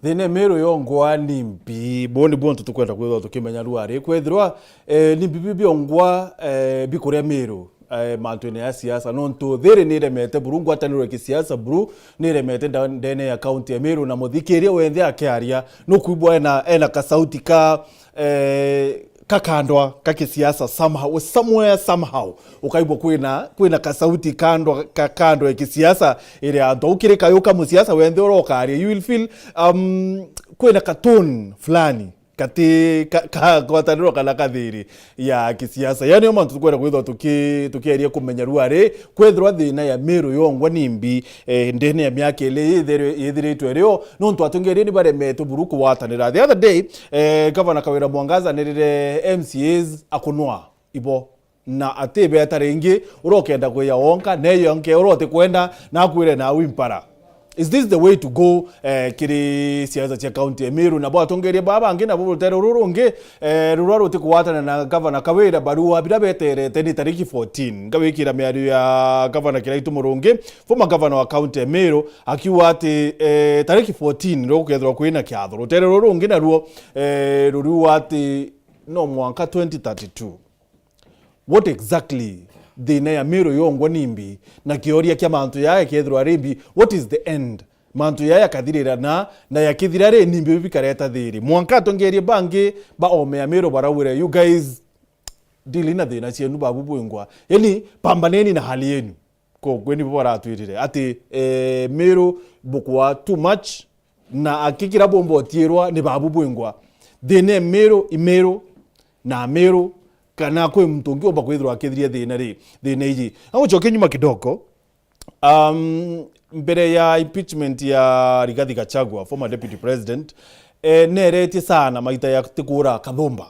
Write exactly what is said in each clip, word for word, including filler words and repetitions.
Thina Miru yongwa ni mbi? Buu ni bwontu tukwenda kwithirwa tukimenya ruari. Kwithirwa, eh, ni mbi biu biongwa, eh, bikuria Miru, eh, mantune ya siasa. Nontu thiri ni iremete buru, ngwataniro ya kisiasa buru ni iremete nda-, ndene ya kaunti ya Miru, na muthikiria wenthe akiaria, nukwigua ena, ena kasauti ka, eh, kakandwa ka kisiasa somehow, somewhere somehow. Ukaigua kwina, kwina kasauti kandwa, ka, kandwa ya kisiasa, iria antu au kiri kayu ka musiasa wenthe urokaria, you will feel, um, kwina ka tone fulani kati ka, ka ngwataniro kana kathiri ya kisiasa. Yani, o mantu tukwenda kwithirwa tuki-, tukieria kumenya ruari, kwithirwa thina ya Miru yongwa ni mbi, eh, ndene ya miaka ili yithiri-, yithiritwe rio, nontu atongeria ni baremetwe buru kugwatanira. The other day, eh, Gavana Kawira Mwangaza nirire M C As akunwa ibo, na ati beta ringi, urokenda kwia wonka, neyo nke urote kwenda, na akwire na wimpara. Is this the way to go, eh, kiri siasa cia kaunti ya Miru? Na bwatongeria baba bangi nabo rutere ruru rungi, eh, rurua ruti kugwatana na Gavana Kawira, barua bira beterete ni tariki fourteen. Ngawikira miario ya Gavana Kiraitu Murungi, former governor wa kaunti ya Miru, akiuga ati, eh, tariki fourteen nirwo gukethirwa kwina kiatho. Rutere ruru rungi naruo, eh, ruriuga ati no mwanka twenty thirty-two. What exactly? Thina ya Miru yongwa ni mbi, na kioria kia mantu yaya kethirwa ari mbi, what is the end? Mantu yaya yakathirira na, na yakithira ri, ni mbi bikareta thiri? Mwanka atongeria bangi ba ome ya Miru baraugire, "You guys, deal na thina cienu babu bwingwa. Yani, pambaneni na hali yenu." Ko kwe nibo baratwirire ati, eh, Miru bukwa too much, na akikira bomba utiirwa ni babu bwingwa. Thina e Miru, i Miru, na Miru, kana kwi muntu ungi umba kwithirwa akithiria thina ri, thina iji. Na gucokia nyuma kidogo, um, mbere ya impeachment ya Rigathi Gachagua, former deputy president, eh, neretie sana maita ya tikura Kathumba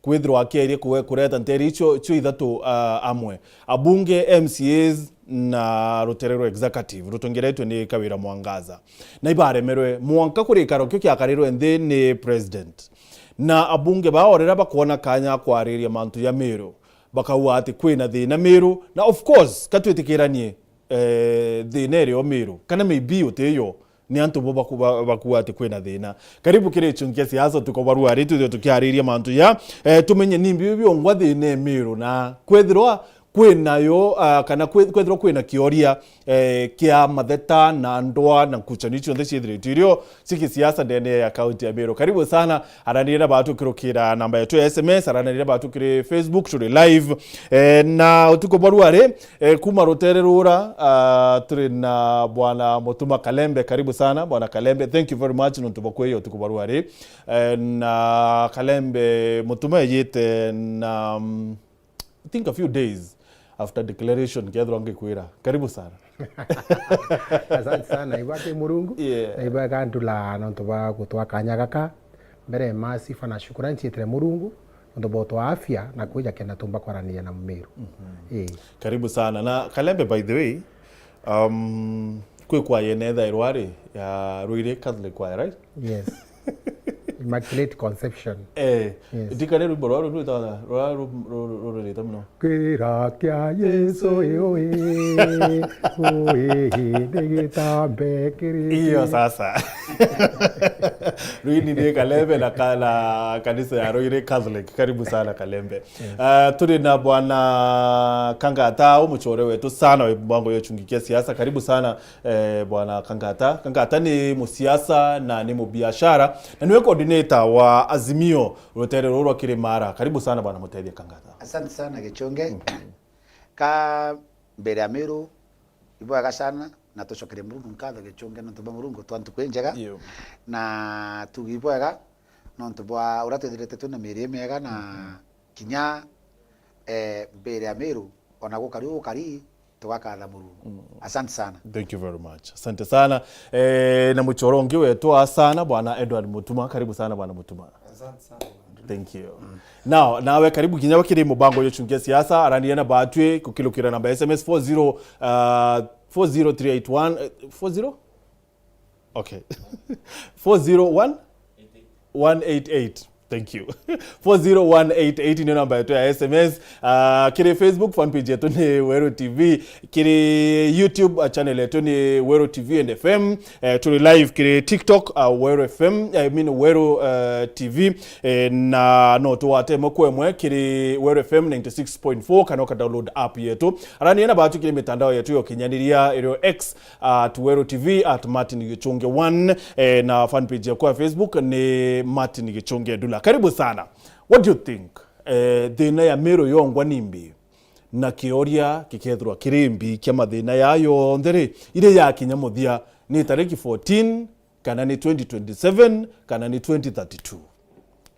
kwithirwa akierie kue-, kureta nteri icio, icio ithatu, ah, amwe. Abunge, M C As na rutere rwa executive rutongeretwe ni Kawira Mwangaza. Na ibaremerwe mwanka kuri gikaro kio kiakarirwe nthi ni president. Na abunge bao riria bakwona kanya kwariria mantu ya Miru, bakauga ati kwina thina Miru. Na of course, ka twitikiranie, eh, thina irio Miru, kana maybe utiyo, ni antu bo baku-, ba-, bakuuga ati kwina thina. Karibu kiri Chunkia Siasa, tuko barua ri, twithirwe tukiariria mantu ya, eh, tumenye ni mbi biongwa thina e Miru, na kwithirwa kwinayo, ah, kana kwi-, kwithirwa kwina kioria, eh, kia matheta na ndwa na nkuchanio cionthe ciithiritwe irio cia kisiasa ndene ya kaunti ya Miru. Karibu sana, araniria na batu kirukira namba yetu ya S M S, araniria na batu kiri Facebook, turi live. Eh, na utuku bwa ruari, eh, kuma rutere rura, ah, turi na Bwana Mutuma Kalembe. Karibu sana, Bwana Kalembe. Thank you very much nontu bwa kwija utuku bwa ruari. Eh, na Kalembe Mutuma ejite na, mm, I think a few days after declaration, kethirwa ngikwira. Karibu sana. Asante sana, ibwake Murungu. Yeah. Na ibwega ndula nontu bwa gutwa kanya gaka. Mbere ma sifa na shukrani ciitire Murungu nontu bwa utwa afya na kwija kenda tumba kwaraniria na Mumiru. Mhm. Ii. Karibu sana. Na Kalembe, by the way, um, kwi kwaya ene ethairwa ari ya Ruiri Catholic Choir, right? Yes. Immaculate Conception. Eh, yes. Ndikane rwimbo rwa rwitwa rwa rurite muno. Kira kia Yesu, ui, ui, ni gitambe kiri. Iyo sasa. Rwini ni Kalembe na ka-, na kanisa ya Ruiri Catholic. Karibu sana Kalembe. Yes. Ah, turi na Bwana Kangata, umuchore wetu sana wa mbango ya Chunkia Siasa. Karibu sana, eh, Bwana Kangata. Kangata ni musiasa na ni mubiashara, na niwe coordinator wa Azimio rutere ruru rwa Kirimara. Karibu sana, Bwana Mutethia Kangata. Asante sana, Gichunge. Mhm. Ka mbere ya Miru, ibwega sana, na tucokere Murungu nkatho, Gichunge, nontu bwa Murungu twa ntuku injega. Iyo. Na tugi ibwega nontu bwa uria twithirite twina miiri imiega na, mhm, kinya, eh, mbere ya Miru, ona gukari ugukari, tugakatha Murungu. Mm. Asante sana. Thank you very much. Asante sana. Eh, na muchoro ungi wetu aa sana, Bwana Edward Mutuma. Karibu sana, Bwana Mutuma. Asante sana. Thank you. Mm. Now, nawe karibu kinya kiri mubango yo Chunkia Siasa, araniria na batwi kukilukira namba S M S four zero, uh, four zero three eight one, eh, four zero? Okay. Four zero one? One eight eight. Thank you. Four zero one eight eight nio namba yetu ya S M S. Ah, kiri Facebook fan page yetu ni Weru T V. Kiri YouTube, ah, channel yetu ni Weru T V and F M. Eh, turi live kiri TikTok, ah, Weru F M, I mean Weru, eh, T V. Eh, na no tuwate imwe kwa imwe kiri Weru F M ninety six point four, kana uka download app yetu. Arani na batu kiri mitandao yetu ya ukinyaniria, irio X, at Weru T V, at Martin Gichunge one, eh, na fan page yakwa ya Facebook ni Martin Gichunge Ndula. Karibu sana. What do you think? Eh, thina ya Meru yongwa ni mbi? Na kioria gikethirwa kiri mbi kia mathina ya yonthe ri, iri yakinya muthia ni tariki fourteen, kana ni twenty twenty-seven, kana ni twenty thirty-two?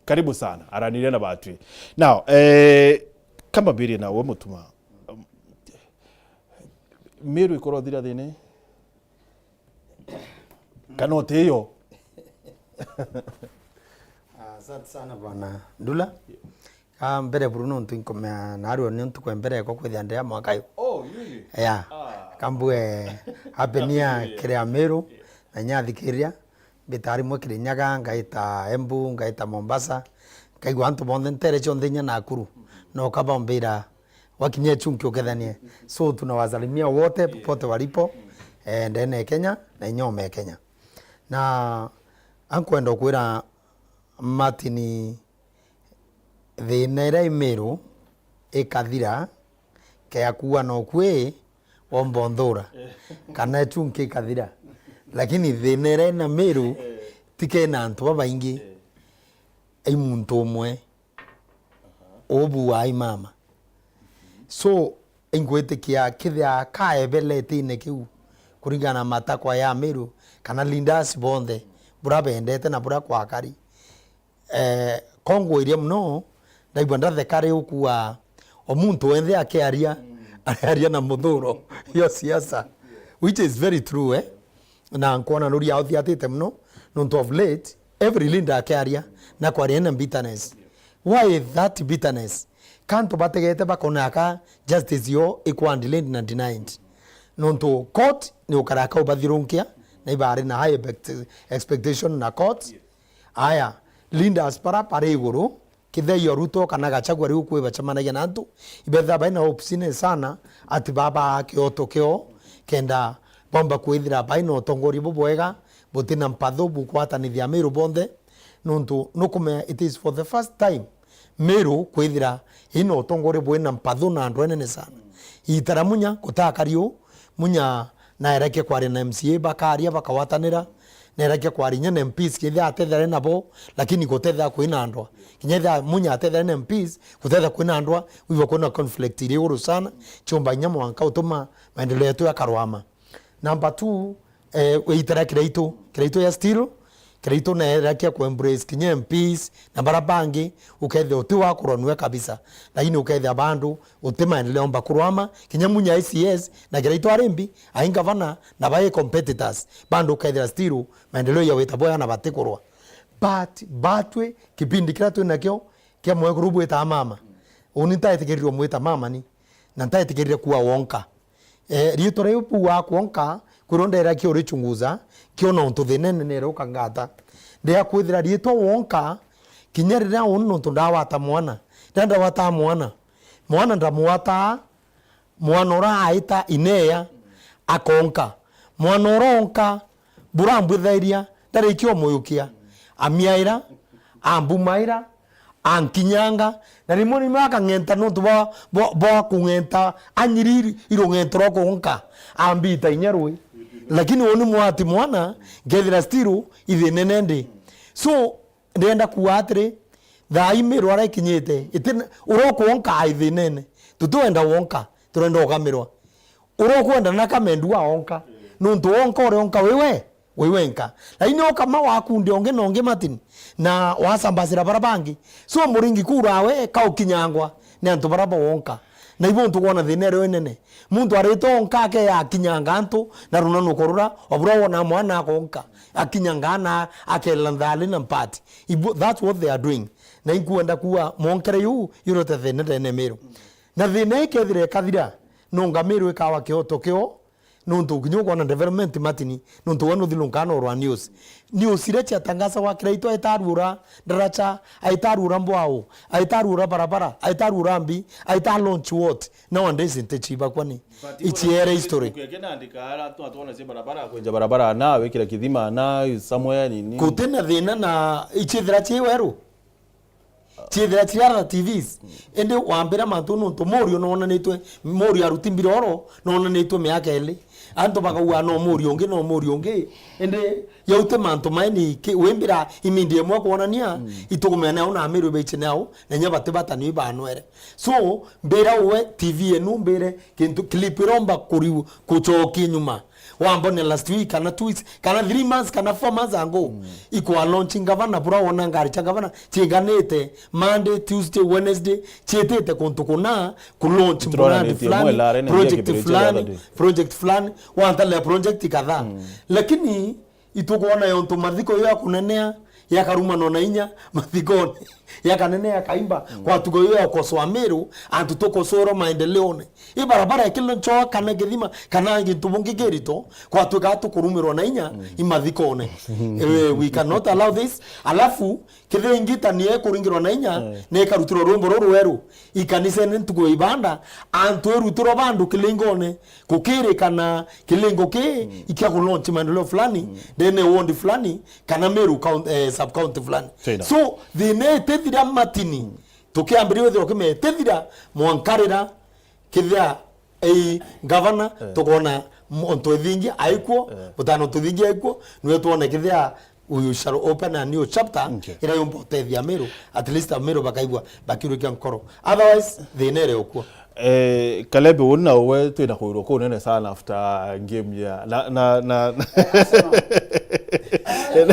Karibu sana, araniria na batwi. Now, eh, kama mbiri nawe Mutuma, Meru ikorwo thira thini? Kana utiyo? Asante sana bwana Ndula. Ka mbere buru nontu inkomea narua ni ntuku ya mbere yakwa kwithia ndea mwaka yu. Oh, really? Yeah. Ah. Kambue happy new year kiri Ameru na inya athikiria. Mbita rimwe Kirinyaga, ngaita Embu, ngaita Mombasa. Nkaigua antu bonthe ntere cionthe inya Nakuru. No kabombira wakinyia chunki ukethanie. So tunawasalimia wote popote walipo, eh, ndene ya Kenya na inyome ya Kenya. Na ankwenda kwira Martin, thina iria i Meru ikathira, kea kuua no kwi womba unthura, kana chunki ikathira. Lakini thina iria ina Meru ti kena antu babaingi, i muntu umwe. Ubu wa imama. So, ingwitikia kithia kaebeletine kiu, kuringana na matakwa ya Meru, kana leaders bonthe, bura bendete na bura kwakari. Eh, kongwiria muno, ndaigua ndatheka riu kuwa o muntu wenthe akiaria, ariaria na muthuro yo siasa, which is very true, eh? Na nkwona nuria uthiatite muno, nontu of late, every leader akiaria na kwaria na bitterness. Why that bitterness? Kantu bategete bakona ka justice yo ikwa delayed na denied. Nontu court ni ukara kau bathirunkia, na ibari na high expect-, expectation na court. Aya, leaders bara bari iguru, Kithei o Ruto kana Gachagua riu kwi bacemanagia na antu, ibethira baina hopes ine sana ati baba kioto kio, kenda bomba kwithira baina utongoria bubwega, butina mpathu bukwatanithia Meru bonthe, nontu nukumenya it is for the first time Meru kwithira ina utongoria bwina mpathu na andu enene sana. Itara Munya gutakari u, Munya naerekia kwaria na M C A, bakaria, bakawatanira, naerekia kwaria inya na M Ps, kethira atethera nabo, lakini gutethera kwina andwa. Kinya ethira Munya atethera na M Ps, gutethera kwina andwa, wibo kwina conflict iri iguru sana, ciumba inya mwanka utuma maendeleo yetu yakarwama. Number two, eh, witara Kiraitu, Kiraitu ya still, Kiraitu naerekia ku embrace kinya M Ps, na bara bangi, ukethira uti wa kurwa nwe kabisa. Lakini ukethira bandu, uti maendeleo omba kurwama, kinya Munya I C S, na Kiraitu ari mbi, ai ngavana, na bai competitors, bandu ukethira still, maendeleo ya wita bwega na batikurwa. But, batwi, kipindi kiria twinakio, kia mwekuru bwita mama. Uni ntaitikirirwe mwita mama ni, na ntaitikirirwe kuwa wonka. Eh, riitwa riu bua kwonka, kwirwo ndera kiurichunguza, kiona untu thina inene iria ukangata. Ndea kwithira riitwa wonka, kinya riria uni nontu ndawata mwana. Riria ndawata mwana, mwana ndamwata, mwana ura aita ineya, akonka. Mwana ura onka, burambwithairia, ndarikia umuyukia. Amiaira, ambumaira, ankinyanga, na rimwe rimwe akang'enta nontu bwa, bwa, bwa kung'enta anyiri irung'ento rwa kunka, ambita inya rui. Lakini uni mwati mwana, nkethira still ithinene ndi. So, ndenda kuuga atiri, thaa ii Meru aria ikinyite, iti, uria ukwonka ai thinene. Tutiwenda wonka, turenda ugamirwa. Uria ukwenda na kamendu wa onka. Nontu wonka uria onka wi we, wi wenka. Lakini okama wakundia ungi na ungi Martin, na wasambasira bara bangi. So muringi kura we ka ukinyangwa ni antu bara bawonka. Na ibo ntu kwona thina irio inene. Muntu arite onka ake akinyanga antu na runanuko rura, obura wona mwana akonka. Akinyanga ana akela nthali na mpati. Ibo, that's what they are doing. Na inkwenda kuwa monkere yu, yurute thina ndene Meru. Na thina ikethira ikathira, nonga Meru ikawa kioto kio, Nontu kinya ukwona development Martin, nontu we nuthilunkaa na urwa news. News iria ciatangazagwa Kiraitu aitaruura ndaracha, aitaruura mbwao, aitaruura barabara, aitaruura mbi, aita launch what? Nowadays ntichiba kwani? But ichiere history. Ukieke naandika ara, twa-, twona cia barabara, kwenja barabara na, wikira kithima na, somewhere nini. Gutina thina na ichithira chi weru. Ciithira ciri ara T Vs. Indi wambira mantu nontu Muriu nonanitwe, Muriu aruti mbiroro nonanitwe miaka ili. Antu bakauga no Muriu ungi, no Muriu ungi. Indi yau ti mantu mai ni ki-, wimbira imindi imwe kwonania, itukumenya nau na Amiru baiche nau, na inya bati batani ibanwere. So, mbira uwe T V enu, mbire kintu clip iromba kuriu-, kuchokia nyuma. Wambone last week, kana two weeks, kana three months, kana four months ago, ikwa launch gavana, bura wona ngari cha gavana chiganite Monday, Tuesday, Wednesday, chiitite kuntu kuna, ku launch muradi fulani, project fulani, project fulani, wantalea project kadhaa. Lakini itukwona yontu mathiko yo ya kunenea, yakarumanwa na inya mathikone, yakanene yakaimba, kwa tugo yo ya ukosoa Meru, antu tukosoerwa maendeleone. I barabara ikilonchoa kana kithima, kana gintu bungi kirito, kwatuika tukurumirwa na inya imathikone. Eh, we cannot allow this. Alafu, kithingitania ikuringirwa na inya, na ikarutirwa rwimbo ruru rweru. Ikanisene ntuku ya ibanda, antu irutirwa bandu kilingone, gukirikana kilingo ki ikia ku launch maendeleo fulani, ndene ward fulani, kana Meru coun-, eh, sub county fulani. So, thina itithira Martin, tukiambiria withirwa kimetithira, mwankarira, kithia, ei, gavana, tukona muntu ithingi aikuo, mutano muntu ithingi aikuo, niwe twone kithia we shall open a new chapter, ira yumba utethia Meru, at least Ameru bakaigua bakiurukia nkoro. Otherwise, thina iri ukuo. Eh, Kalembe, woni na uwe twina kuirwo kunene sana after game ya na, na, na, na Eh, Arsenal. Eh,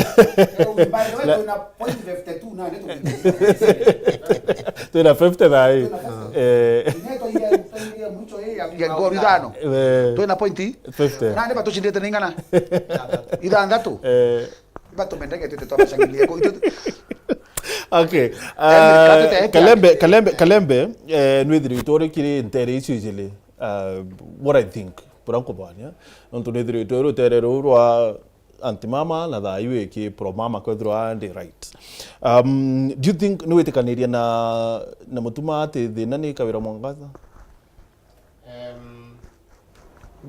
by the way, twina point fifty-two na ni tu- twina fifty thaa ii. Twina fifty. Eh. Ine twaire, twaire mwicho ii ya ngori ithano. Eh. Twina point fifty. Na ni batucindite ni ingana? Ithanthatu. Eh. Batumendege twite twabashangilia ku. Okay. Kalembe, Kalembe, Kalembe, eh, nwithiritwe uri kiri ntere icio ijili. Uh, what I think, bura nkubania, nontu nithiritwe rutere ruu rwa anti mama na thaa iu iki pro mama kwethirwa ndi right. Um, do you think niwitikaniria na, na Mutuma ati thina ni Kawira Mwangaza? Em,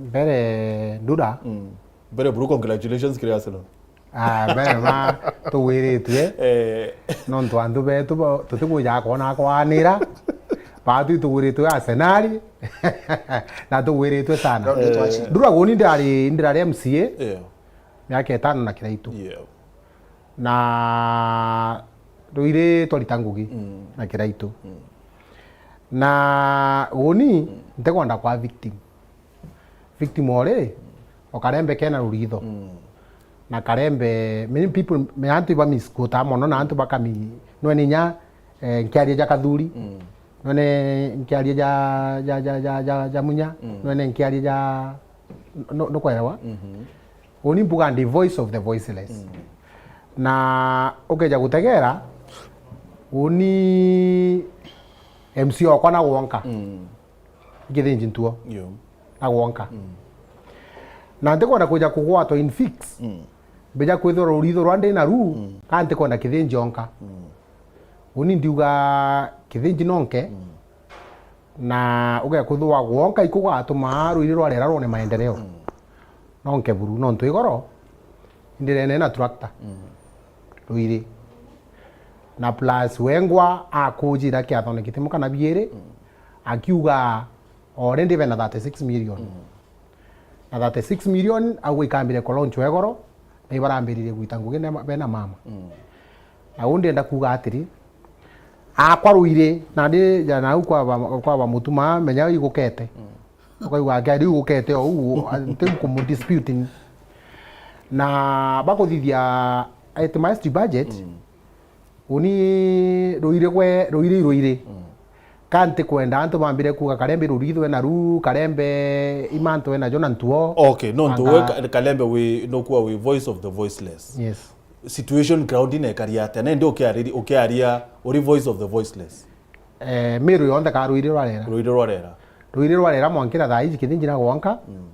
mbere Ndura. Mm. Mbere buru, congratulations kiri Arsenal. Ah, mbere ma tugwiritue. Eh. Nontu antu betu bo, tutikujaga kwona kwanira. Batu itugwiritue Arsenal. Na tugwiritue sana. Ndio twaci- Ndura guni ndirari, ndirari M C A. Yeah. Miaka itano na Kiraitu. Yeah. Na ruiri twarita ngugi na Kiraitu. Na uni ntikwenda kwa victim. Victim ori, o Karembe kena ruritho. Na Karembe, many people, me antu iba misquota mono na antu bakami, nwene inya, eh, nkiaria ja Kathuri, nwene nkiaria ja, ja, ja, ja, ja, ja Munya, nwene nkiaria ja, nu-, nukwerewa? Uni mbuga ndi voice of the voiceless. Na ukeja gutegera, uni M C okwa na gwonka. Ikithinji ntuo. Yo. Na gwonka. Na ntikwenda kwija kugwatwa in fix. Mbija kwithirwa ruritho rwa ndi naru, ka ntikwenda kithinji onka. Uni ndiuga kithinji nonke, na ugekwithirwa gwonka ikugatuma ruiri rwa rera rwone maendeleo. Nonke buru, nontu igoro, ndirene na tractor. Ruiri. Na plus wengwa akujira kiathone kitimu kana biiri, akiuga already bena thirty-six million. Na thirty-six million, au ikambire ku launch wegoro, na ibarambiririe gwita ngugi ne ma-, bena mama. Na u ndienda kuuga atiri, akwa ruiri, na ndi ja nau kwa ba, kwa ba Mutuma, menya igukete. Ukaigua ake, "Riu ukete o uu, nti kumudisputing." Na bakuthithia itemized budget, uni ruiri gwe, ruiri i ruiri. Ka ntikwenda antu bambire kuuga Karembe rurithwe naru, Karembe imantu enajo na ntuo. Okay, no, ntu we Ka-, Kalembe wi, nukua wi voice of the voiceless. Yes. Situation ground ine ekari atia? Na indi ukiariri-, ukiaria uri voice of the voiceless. Eh, Meru yonthe ka ruiri rwa rera. Ruiri rwa rera. Ruiri rwa rera mwankira thaa iji kithinji na gwonka. Mm.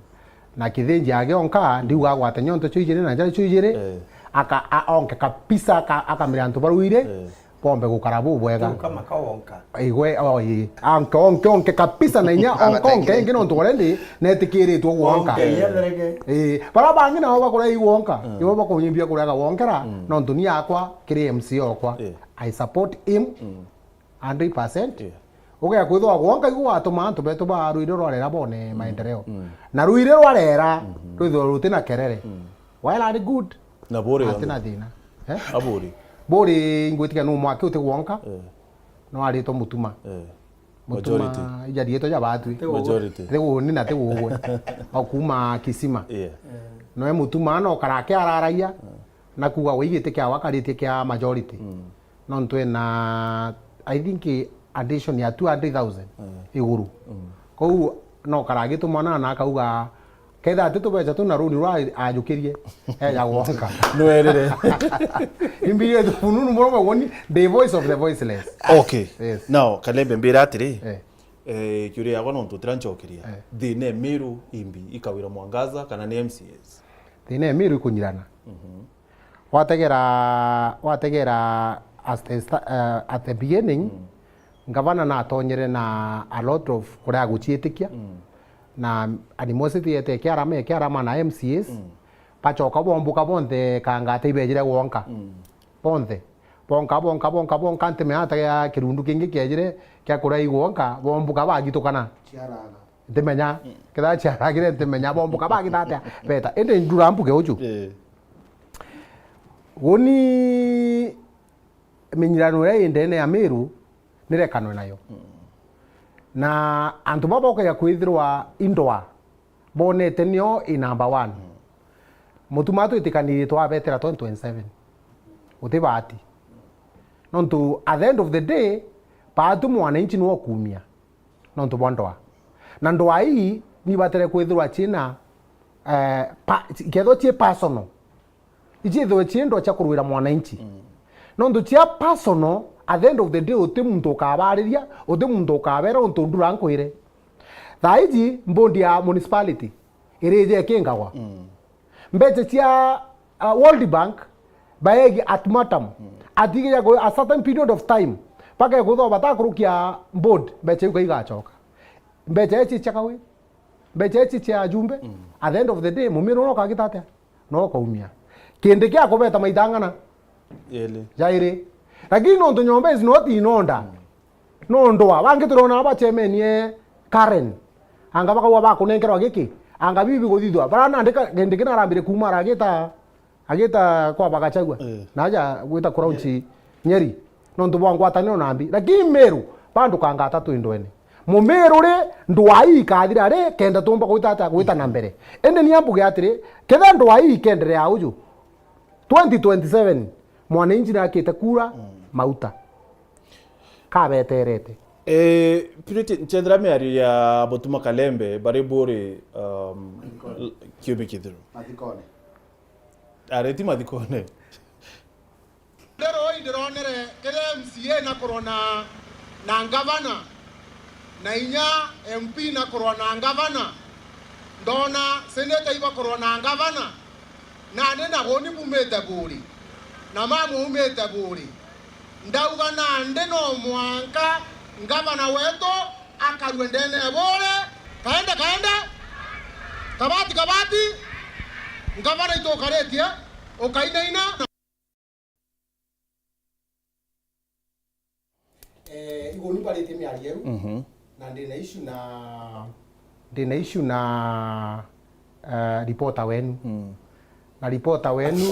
Na kithinji agionka, ndiuga agwate nyonto cio ijiri na njara cio ijiri, eh, aka-, a-, onke kabisa, aka-, akamire antu baruire, eh, bombe gukara bubwega. Kama kawonka. Igwe, oh, ii. Anke, onke, onke kabisa na inya, onke, onke ingi nontu already netikiritwe gwonka. Onke, iya thereke. Ii. Bara bangi nabo bakura igwonka, mm, ibo bakunyimbia kurega gwonkera, mm, nontu ni akwa, kiri M C A okwa. Ii. I support him. Mm. Hundred percent. Yeah. Ugea kwithwa gwonka igu gwatuma antu betu ba ruire rwarera bone, mm, maendeleo. Mm. Na ruire rwarera, mm-hmm, rwithwa rutina kerere. Mm. Well and good. Na buri atina thina. Eh? Aburi. Buri ingwitikia nu mwaki uti gwonka. Eh. No aritwa mutuma. Eh. Mutuma. Majority. Ija rietwa ja batwi. Majority. Ti uni na ti ugwe. Okuma kisima. Yeah. Noe mutuma no karake araragia. Eh. Na kuuga we igiti kiawe akaritie kia majority. Mm. Nontu ena, I think, addition ya two hundred thousand, mm, iguru. Mm. Kou no karagituma na, na akauga, kethira ati tubeca tu na runi rwa ajukirie, eja gwonka. Nwerire. Imbirite fununu muno mawoni, the voice of the voiceless. Okay. Yes. Now, Kalembe, mbira atiri, eh, eh, kiuria yakwa nontu utira ncokeria. Eh. Thina e Meru imbi ikawira Mwangaza kana ni M C As? Thina e Meru ikunyirana. Mhm. Wategera, wategera as the sta-, eh, at the beginning, mm, ngavana natonyere na a lot of kuria guciitikia, mm, na animosity yete ikiarama, ikiarama na M C As, mm, bacoka bombuka bonthe kangata ibejire gwonka. Mm. Bonthe. Bonka, bonka, bonka, bonka, ntimenya ategea kirundu kingi kiejire kia kuria igwonka, bombuka bagitukana. Ciarana. Ntimenya, mm, kethira ciaragire ntimenya, bombuka bagita atia, beta. Indi ndura mbuge uju. Eh. Guni minyirano iria i ndene ya Meru nirekanwe nayo. Mm. Na antu baba ukaja kwithirwa indwa bonete nio i number one. Mm. Mutuma twitikanirie twabetera twenty twenty-seven. Uti bahati. Nontu at the end of the day, baatu mwananchi niwe ukumia. Nontu bwa ndoa. Na ndoa ii nibatere kwithirwa ciina, eh, pa-, ikethirwa cii personal. Iciithirwe cii ndoa cia kurwira mwananchi. Mm. Nontu cia personal, at the end of the day, uti muntu ukabariria, uti muntu ukabera untu ndura nkwire. Thaa iji, mbondi ya municipality irije ikingagwa. Mm. Mbecha cia, uh, World Bank, baegi at matam. Mm. Atigija ku-, a certain period of time, bakekwithwa batakurukia board, mbecha iu kaigacoka. Mbecha ici cia kawi, mbecha ici cia ajumbe, mm, at the end of the day, mumiro no kagita atia? No kaumia. Kindi kia kubeta maita ang'ana? Jairi. Lakini nontu nyomba is not in order. Mm. Nontu a, bangi turona bachemenie Karen. Anga bakauga bakunenkerwa giki. Anga bibi guthithwa. Bara nandika, kindi kina arambire kuuma aragita, agita kwa Bagachagua. Eh. Na aja gwita Crown Chi Nyeri. Nontu bwa ngwataniro na mbi. Lakini Meru, bandu kanga atatu indwene. Mumeru ri, ndwai ikathira ri, kenda tumba gwita ata, gwita na mbere. Indi ni ambuge atiri, ketha ndwai ikenderea uju, twenty twenty-seven, mwananchi nakite kura, mm, mauta. Kabeterete. Eh, Purity, nchethera miario ya Mutuma Kalembe, bari buri, um, Mathikone. L-, kiumia kithiru. Mathikone. Areti mathikone. Ndiroi ndironere kiri M C A na kurwa na, na ngavana, na inya M P na kurwa na ngavana, ndona seneta ibakurwa na ngavana, nandi na guni bumite buri, na mamwe umite buri. Ndauga nandi no mwanka ngavana wetu akarue ndene ya buri, kaende, kaende, kabati, kabati, ngavana itukaritie, ukainaina. Eh, iguni baritie miario iu, mhm, na ndina issue na, ndina issue na, eh, reporter wenu. Mm. Na reporter wenu,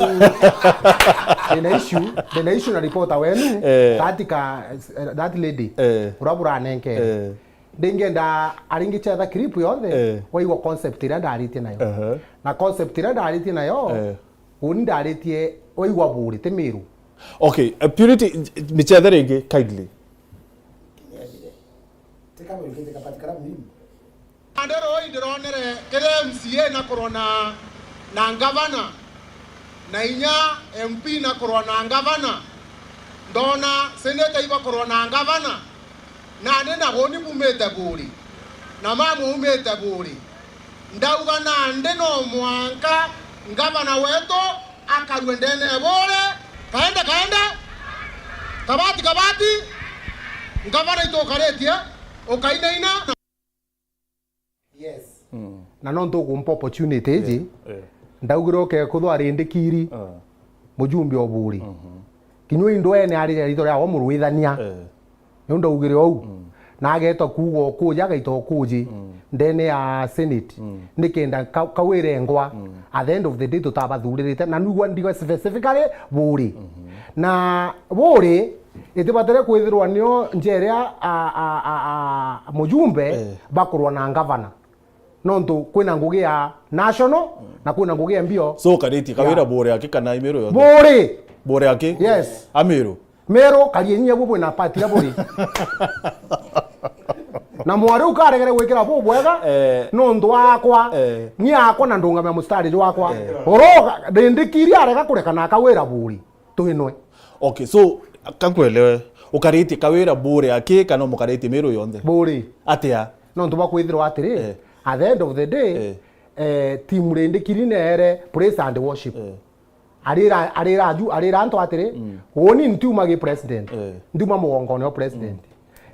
ndina issue, ndina issue na reporter wenu, eh, that ka, eh, that lady, eh, uria buranenkere. Eh. Ndingenda aringi chetha clip yonthe, eh, waigua concept iria ndaritie nayo. Aha. Na concept iria ndaritie nayo, eh. Uni ndaritie waigua buri, ti Miru. Okay, uh, Purity, j-, j-, michethe ringi, kindly. Tika murikite kabati kara muhimu. Nandi rui ndironere kiri M C A na kurwa na, na ngavana, na inya M P na kurwa na ngavana, ndona seneta ibakurwa na ngavana, nandi na guni bumite buri, na mamwe umite buri. Ndauga nandi no mwanka ngavana wetu akarue ndene ya Buuri, kaende, kaende, kabati, kabati, ngavana itukaritie, ukainaina. Yes. Mm. Na nontu ukumpa opportunity iji, eh, ndaugire ukekuthwa Rindikiri, ah, mujumbe o Buuri. Mhm. Kinya indwene ari ritho riawe murwithania. Eh. Niu ndaugire ou. Mm. Na ageta kuuga ukuji, agaita ukuji, mm, ndene ya Senate. Mm. Nikenda ka-, kawire ngwa. Mm. At the end of the day tutabathuririte. Na nigua ndiga specifically Buuri. Mhm. Na Buuri itibatire kwithirwa nio njeria a, a, a, a, mujumbe, eh, bakurwa na ngavana. Nontu kwina ngugi ya national, mm, na kwina ngugi ya mbio. So, ukaritie Kawira ya Buuri aki kana Imiru yonthe? Buuri. Buuri aki? Yes. Amiru? Miru, karie nyie bu bwina pati ya Buuri. Na mwari u karegere gwikira bu bwega, eh, nontu wakwa, eh, ni akwa na ndungamia mustari jwakwa. Eh. Oroga, Rindikiri arega kureka na Kawira Buuri. Twinwe. Okay, so, kankwelewe. Ukaritie Kawira Buuri aki kana umukaritie Miru yonthe? Buuri. Atia? Nontu bwa kwithirwa atiri, eh, at the end of the day, eh, eh, team Rindikiri neere praise and worship. Eh. Arira, arira aju, arira antu atiri, mm, uuni ntiuma gi president. Eh. Ndiuma mugongone o president. Mm.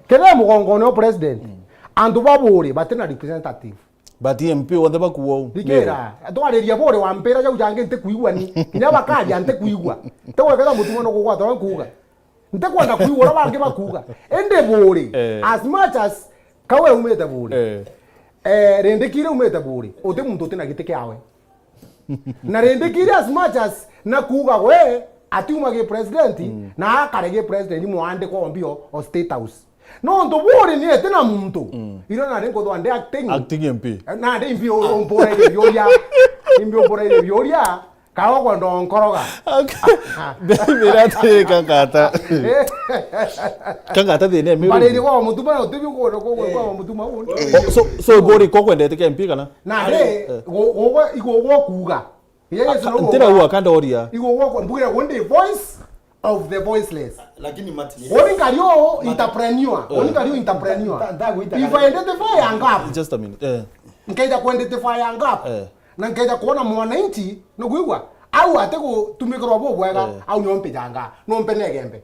Kethira mugongone o president, mm, antu ba Buuri batina representative. But M P onthe bakuuga uu. Thikira, twariria Buuri wampira jau jangi ntikwigua ni. Kinya bakaria ntikwigua. Ntigweketha mutuma no kugwata ura nkuuga. Ntikwenda kwigua uria bangi bakuuga. Indi Buuri, eh, as much as Kawira aumite Buuri, eh, eh, Rindikiri aumite Buuri, uti muntu utina giti kiawe. Na Rindikiri as much as na kuuga gwe atiuma gi president, mm, na akare gi president mwandiko o mbio o State House. Nontu Buuri ni eti na muntu. Mm. Irio nandi nkuthwa ndi acting. Acting M P. Nandi imbi u-, umpuraire biuria. Imbi umpuraire biuria. Kago kwenda onkoroga. Mbira atiri kangata. Kangata thina imi. Mbariri kwa mutuma, utibi kwa, kwa, kwa mutuma uu. Oh, so, so Buuri ko kwendete ke M P kana? Nandi, eh, go, go, go, igo go kuuga. Iria Yesu no ntirauga kandoria. Igo gwakwa mbugire, we ndi voice of the voiceless. Lakini Martin, uni nkario entrepreneur, eh, uni nkario entrepreneur. Nda-, nda-, nda-, if I identify a gap, just a minute. Eh. Nkeja ku identify a gap. Eh. Na nkeja kuona mwananchi, nukwigua? Au ate gutumikirwa bu bwega, eh, au nio mpijanga, no mpe negembe.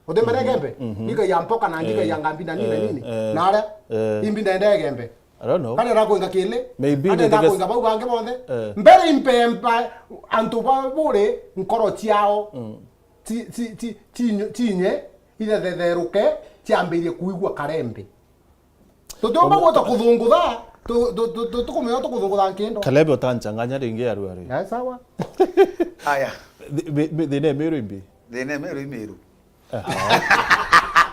Utimere, mhm, gembe? Mhm. Iga ya mpoka na ndiga, eh, ya ngambi na nini na, eh, nini. Eh. Na aria, eh, imbi ndende gembe. I don't know. Kare ra kuinga kili. Maybe kare ra kuinga bau bangi bonthe. Eh. Mbere impempa antu ba Buuri nkoro ciao. Mm. Ci, ci, ci, cinye, cinye, ithetheruke, ciambirie kuigua karembe. Tutiumba gwita kuthungutha, tu, tu, tu, tu, tukumenya tukuthungutha nkindo. Kalebe utanchanganya ringi arua ri. Eh, sawa. Aya. Thi-, thi-, thina Imiru imbi? Thina Imiru, Imiru. Aha.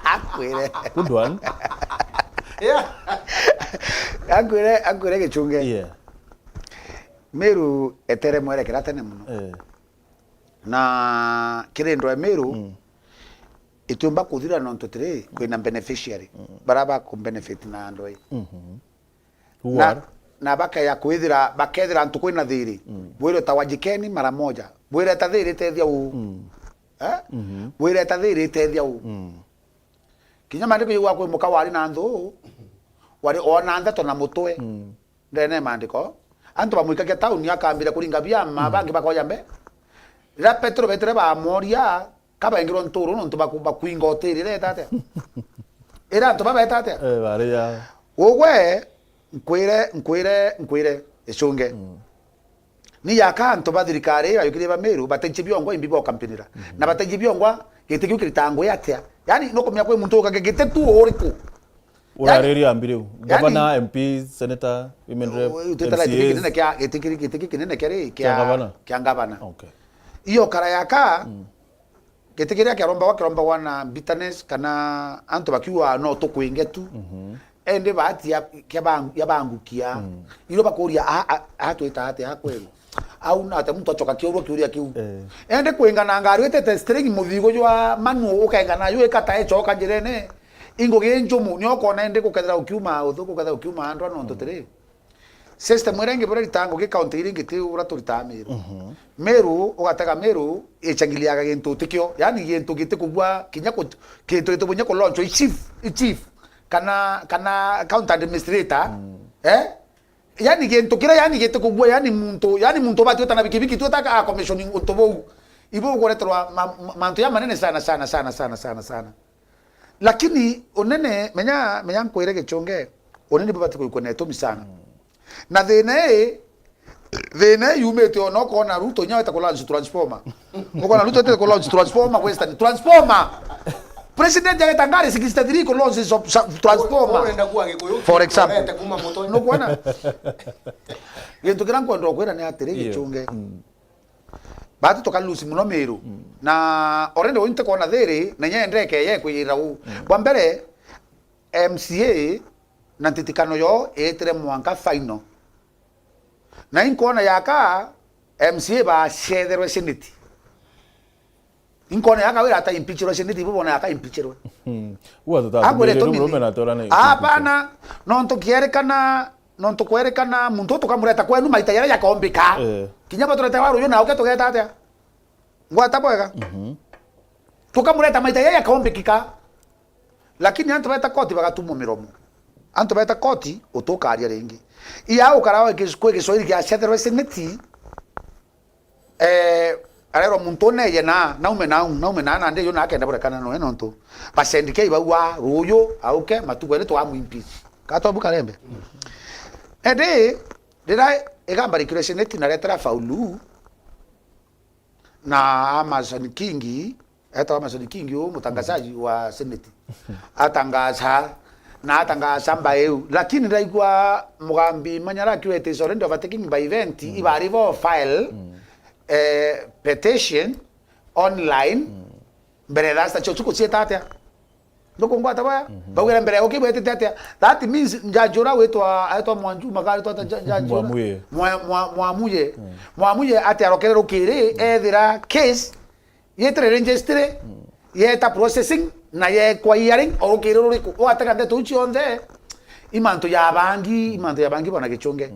Akwire. Good one. Yeah. Akwire, akwire Gichunge. Yeah. Miru etere mwerekera tene muno. Eh. Na kiri ndwe Miru, mm, itiumba kuthira nontu tiri, kwina beneficiary, mm, bara baku benefit na ndwe. Mhm. Who are? Na bakeya kwithira, bakethira antu kwina thiri. Mm. Bwire ta wajikeni mara moja. Bwire ta thiri tethia u. Mm. Eh? Mhm. Bwire ta thiri tethia u. Mm. Kinya maandiko yauga kwi muka wari na nthu, wari ona ntheto na mutwe. Mm. Ndene maandiko. Antu bamwikagia tauni akambire kuringa biama, mm, bangi bakoya mbe. Rira Petero betire bamoria, kabaingirwa nturu nontu baku-, bakwinga utiri, ireta atia? Ira antu babeta atia? Eh, baria. Ugwe, nkwire, nkwire, nkwire, icunge. Mm. Ni yaka antu ba thirikari, bayukirie ba Miru, bateji biongwa imbi boka mpinira. Mhm. Na bateji biongwa, giti kiu kirita ngui atia? Yaani, nukumenya kwi muntu ukaga giti tu uriku? Urariria ambi riu. Yaani, gavana, M P, senator, women rep, u-, u-, twitara giti kiri M C As. Kinene kia, giti kiri, giti kiri kinene kia ri, kia, kia gavana? Kia gavana. Okay. Iyo kara yaka, mm. Giti kiria kiarombagwa, kirombagwa na bitterness, kana antu bakiuga, "No tukwinge tu." Mhm. Indi bahati ya, kia bang-, ya bangukia. Mm. Iro bakuria, "A, a, a, twita atia kweli?" Au na atia muntu acoka kiurua kiuria kiu? Eh. Indi kwingana ngari witite string muthigu jwa manu ukenga nayo ikata icoka njirene. Ingugi njumu, ni ukona indi gukethira ukiuma uthu, gukethira ukiuma andwa nontu tiri. System iria ingi bura ritanga ngugi kaunti iria ingi ti ura turitaga Miru. Mhm. Miru, ugatega Miru, ichangiliaga gintu utikio. Yaani gintu gitikugua kinya ku-, gintu gitibunya ku launch i chief, i chief. Kana, kana county administrator, mm, eh? Yani gintu kiria, yani giti kugua, yani muntu, yani muntu ubati gwita na bikibiki tu utaka a commission untu buu. Ibu ugureterwa ma-, ma-, mantu ya manene sana, sana, sana, sana, sana, sana. Lakini unene, menya, menya nkwire Gichunge, unene bubati gwikwa na itumi sana. Na thina ii, thina ii yumite ona ukona Ruto inya weta ku launch transformer. Ukona Ruto weta ku launch transformer, Western transformer. President ageta ngari sixty-three ku launch sub-, sub-, transformer. Urenda kuwa Gikuyu, for example, urete kuma mutwe. Nukwona? Gintu kiria nkwenda ukwira ni atiri, Gichunge. Bati tuka lose muno Miru. Na already uyu ntikwona thiri, na inya endeke ye kwiyira u. Bwa mbere, M C A na ntitikano yo iitire mwanka final. Na inkwona yaka M C A bacetherwe Senate. Inkwona yaka wira ata impeachirwe Senate, ibo bona yaka impeachirwe. Huwa tutathumirire murume na tora na impeachment. Hapana, nontu kierikana, nontu kwerikana muntu tukamureta kwenu maita jaria jakombika. Eh. Kinya baturete waruju na uke tugeta atia? Ngwata bwega? Tukamureta maita jaria jakombikika. Lakini antu beta koti bagatumwa miromo. Antu beta koti utukaria ringi. Iya ukara kwi Giswahili gia cetherwe Senate, eh, arerwa muntu neje na, naume nau, naume na, na ndiyo na akenda burekana noe nontu. Basendi kei baua, ruyu, auke, matugo ene twa mwimpeach. Katwa bukarembe. Ende, rira igamba rikire Senate na retera faulu, na Amason Kingi, etagwa Amason Kingi uu, mutangazaji wa Senate. Atangaza, na atangaza mbae iu. Lakini ndaigua Mugambi Manyara akiuga it is already overtaking by event, ibari bo file, eh, petition online, mbere ya thaa sita cia utuku cieta atia? Ndukungwata baya? Baugire mbere ya uki bwetete atia? That means njanji ura witwa, aitwa Mwanjuma, kana aitwa ata nja-, njanji ura? Mwamuye. Mwa-, mwa-, Mwamuye. Mwamuye ati arokere rukiri, ethira case yetire registry, yeta processing, na yekwa hearing, o rukiri ruriku? Ugatega ndeto iu cionthe, i mantu ya bangi, i mantu ya bangi bwana Gichunge.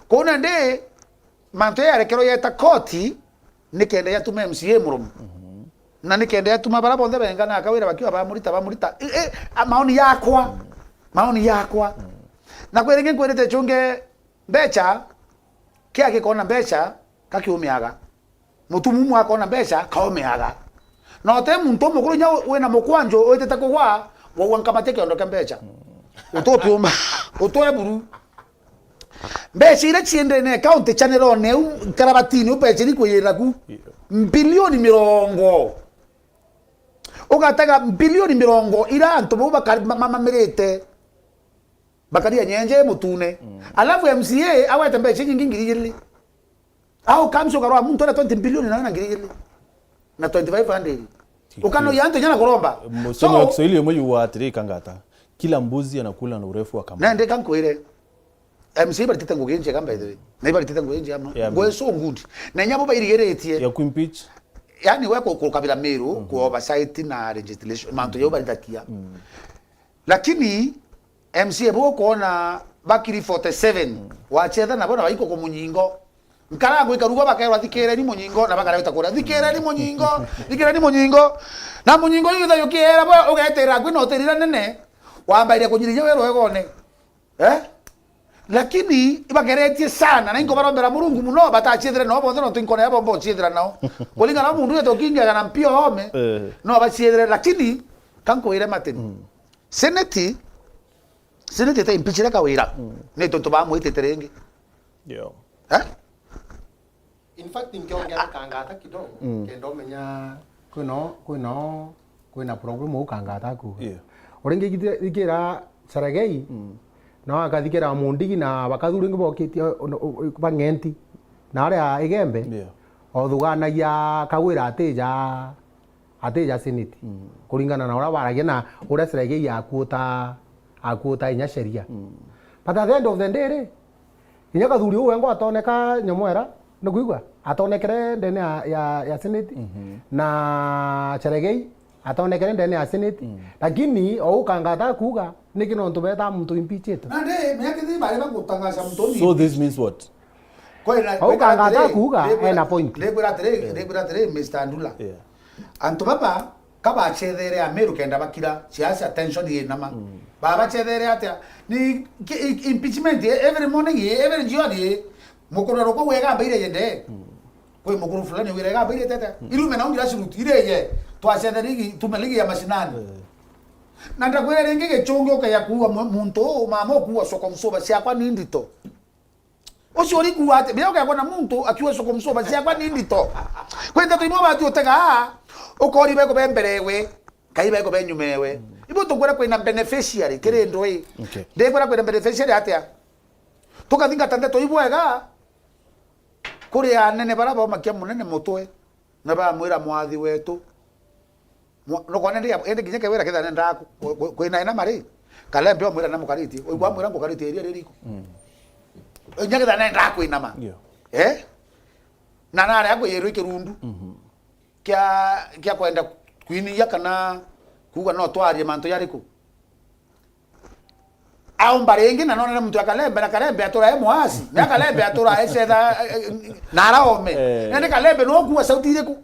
Kuu nandi, mantu jaria yarekerwe yeta koti, nikenda yatuma M C A murumu. Na nikenda yatuma bara bonthe benga na akawira bakiwa bamurita, bamurita. I, i, a, maoni yakwa. Maoni yakwa. Na kwi ringi nkwirite Gichunge, mbecha, kia gikona mbecha, kakiumiaga. Mutumumu akona mbecha, kaumiaga. Na uti muntu mukuru inya wina mukwanju witite kugwa, waua nkamatia kiondo kia mbecha. Utupiuma, utwe buru. Mbeca iria ciendene county channel-one iu, karabatini u mbeca iri kwiyirira ku. Yeah. Mbilioni mirongo. Ugatega mbilioni mirongo ira antu bau bakari-, ma-, ma-, mamirite. Bakaria nyenje mutune. Alafu M C A awete mbeca nyingi ngiri igiri. Au kamsi ukarwa muntu na twenty billion na na ngiri igiri na twenty-five hundred. Ukanoia antu nyana kuromba. Musomi wa Kiswahili umwe yuwa atiri, kangata. Kila mbuzi anakula na urefu wa kamba. Na ndeka nkwire, M C A ibaritite ngugi njega, by the way. Na ibaritite ngugi njega muno. Yeah, ngugi so good. Na inya bo bairigiritie ya kuimpeach. Yani we ku-, kukabira Miru, ku oversight na legislation, mantu jau baritakia. Lakini M C A bo ukoona bakiri forty-seven, wachetha nabo na baiko ku Munyingo. Nkarangu ikaruga bakerwa, "Thikireni Munyingo," na bakareta kuria, "Thikireni Munyingo, thikireni Munyingo." Na Munyingo yu thayo kiera bo ugeterera kwi na utirira nene, wambaire kunyiriria we rwegone. Eh? Lakini ibageretie sana, na inko barombera Murungu muno, batachethire nao bonthe, nontu inkona yabo mbo chethira nao. Kulingana na mundu yeto kingaga na mpio ome, eh, no bachethire, lakini kankwire Martin. Senate, Senate ite impeachire Kawira. Ni tontu bamwitite ringi. Yo. Eh? In fact, nkiongera kangata kidogo, kenda umenya kwino, kwino, kwina problem u kangata akuga. Yeah. Uringi ikira Sergei, no akathikira Mundigi na bakathuri ingi bokitie, o, o, o, bang'enti. Na aria Igembe, yeah, othuganagia Kawira atija atija Senate, kuringana na uria baragia na uria Sergei akuuta, akuuta inya sheria. But at the end of the day ri, inya kathuri uu wengwa atoneka nyomwera, nukwigua? Atonekere ndene ya, ya, ya Senate, na Sergei atonekere ndene ya Senate, lakini o ukangata kuuga, niki nontu beta muntu impeachitwe? Na ndi, menya kithi bari bagutangaza muntu ni. So this means what? Kwena, au kangata kuuga, ena point. Ndikwira atiri, ndikwira atiri, Mister Ndula. Yeah. Antu baba, kabachethere Ameru kenda bakira, siasa tension yinama. Baba chethere atia? Ni ki-, i-, impeachment, eh, every morning, eh, every jioni, eh, mukuru roko wega mbaire yende. Kwi mukuru fulani wira ega mbaire tete. Irume na ungira shiruti, ire ye. Twachethere ligi, tume ligi ya mashinani. Na ndakwira ringi, gichungi ukeya kuua mu-, muntu, mama ukuua soko msuba ciakwa ni ndito. Ucio urikuua ati? Biria ukeya kwona muntu akiua soko msuba ciakwa ni ndito. Kwi nteto imwe bati utega, ukori beko bemberewe, kai beko benyumewe. Ibo tukwira kwina beneficiary kiri ndwi. Okay. Ndikwira kwina beneficiary atia? Tukathingata nteto ibwega kuri anene bara baumakia munene mutwe, na bamwira, "Mwathi wetu." Mwa-, nukona ndi, indi kinya kewira kethira nendaa ku-, ku-, ku-, kwina ina mari, Kalembe omwira na mukaritie. Oigwa amwira, "Ngukaritie iria ririku?" Inya kethira nendaa kwinama. Eh? Na narea kwiyirwa ikirundu kia, kia kwenda kwiniya kana kuuga no twarie mantu jariku. Aomba ringi na nonere muntu ya Kalembe, na Kalembe atura e muasi, na Kalembe atura e cetha, eh, eh, na araome. Eh. Nende Kalembe no kuua sauti iriku?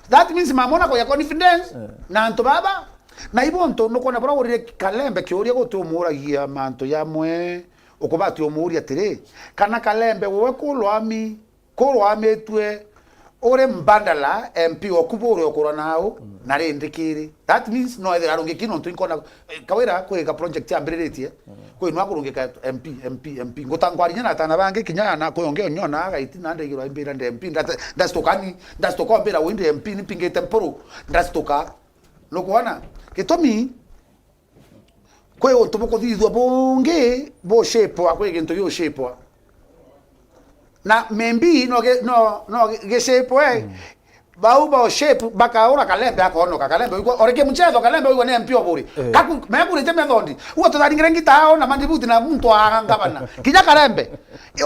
That means mamona kwa confidence na antu baba. Na ibo ntu nukona bura urire Kalembe kiuria guti umuragia mantu jamwe, ukubati umuria atiri, kana Kalembe wewe kulwami kurwamitue uri mbandala M P oku buri ukurwa nau na rindi kiri. That means no ethira arungiki nontu inkona, eh, Kawira kwiga project ambiriritie, kwi nwa kurungika M P, M P, M P. Ngutangwarinya na atana bangi kinya na kuyonge onyona agaiti na ndegirwa imbira ndi M P, ndate-, ndastuka ni, ndastuka ombira windi M P ni pingite mpuru, ndastuka. Nukwona? Gitumi, kwi untu bukuthithua bungi bushipwa, kwi gintu giushipwa. Na maybe no gi-, no, no gi-, gishipwe, bau ba shape bakaura Kalembe akonoka. Kalembe oigwa, oreke mchezo, Kalembe oigwa ni M P oburi. Eh. Kaku, mekurite methondi. Uo tutharingire ngita ao na mandibuti na muntu wa ngavana. Kinya Kalembe.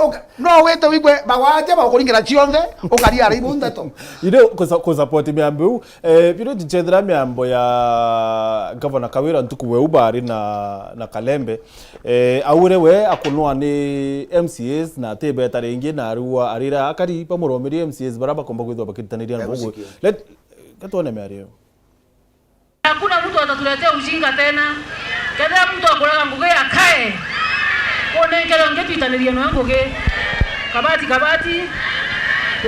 Oka-, no wite wigwe bagwate bakuringira cionthe, ukaria araibu ndeto. Inde kusa-, kusupport miambo iu, eh, biro jichethera miambo ya Governor Kawira ntuku we uba ari na, na Kalembe, eh, aure we akunwa ni M C As na atibeta ringi na arua arira akari bamuromerie M C As bara bakomba kwithwa bakiritaniria ngugi. Let, katwone miario. Hakuna mtu atatuletea ujinga tena. Kethira mtu akuraga ngugi akae, unengere ungi twitanirie nawe ngugi. Kabati, kabati,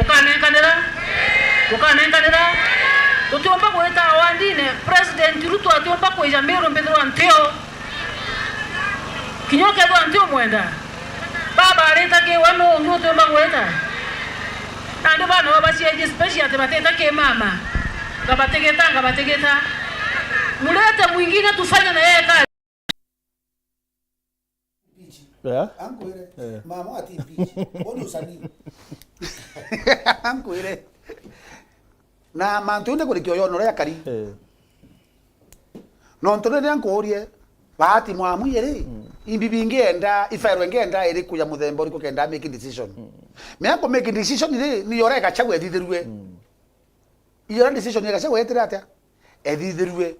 ukanenkanira, ukanenkanira. Tutiumba gwita awandine, President Ruto atiumba kwija Meru mbithirwa ntio. Kinya ukethirwa nti umwenda, baba arita ki we nu ungi utiumba gwita? Nandi bana babaciaithie special ati batita ki mama, ngabatigita, ngabatigita. Mulete mwingine tufanye na yeye kazi. Yeah. Ankwire, eh, mama ati pichi. Boni usanii. Ankwire. Na mantu inde kurikia uyo nore akari. Eh. Nontu riria nkuurie, Bahati Mwamui ri, imbi bingienda, ifairwe ngienda iriku ya muthemba uriku kenda make decision? Mea ku make decision ri, ni yora Gachagua ethithirue. Iyo decision ya Gachagua yetire atia? Ethithirue.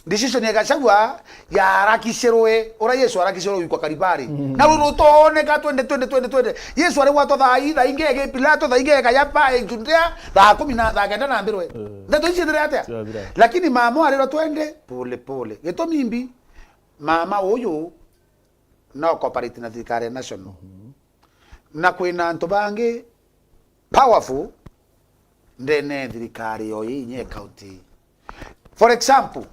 Decision ya Gachagua yarakicirwe, ura Yesu arakicirwe gwikwa Karibari. Na rurutoneka twende, twende, twende, twende. Yesu ari gwatwa thaa i, thaa ingi egi Pilato, thaa ingi ega Kayapa, e Judea, thaa kumi na, thaa kenda na mbirwe. Ndeto ici ithire atia? Lakini mama arirwa twende pole pole. Gitumi mbi, mama uyu no cooperate na thirikari ya national. Na kwina antu bangi powerful ndene ya thirikari yo inya ya county. For example,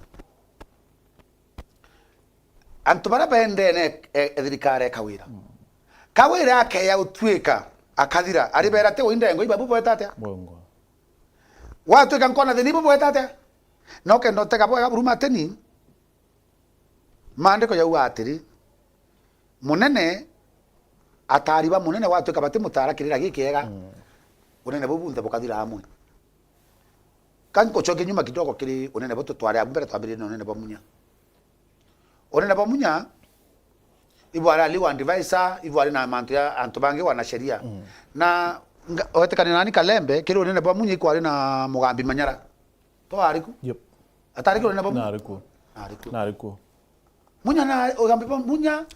antu baria bendene e, e thirikari e Kawira. Kawira akeya utuika akathira, ari bera te uindengo ibabu bweta atia? Bongo. Watuika nkona thini ibo bweta atia? No kenda utega bwega buruma teni. Maandiko jauga atiri, munene atari ba munene gwatuika batimutara kirira gikiega, unene buu bunthe bukathira amwe. Ka nkucoke nyuma kidogo kiri unene butu twari abu mbere twambiririe na unene bwa Munya. Unene bwa Munya, ibwari ali wa advisor, ibwari na mantu ya antu bangi wanasheria. Na nga-, oetikania nani Kalembe, kiri unene bwa Munya ikwari na Mugambi Manyara. To ari ku? Yep. Atari ku na bamu? Nari ku. Nari ku. Nari ku. Munya na ugambi ba Munya.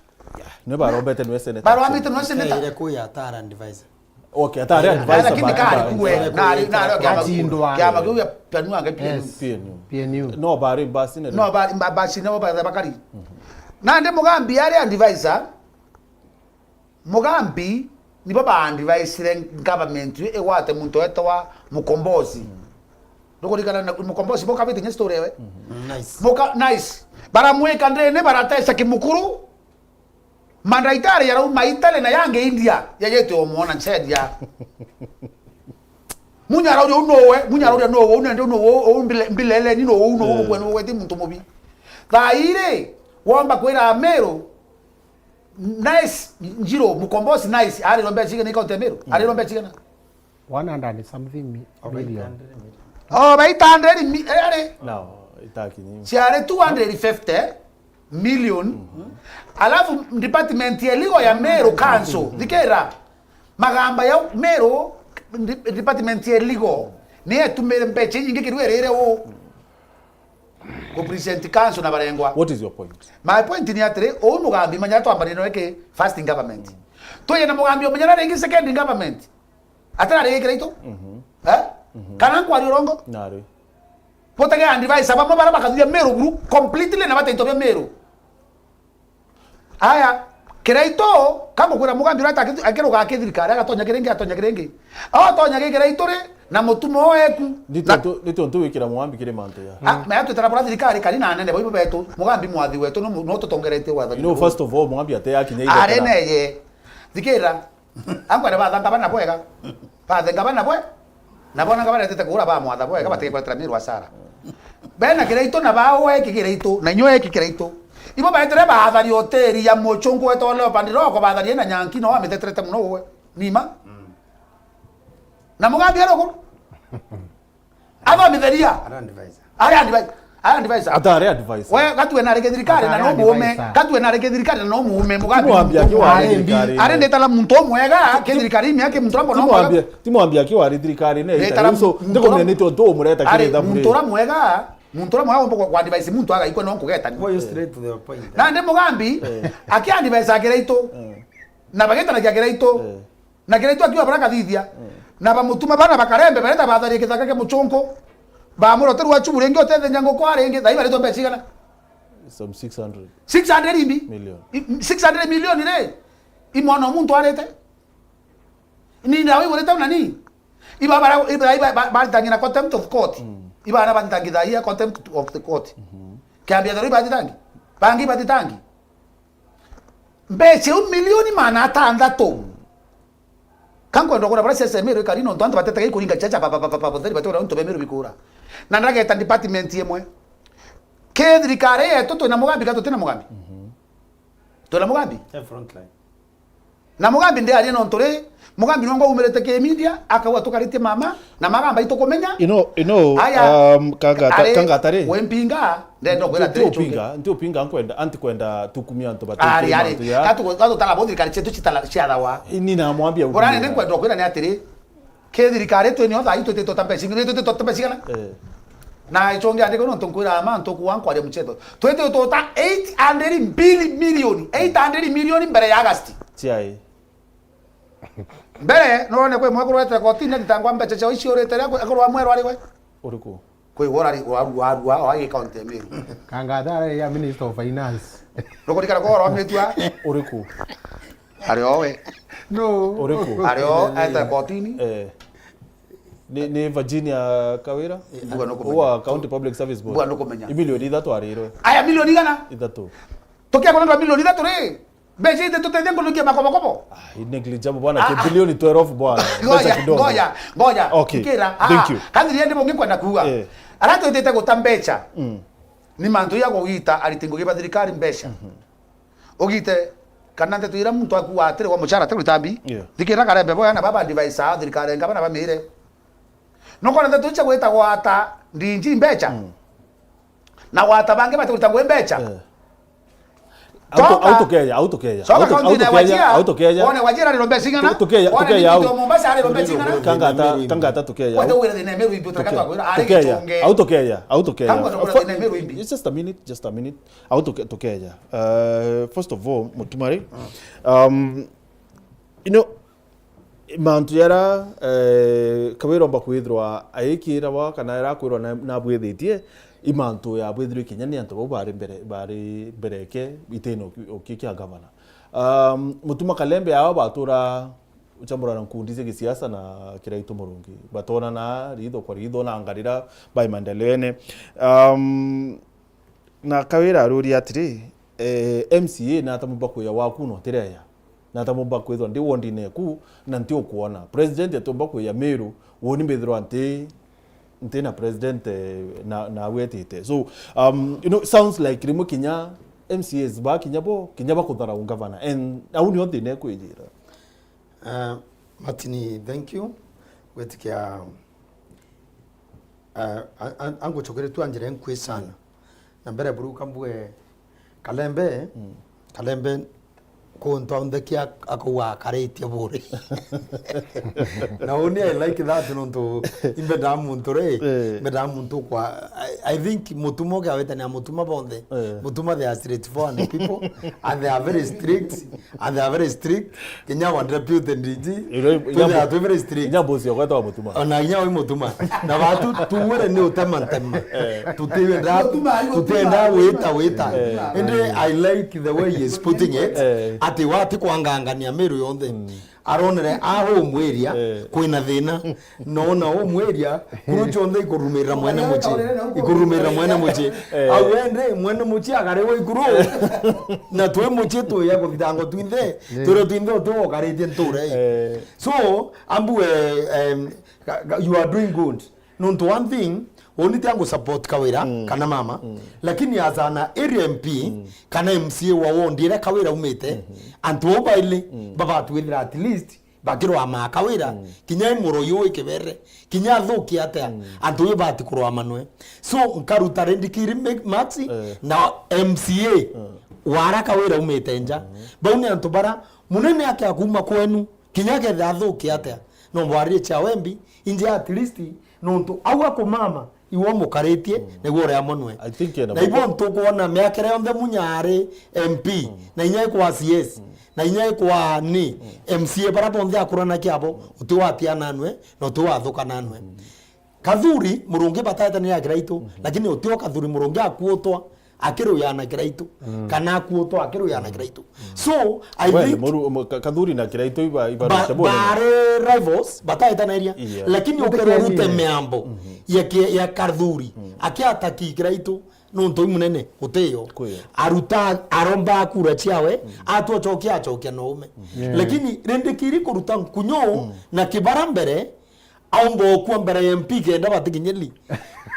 Ni barombete nwe senator. Barwamite nwe senator. Kaire ku ya Tara advisor. Okay, atari advisor. Lakini kari kuwe. Nari, nari kiama. Atindwa. Kiama kiu ya P N U anga P N U. Yes. P N U. P N U. No bari basi ne. No bari ba-, basi ne ba-, bakari. Nandi Mugambi ari advisor, Mugambi nibo ba advisire government igwate muntu wetwa Mukombozi. Nukurikana na Mukombozi bo kabite nye story ewe? Nice. Muka-, nice. Baramwika ndene, barateca Kimukuru. Mandaitari yarauma Italy na yangi India, yajete omwona nchedia. Munya arauria u nowe, munya arauria nowe, u nende u nowe, u mbile-, mbilele ni nowe, u nowe, eh, kwenu weti muntu mubi. Thaa iri, womba kwira Meru, nice, Njiro, Mukombozi nice, arirwa mbeca cigana i kaunti ya Meru? Mm. Arirwa mbeca cigana? One hundred and something mi-, million. Oh, ba eight hundred mi-, eh, ari? No, itakinyi. Ciari two hundred fifty million. Mhm. Alafu department ya legal ya Meru Council, thikira. Magamba ya Meru, de-, department ya legal, ni etumire mbeca inyingi kiru irire u ku present council na barengwa. What is your point? My point ni atiri, uu Mugambi manya twambanie nawe ki first in government. Twije na Mugambi umenya na ringi second in government. Atira ringi Kiraitu? Mhm. Eh? Mhm. Kana nkwari urongo? Nari. Butege advice, bamwe bara bakathuria Meru buru completely na bataito bia Meru. Aya, Kiraitu, ka ngukwira Mugambi uria ataki-, akiruga akithirikari, agatonya kiringi, atonya kiringi. Atonya gi Kiraitu ri, na mutumo weku. Ni tontu, ni tontu wikira Mugambi kiri mantu ya. Ah, maya twitara bura thirikari kari na anene baibo betu, Mugambi mwathi wetu, no mu-, no tutongeretie wathani. You know, first of all, Mugambi ate akinya. Are igotera. Neye. Thikira. Ankwenda bathanga bana bwega. Bathenga bana bwe. Na bona nga baretete kuura ba mwatha bwega, batige kuretera Meru hasara. Bena Kiraitu na bao eki Kiraitu, na inywe eki Kiraitu. Ibo baetire bathari hoteli ya muchungu wetwa Leopard Rock, bathari ena nyanki, no amiteterete muno uwe. Nima? Mm. Na Mugambi ari uku? Athomitheria. Ara advisor. Ari advi-, ari advisor. Ata ari advisor. We, gatue nari githirikari na no muume. Gatue nari githirikari na no muume. Mugambi. Timwambia akiwa ari thirikari. Ari ndetara muntu umwega, githirikari imi aki muntu ambo no mwega. Timwambia, timwambia akiwa ari thirikari ne. Ndetara so, muntu ndikumenya ni tontu umureta ari kiri thabu muntu ri. Ura mwega, muntu ura mwega umbo kwa advice muntu agaikwa no nkugetani. Go straight to the point. Na ndi Mugambi, eh, aki advice akira itu. Eh. Na bagetana kia kira itu. Eh. Na Kiraitu akiuga bara kathithia. Mm. Na bamutuma bana bakarembe, bareta batharie kithaka kia muchunku. Bamwira, "Utirua chubu ringi, utethenya nguku aa ringi." Thai baritwa mbeca cigana? Some six hundred. Six hundred imbi? Million. I, six hundred million ri? I mwana o muntu arite? Ni ndawa igurite una ni? Iba bara, iba, iba, ba-, baritangina contempt of court. Mm. Iba na baritangi thai ya contempt of the court. Mhm. Kiambia thero ibatitangi. Bangi batitangi. Mbeca iu milioni magana atandatu. Ka nkwenda kwona baria siasa ya Meru ikari, nontu antu batetega ikuringa chacha, ba, ba, botheri batwira untu bia Meru bikura. Na ndageta department imwe. Ke thirikari yetu twina Mugambi, ka tutina Mugambi? Mhm. Twina Mugambi? Eh, frontline. Na Mugambi ndiaria nontu ri, Mugambi nongwa umirite ki media, akauga tukaritie mama, na magamba itukumenya. You know, you know, aya, um, kangata, ari, kangata ri. We mpinga, ndenda kwira ti, ti upinga, ti upinga, nkwenda, anti kwenda tukumia antu batu. Ari, ari. Mantu ya. Katu, katu tala bo thirikari cietu citala, ciathawa. Ni namwambia. Bora nende nkwenda kwira ni atiri, ke thirikari twinio thaa ii twititwo ta mbeca, twititwo ta mbeca igana? Eh. Na ichonge andiko nontu nkwira ama ntukuwa nkwaria mucheto. Twititwo ta eight hundred billion, eight hundred million mbere ya August. Chiai. Mbere, nurone kwi mwekuru wetire kotini, athitangwa mbeca ciao icio urite ria, ekuru wa mweru ari we? Uriku? Kwi we urari, urarua, arua, o agi county ya Meru. Kangatha ari ya Minister of Finance. Nukurikana ko oromitwa? Uriku? Ari o we. No. Uriku? Ari o, etire kotini. Eh. Ni, ni Virginia Kawira? Mbuga nukumenya. Wa County Public Service Board. Mbuga nukumenya. I milioni ithatu arirwe. Aya milioni igana? Ithatu. Tukia kunenga milioni ithatu ri? Mbeca ithi tutethia nkurukia makobokobo. Ah, negligible bwana, ah, ke ah, bilioni twelve bwana. Ngoja, pesa kidogo. Ngoja, ngoja. Okay. Ikira. Ah, thank you. Kathiri ndi bungi kwenda kuuga. Eh. Ara twitite guta mbeca. Mm. Ni mantu ya kugita ariti ngugi ba thirikari mbeca. Mhm. Ugite kana nteto ira muntu akuwa atiri wa muchara atiri tambi. Yeah. Thikira karembe boya na baba advisor thirikari ngabana bamire. Nokona nteto icha gwita gwata ndinji mbeca. Mm. Na gwata bangi bati gwita ngwe mbeca. Eh. Au tu-, au tukeya, au tukeya. Coka kaunti-ini ya Wajir, wone Wajir ari rombe cing'ana, wone Ndindi wa Mombasa ari rombe cing'ana. Kangata, kangata tukeya. Wete wire thina Meru imbi utaka twakwira, ari gichunge. Au tukeya, au tukeya. Kangata wire thina Meru imbi. It's just a minute, just a minute. Au tuke-, tukeya. Uh, first of all, Mutumari, um, you know, mantu jara, eh, Kawira omba kwithirwa aikirawa kana jara akwirwa na, nabwithitie, I mantu ya bwithirwe kinya ni antu bau bari mbere, bari mbere eke itine uki-, uki kia gavana. Um, Mutuma Kalembe ao batura uchambura na nkundi cia gisiasa na Kiraitu Murungi. Batonana ritho kwa ritho na ngarira bai maendeleone. Um, na Kawira aruria atiri, eh, M C A nata mumba kwia waku no tireya. Nata mumba kwithwa ndi wondine eku na nti ukwona. President atumba kwia Miru, woni mbithirwa nti, nti na president, eh, na, na wetite. So, um, you know, sounds like rimwe kinya M C As ba kinya bo, kinya bakutharau gavana. And au nio thina ikwijira. Uh, Martin, thank you. Gwitikia, uh, an-, an-, angucokeria tu anjira nkui sana. Na mbere buru kambue Kalembe, mm, Kalembe kuntu onthe kia akauga akaritie buri. Na uni I like that nontu imbendaa muntu ri, eh, imbendaa muntu kwa, I, I think Mutuma ukiawetania Mutuma bonthe. Eh. Mutuma they are straightforward people and they are very strict, and they are very strict. Kinya wa deputy D G, iro, twithira twi very strict. Inya bosi okwa etwa Mutuma. Ona inya wi Mutuma. Na batu tuwire ni utema ntema. Eh. Tutienda, tutienda wita wita. Eh. Indi I like the way he is putting it. Eh. Ati wati kwangangania Miru yonthe. Mm. Aronere aho umwiria, eh, kwina thina. Nona umwiria, kuru cionthe ikurumirira mwene mucii. Ikurumirira mwene mucii. Eh. Au ende, mwene mucii akariwa ikuru. Na twi mucii tuya kuthitangwa twinthe. Turia twinthe uti wokaritie ntura ii. Eh. So, ambue, em, ga-, ga-, you are doing good. Nontu one thing, uni ti angu support Kawira, mm, kana mama, mm, lakini as an area M P, mm, kana M C A wa ward iria Kawira umite, mm-hmm, antu bau baili, mm, babatwithira at least bakirwama Kawira, mm, kinya i muroi wi kibere, kinya athuki atia, mm, antu yu bati kurwamanwe. So, nkaruta Rendikiri mi-, Maxi, eh, na M C A, mm, wara Kawira umite nja. Mm. Bau ni antu bara munene akia kuma kwenu, kinya akethira athuki atia, no mbwaririe cia wembi, inje at least, nontu au akumama, iwe umukaritie, mm, niguo uria amonwe. I think ena Na ibo ntukwona miaka iria yonthe Munya ari M P, mm, na inya ikwa C S, mm, na inya ikwa ni, mm, M C A bara bonthe akurana kiabo, mm, uti watiananwe, na uti wathukananwe. Mm. Kathuri, Murungi bataetanire ya Kiraitu, mhm, lakini utio Kathuri Murungi akuutwa akiruyana Kiraitu, mm, kana akuutwa akiruyana Kiraitu. Mm. So, I Well, think Muru-, Mu-, Ka-, Kathuri na Kiraitu iba, iba ba-, rute bone. Bari rivals, bataetaniria. Yeah. Lakini Gutikia ukirorute nini? Miambo, mhm, ya ki-, ya Kathuri, mm, akiataki Kiraitu, nontu i munene, gutiyo. Kwiyo. Aruta, aromba kura ciawe, mm, atwa cokia, acokia no ume. Mm. Yeah. Lakini Rendikiri kuruta nkunyu, mm, na kibara mbere, aumba ukua mbere ya M P kenda batikinyiri.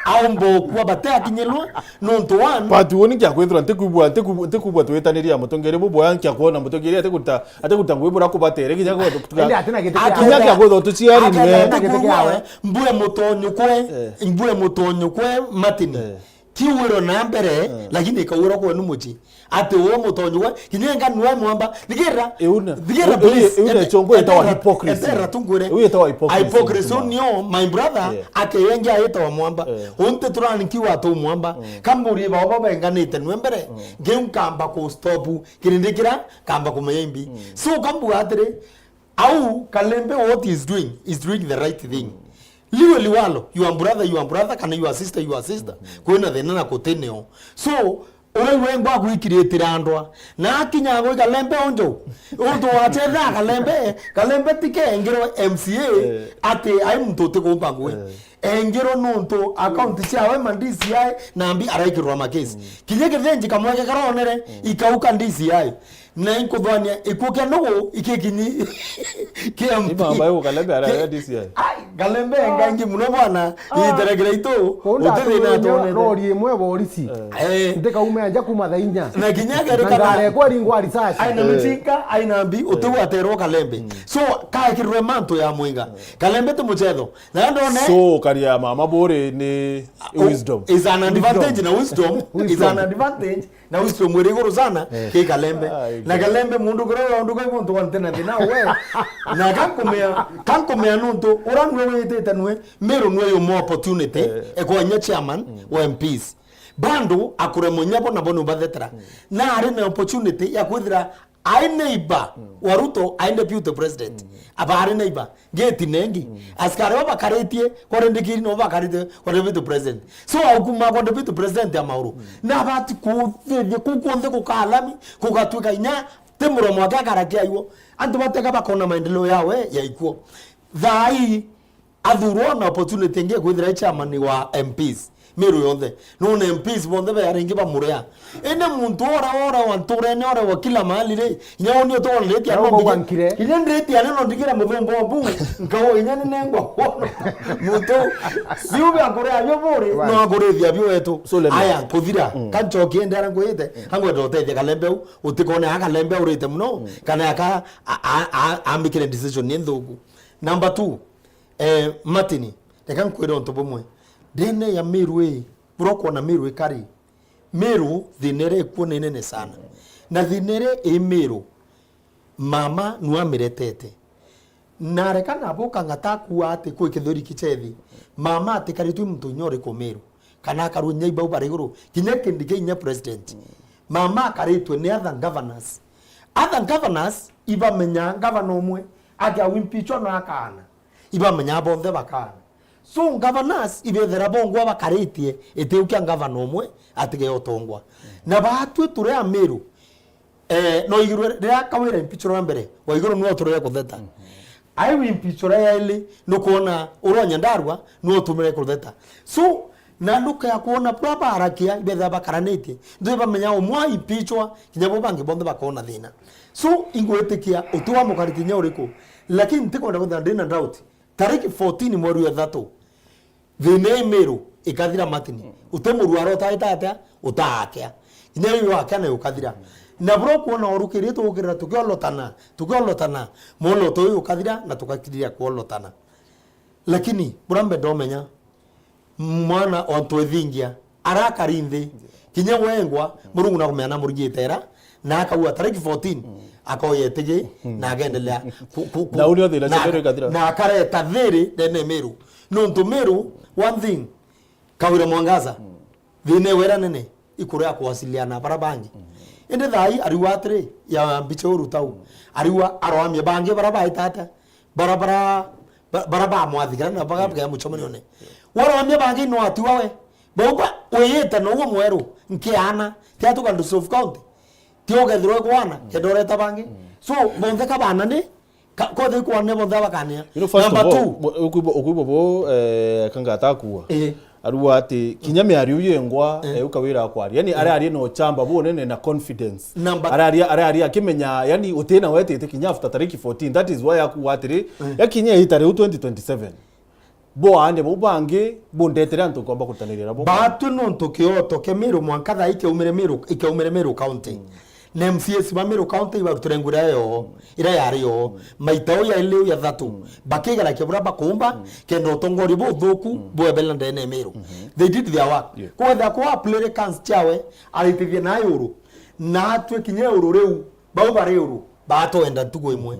Aumba ukua bateakinyirwa, nontu one But woni kia kwithirwa ntikwibua, ntikwibua, ntikwibua twitaniria mutongeria buboya nkia kwona mutongeria atikuruta, atikuruta ngugi bura kubatere kinya kwa tuka. Indi atina giti Ati- kia- Kinya kia kwithirwa tuciari Ati- niwe. Atina giti kiawe. Mbue mutonyo kwe, Eh. mbue mutonyo kwe Martin. Eh. Kiu wiro na mbere, Eh. lakini ikawira kwenu mucii. Ati uwe mutonyo we, kinya enga niwe mwamba. Thigirira. Iu na, Thigirira, iu, please. Iu na Ete-, chongo etawa etera, hypocrisy. Etera tu ngwire. Iu etawa hypocrisy, Hypocrisy, Mutuma. Nio, my brother, Eh. akeyenge aitwa mwamba. Eh. Unte turani kiwa tu mwamba. Mm. Kamuri baba benganite nwe mbere. Mm. Ngeu nkamba ku stop. Kirindi kira, kamba kumenya imbi. Mm. So, kambu atiri, Au, Kalembe, what he's doing, he's doing the right thing. Liwe liwalo, your brother, your brother, kana your sister, your sister. Kwina thina na kutineo. So, uria iwe ngwa gwikiritira ndwa. Na akinya gwi Kalembe onjo. Untu wachetha Kalembe, Kalembe tike engirwe M C A, Eh. ati ai muntu utikumba ngui. Eh. Engirwe nuntu account ciawe ma D C I, na mbi araikirwa makesi. Kinya kithenji kamweke karonere, ikauka D C I. Na inkuthwania ikuo kia nugu ikikinyi kia M P. Imamba yu Kalembe ara Ki-, D C I. Ai, Kalembe engangi muno bwana, Ah. iterekera itu, Kunda uti thina atumire atonete. Rori imwe borisi. Eh. Eh. Ntikaume nja kuma thaa inya. Na kinya Na kerikana. Ngarekwa ringwa risasi. Aina Eh. michinka, aina mbi, uti Eh. waterwo Kalembe. Mm. So, kaekirwe mantu ya mwinga. Eh. Kalembe ti muchetho. Na ndone So, karia mama buri ni U-, wisdom. is an advantage Wisdom. na wisdom is Wisdom. an advantage. Na wisdom iri iguru sana, Eh. ki Kalembe. Ah, Na Kalembe mundu kura undu kai muntu wa ntena thina we. Na kankumea, kankumea nuntu ura nwe witite nwe, Miru nwe yumo opportunity, Eh. ekwa inya chairman wa M Ps. Bado akure munyabo nabo nubathetera. Na ari na opportunity ya kwithira Ai neighbor wa Ruto, ai deputy president. Aba ari neighbor. Gate nengi. Askari baba bakaritie kwa deputy, no bakarite kwa deputy president. So, au kuma kwa deputy president ya Mauru. Na bati kuthithia kuu kunthe kukalami, kugatwika inya, ti muromo wake akarakia iwo. Antu batega bakona maendeleo yawe ya ikuo. Thaa ii, athurwo na opportunity ingi kwithira e chairman wa M Ps. Meru yonthe. None M Ps bonthe be aringi bamurea. Indi muntu ora, ora wa nturene, ora wa kila mahali ri, inya uni utondetia. Na no ugo ndigi-, gwankire. Inya ndetia ni no ndigire muthumba obu, nkao inya ni nengwa wono. Muntu, biu bia kurea bio buri, no akurithia bio wetu. So, let me Aya, kuthira, kanchokie ndera ngwite, angwenda utethia kalembe u, utikone akalembe urite muno, kana aka, a, a, a, ambikire decision ni nthuku. Number two, Eh, Martin, reka nkwire untu bumwe. Ndene ya Meru ii, bura ukwona Meru ikari. Meru, thina iria ikuo ni nene sana. Na thina iria i Meru, mama nu amiretete. Na reka nabo ukang'ata akua ati kwi kithuri kichethi. Mama atikaritwe muntu inya uriku Meru. Kana akarua inya ibau bari iguru. Kinya Kindiki inya president. Mama akaritwe ni other governors. Other governors ibamenya governor umwe, akia wimpichwa na akaana. Ibamenyaa bonthe bakaana. So, governors ibethera bongwa bakaritie itiu kia ngavana umwe atige utongwa. Na baatwi turi Amiru, eh, no igirwe riria Kawira impeach rwa mbere, Waiguru niwe uturire kutheta. Ai impeach rwa yaili, nukwona urwa Nyandarua niwe utumire kutheta. So, na nduka ya kuona bura barakia, ibethera bakaranitie. Ntwi bamenya umwe impeachwa, kinya bo bangi bonthe bakona thina. So, ingwitikia uti wa mukari kinya uriku. Lakini ntikwenda kwithira ndina doubt. Tariki fourteen mweri wa ithatu, thina i Meru ikathira Martin. Uti murwara utaita atia? Utaakia. Kinya riu wakia na ukathira. Na bura ukwona urukirie tugukirira tukiolotana, tukiolotana, mwoloto uyu ukathira na tugakiria kuolotana. Lakini bura mbe ndomenya, mwana o ntwithingia, arakari nthi, kinya wengwa, Murungu nakumenya namuringite era, na akauga tariki fourteen, akoya itigi, na agendelea ku-, ku-, ku-, Na uni o thina na, cia Meru ikathira. Na akareta thiri ndene Meru. Nontu Meru, one thing, Kawira Mwangaza, thina wera nene, ikuru ya kuwasiliana bara bangi. Indi thai ariwa atiri, ya mbicha uru tau, ariwa aroamia bangi bara baitata, bara, bara, ba-, bara bamwathikira na bagabgea mucomanione. Waroamia bangi no atiwa we. Bauba uyite nouwe mweru, nkiana, tiatuka Ndusofu County. Ti ugethirwe kwana, kenda ureta bangi. So, bonthe ka bana ni, ka-, kothe ikwana bonthe bakania. You know, first Number of all, two. Mo-, ukuigua, ukuigua bo, eh, kangata akua. Eh. Arua ati, kinya miario iu yengwa, Eh. eh, ukawira akwaria. Yani, Eh. araria na uchamba bunene na confidence. Number Araria, araria akimenya, yani, utina wetite kinya after tariki fourteen. That is why akua atiri, Eh. ya kinya ita riu twenty twenty-seven. Bo aane bau bangi, bundetere antu nkomba kurutanirira bo. Baatwi nontu kioto kia Meru mwanka thaa ikiaumire Meru, ikiaumire Meru County. Na M C As ba Meru County ibarutire nguo iria yoo, iria yari yoo. Maita o ya ili ya thatu. Bakigerakia buria bakumba, kenda utongoria buthuku bwebela ndene ya Meru. They did their work. Yeah. Kwethira kwa play chance chawe, aritithia na yuru. Na atwi kinya yuru riu, bau bari yuru, batwenda ntugu imwe.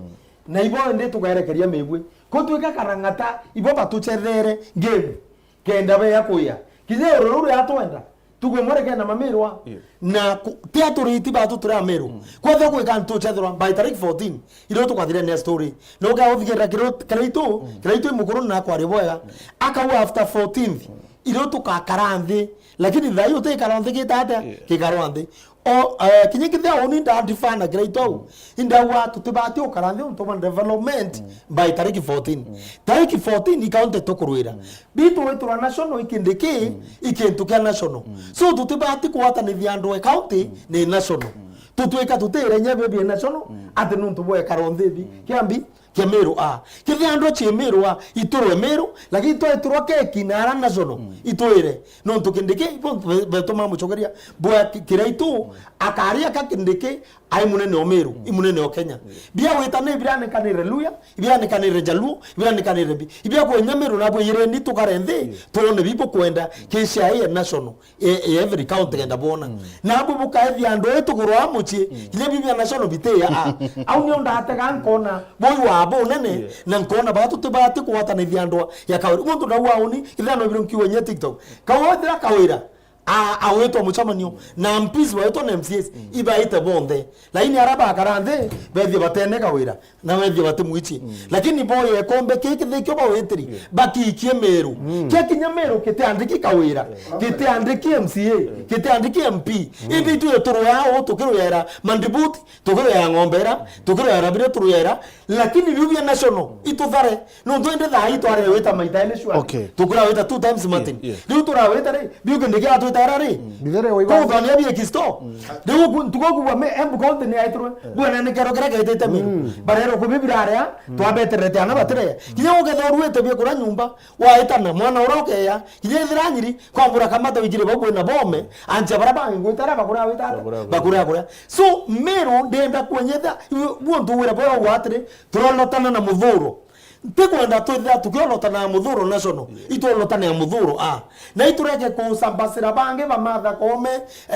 Na ibo indi tugerekeria mibwi. Kutwika karang'ata, ibo batuchethere game. Kenda beya kuya. Kinya yuru riu riatwenda. Tugwe mwere kena mamirwa. Yeah. Na ku-, ti aturiti batu turi amiru. Kwethira gwika ntu chethirwa by tariki fourteen. Iro tukathire ne story. No ga uthigirira kiro, kiraitu, kiraitu imukuru na kwari bwega. Akauga after fourteenth. Iro tukakara nthi. Lakini thai utikara nthi gita atia? Yeah. Kikarwa nthi. O, eh, kinya kithia uni ndandifana kiraitu au. Indauga tutibati ukara nthi untu bwa development by tariki fourteen. Tariki fourteen i county tukurwira. Bitu witurwa national i kindi ki, i kintu kia national. So, tutibati kugwatanithia andu e county ni national. Tutwika tutire inya bibie national, ati nuntu bwekara nthi bi, kiambi, kia Meru a. Kithia andu cie Meru a, iturwe Meru, lakini twaiturwa keki na ara national, itwire. Nuntu kindi ki, bo-, be-, betuma mucokeria, bwa ki-, kiraitu, akaria ka kindi ki, ai munene o Meru, i munene o Kenya. Bia gwita ni biranikanire Luya, ibiranikanire Jaluo, ibiranikanire bi. Ibia kwenya Meru nabwo irendi tukare nthi, tuone bibo kwenda, kisha iye national, e, e, every county kenda bona. Nabwo bukaethia andu etu kurwa mucii, kinya bibia national bitiya a. Au nio ndatega nkona, boi wa bo nene, na nkona batu tibati kuwatanithia andu ya Kawira. Muntu ndauga uni, ithano biro nkiwa nye TikTok. Kawira Kawira, a-, awitwa mucemanio, na M Ps bawitwa na M C As, ibaite bonthe. Lakini aria bakara nthi, bethie batene kawira, na bethie batimwichi. Lakini boye kombe ki kithikio bawitiri, bakiikie Meru. Kia kinya Meru kitiandiki kawira, kitiandiki M C A, kitiandiki M P. Indi itwe turwea uu tukirwera mandibuti, tukirwera ng'ombe ira, tukirwera biria turwera, lakini biu bia national, ituthare. Nontu indi thaa ii twareewita maita eli shwari. Okay. Tukurawita two times, Martin. Yeah, yeah. Riu turawita ri, biu kindi kia twita era ri. Bithere wa iba. Kuthania bie kisto. Riu ku-, ntuko kuwa me, Embu County ni aitirwe. Bwana ni kero kira gaitite Meru. Barero kubibira aria, twabeterete ana batire. Kinya ukethorwite bie kura nyumba, waitana mwana ura ukeya, kinya ithira nyiri, kwambura kamata wijire bau bwina bome, ancha bara bangi ngwita ara bakura wita ara. Bakura, bakura. Bakura kuria. So, Meru ndenda kuonyetha, buo ntuwira bwega gwatire, turolotana na muthuro. Ntikwenda twithira tukiolotana ya muthuro national, itwolotane ya muthuro a. Na itureke kusambasira bangi ba Martha Koome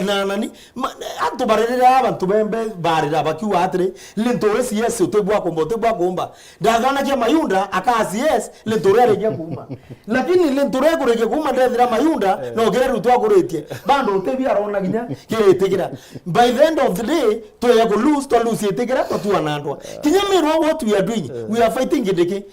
na nani. Ma-, antu baririre aa bantu bembe barira bakiuga atiri, "Linturi C S utibwa kumba, utibwa kumba." Ndathanagia Mayunda akaa C S, Linturi arikia kuuma. Lakini Linturi ekurikia kuuma ndethira Mayunda, no kire Ruto akuritie. Bado utibia arona kinya kiritikira. By the end of the day, Twaya ku lose, twa lose itikira, twa tuana ndwa. Kinya Meru, what we are doing, we are fighting kindiki.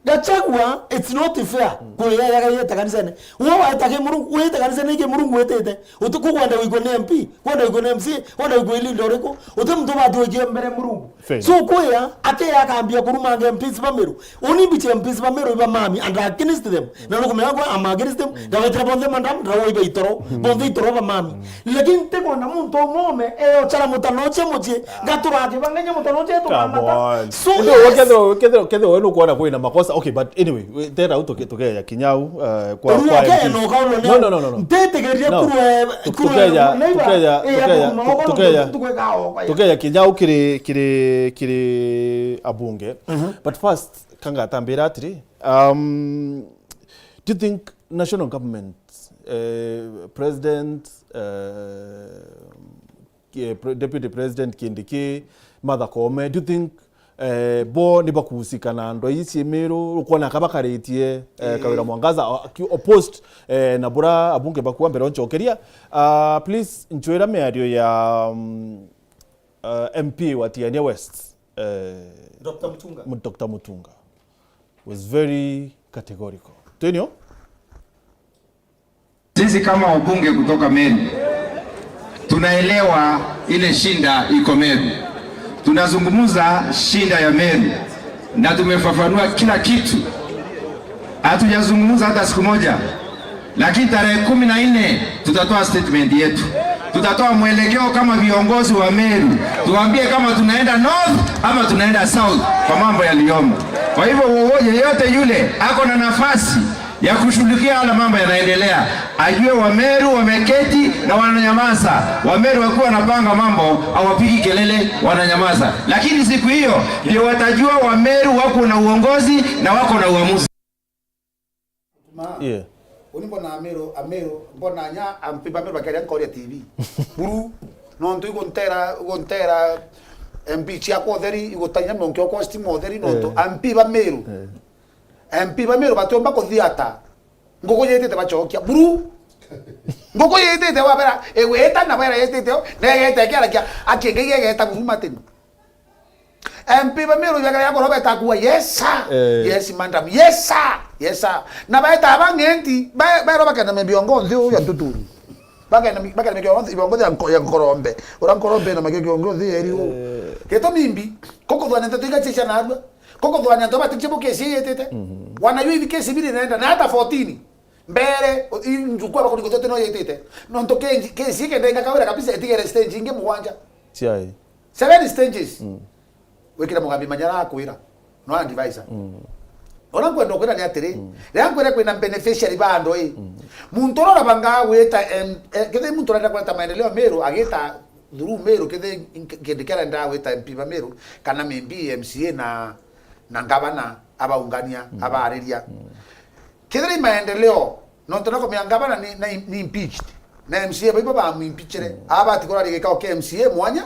Gachagua, it's not fair. Kuya yaga yeta kanisene. Wo weta ke Murungu, weta kanisene ke Murungu wetete. Utuku kwenda wigwe ni M P, kwenda wigwe ni M C A, kwenda wigwe leader uriku. Uti muntu batu wigwe mbere Murungu. Fair. So kuya, ake akambia kurumanga M Ps ba Meru. Uni mbiche M Ps ba Meru iba mami, and against them. Na nukumenya kwa I'm against them. Ndawetera bonthe madam, ndawo iba itoro. Bonthe itoro ba mami. Lakini ntikwona muntu umwe ume, eyo chara mutano uche muchie, gatura kibanga nya mutano uche tukamata. So, ndio, yes. Kethira, kethira, kethira we nukwona kwina makosa. Okay, but anyway, we-, tera u tuke-, tukeya kinya u, eh, kwa, kwa M Ps. No, no, no, no, no. Ntetegeria kurwe, tu-, kurwe, tukeya, neighbor, tukeya, eh, tukeya, tukeya, tukeya kinya u kiri, kiri, kiri abunge. But first, kangatambira atiri, um, do you think national government, eh, president, eh, ki-, pre-, deputy president Kindiki, Martha Koome, do you think, eh, bo ni bakuhusika na ndwa ii cie Meru? Ukwona ka bakaritie, eh, Kawira Mwangaza, o-, aki-, opposed, eh, na bura abunge bakua mbere onchokeria. Ah, please, nchwira miario ya, mm, eh, M P wa Tigania West, eh, Doctor Mutunga. Mu-, Doctor Mutunga was very categorical. Twinio? Sisi kama wabunge kutoka Meru, tunaelewa ile shinda iko Meru. Tunazungumza shinda ya Meru na tumefafanua kila kitu. Hatujazungumza hata siku moja, lakini tarehe kumi na nne tutatoa statement yetu. Tutatoa mwelekeo kama viongozi wa Meru, tuambie kama tunaenda north ama tunaenda south kwa mambo yaliyomo. Kwa hivyo, wo-, yeyote yule ako na nafasi ya kushughulikia yale mambo yanaendelea, ajue Wameru wameketi na wananyamaza. Wameru wakiwa wanapanga mambo, hawapigi kelele, wananyamaza. Lakini siku hiyo ndio watajua Wameru wako na uongozi na wako na uamuzi. Yeah. Uni mbona Ameru, Ameru, mbona nya M P ba Meru bakeria nkoria T V. Buru, nontu iguntera, iguntera M P ciakwa utheri, igutainya mionki okwa stima utheri, nontu M P ba Meru. M P ba Meru batiumba kuthiata. Nguku yitite bachokia. Buru. Nguku yitite wabera, igwita na bera yitite, na igeta ikiarakia, akienga igeta buru matini. M P ba Meru ibagera ya koro beta kuwa, "Yes, sir. Eh. Yes, madam. Yes, sir. Yes, sir." Na beta abang'enti, ba-, bero bakenda mebiongo nthi uyu ya tutuni. Bakenda mi-, bakenda mebiongo nthi, ibiongo ya nko-, ya nkorombe. Ura nkorombe na magegiongo nthi eri u. Eh. Geto mimbi, kukuthwania nteto igachicha narua. Kukuthwania nteto batiche bukesi yetete. Wana yu ibi kesi biri nenda, na hata fourteen. Mbere, o-, i-, njukua bakuri kutote no yetete. Nonto kenji, kesi ikenda inga Kawira kabisa, etigere stage ingi mugwanja. Ciai. Seven stages. Wikire Mugambi Manyara akwira. No advisor. Ora nkwenda kwira ni atiri, riria nkwira kwina beneficiary ba andu i. Muntu ura urabanga gwita, em, eh, kethira muntu urenda kuleta maendeleo Meru, agita through Meru, kethira nk-, kindi kia arenda gwita M P ba Meru, kana maybe M C A na, na ngavana, abaungania, abaariria. Kethira i maendeleo, nontu nakumenya ngavana ni, ni, ni impeached. Na M C A baibo bamuimpeachere. Abati kurari gikao kia M C A mwanya,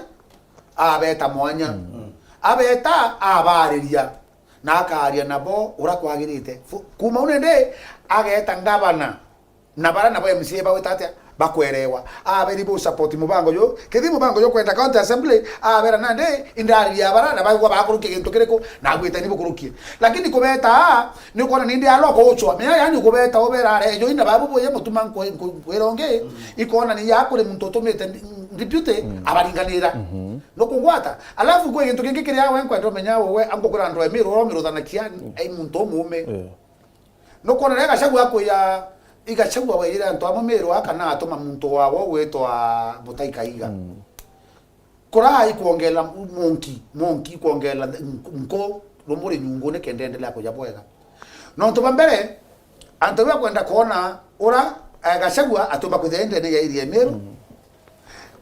abeta mwanya. Abeta, abaariria. Na akaaria nabo ura kwagirite. Fu-, kuma u nindi, ageta ngavana. Na bara nabo M C A bagwita atia? Bakwerewa. Aberi bu support mubango ju. Kethi mubango ju kwenda county assembly, abera nandi indariria bara na bagwa bakurukia gintu kiriku, na agwite ni bukurukie. Lakini kubeta ni ukona nindi alo kuchwa. Mea yani kubeta ubera are jo ina babu buye mutuma nkwe-, nkwe-, nkwira ungi, ikona ni ya kuri muntu utumite ndi-, deputy abaringanira. Nukungwata. Alafu kwi gintu kingi kiria we nkwenda umenya we, angukwira andu emiru oro miruthanakia ai muntu umume. Nukwona riria Gachagua akwiya, i Gachagua waiyire antu amwe Meru aka na atuma muntu wawe ugwitwa Mutai Kaiga. Kuraa ikwongela monki, monki ikwongela nku, nku rumuri nyungune kenda endelea kuja bwega. Nontu bwa mbere, antu bakwenda kwona ura, eh, Gachagua atumba kwithira ndene ya area Meru.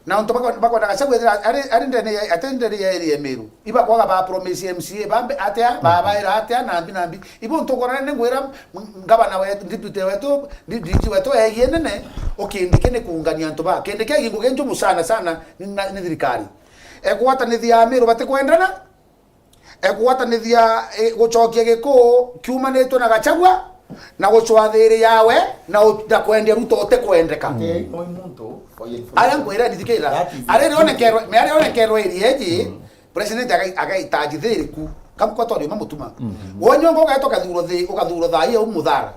Na untu bakwa-, bakwenda Gachagua ethira ari, ari ndene ya, ate ndene ya area Meru. Ibakwaga ba promise M C A bambe atia, babaira atia, nambi, nambi. Ibo ntukorane ni ngwira m-, ngavana wetu, deputy wetu, D-, D G wetu egie nene, ukindike ni kuungania antu ba. Kindiki egi ngugi njumu sana, sana, ni, na, ni thirikari. Ekwatanithia Meru batikwendana, ekwatanithia, e, gucokia giku kiumanitwe na Gachagua, na gucwa thiri yawe, na u-, na kwendia Ruto utikwendeka. Ati, no muntu, for your information. Aria nkwira, ndithikira. That is aria it. Rionekerwe, me aria rionekerwe iri eji, president agai-, agaitaji thiri ku. Kam kwa tori uma mutuma. Wonye ngo ugaitwa kathuro thi, ukathuro thaa iyo umuthara.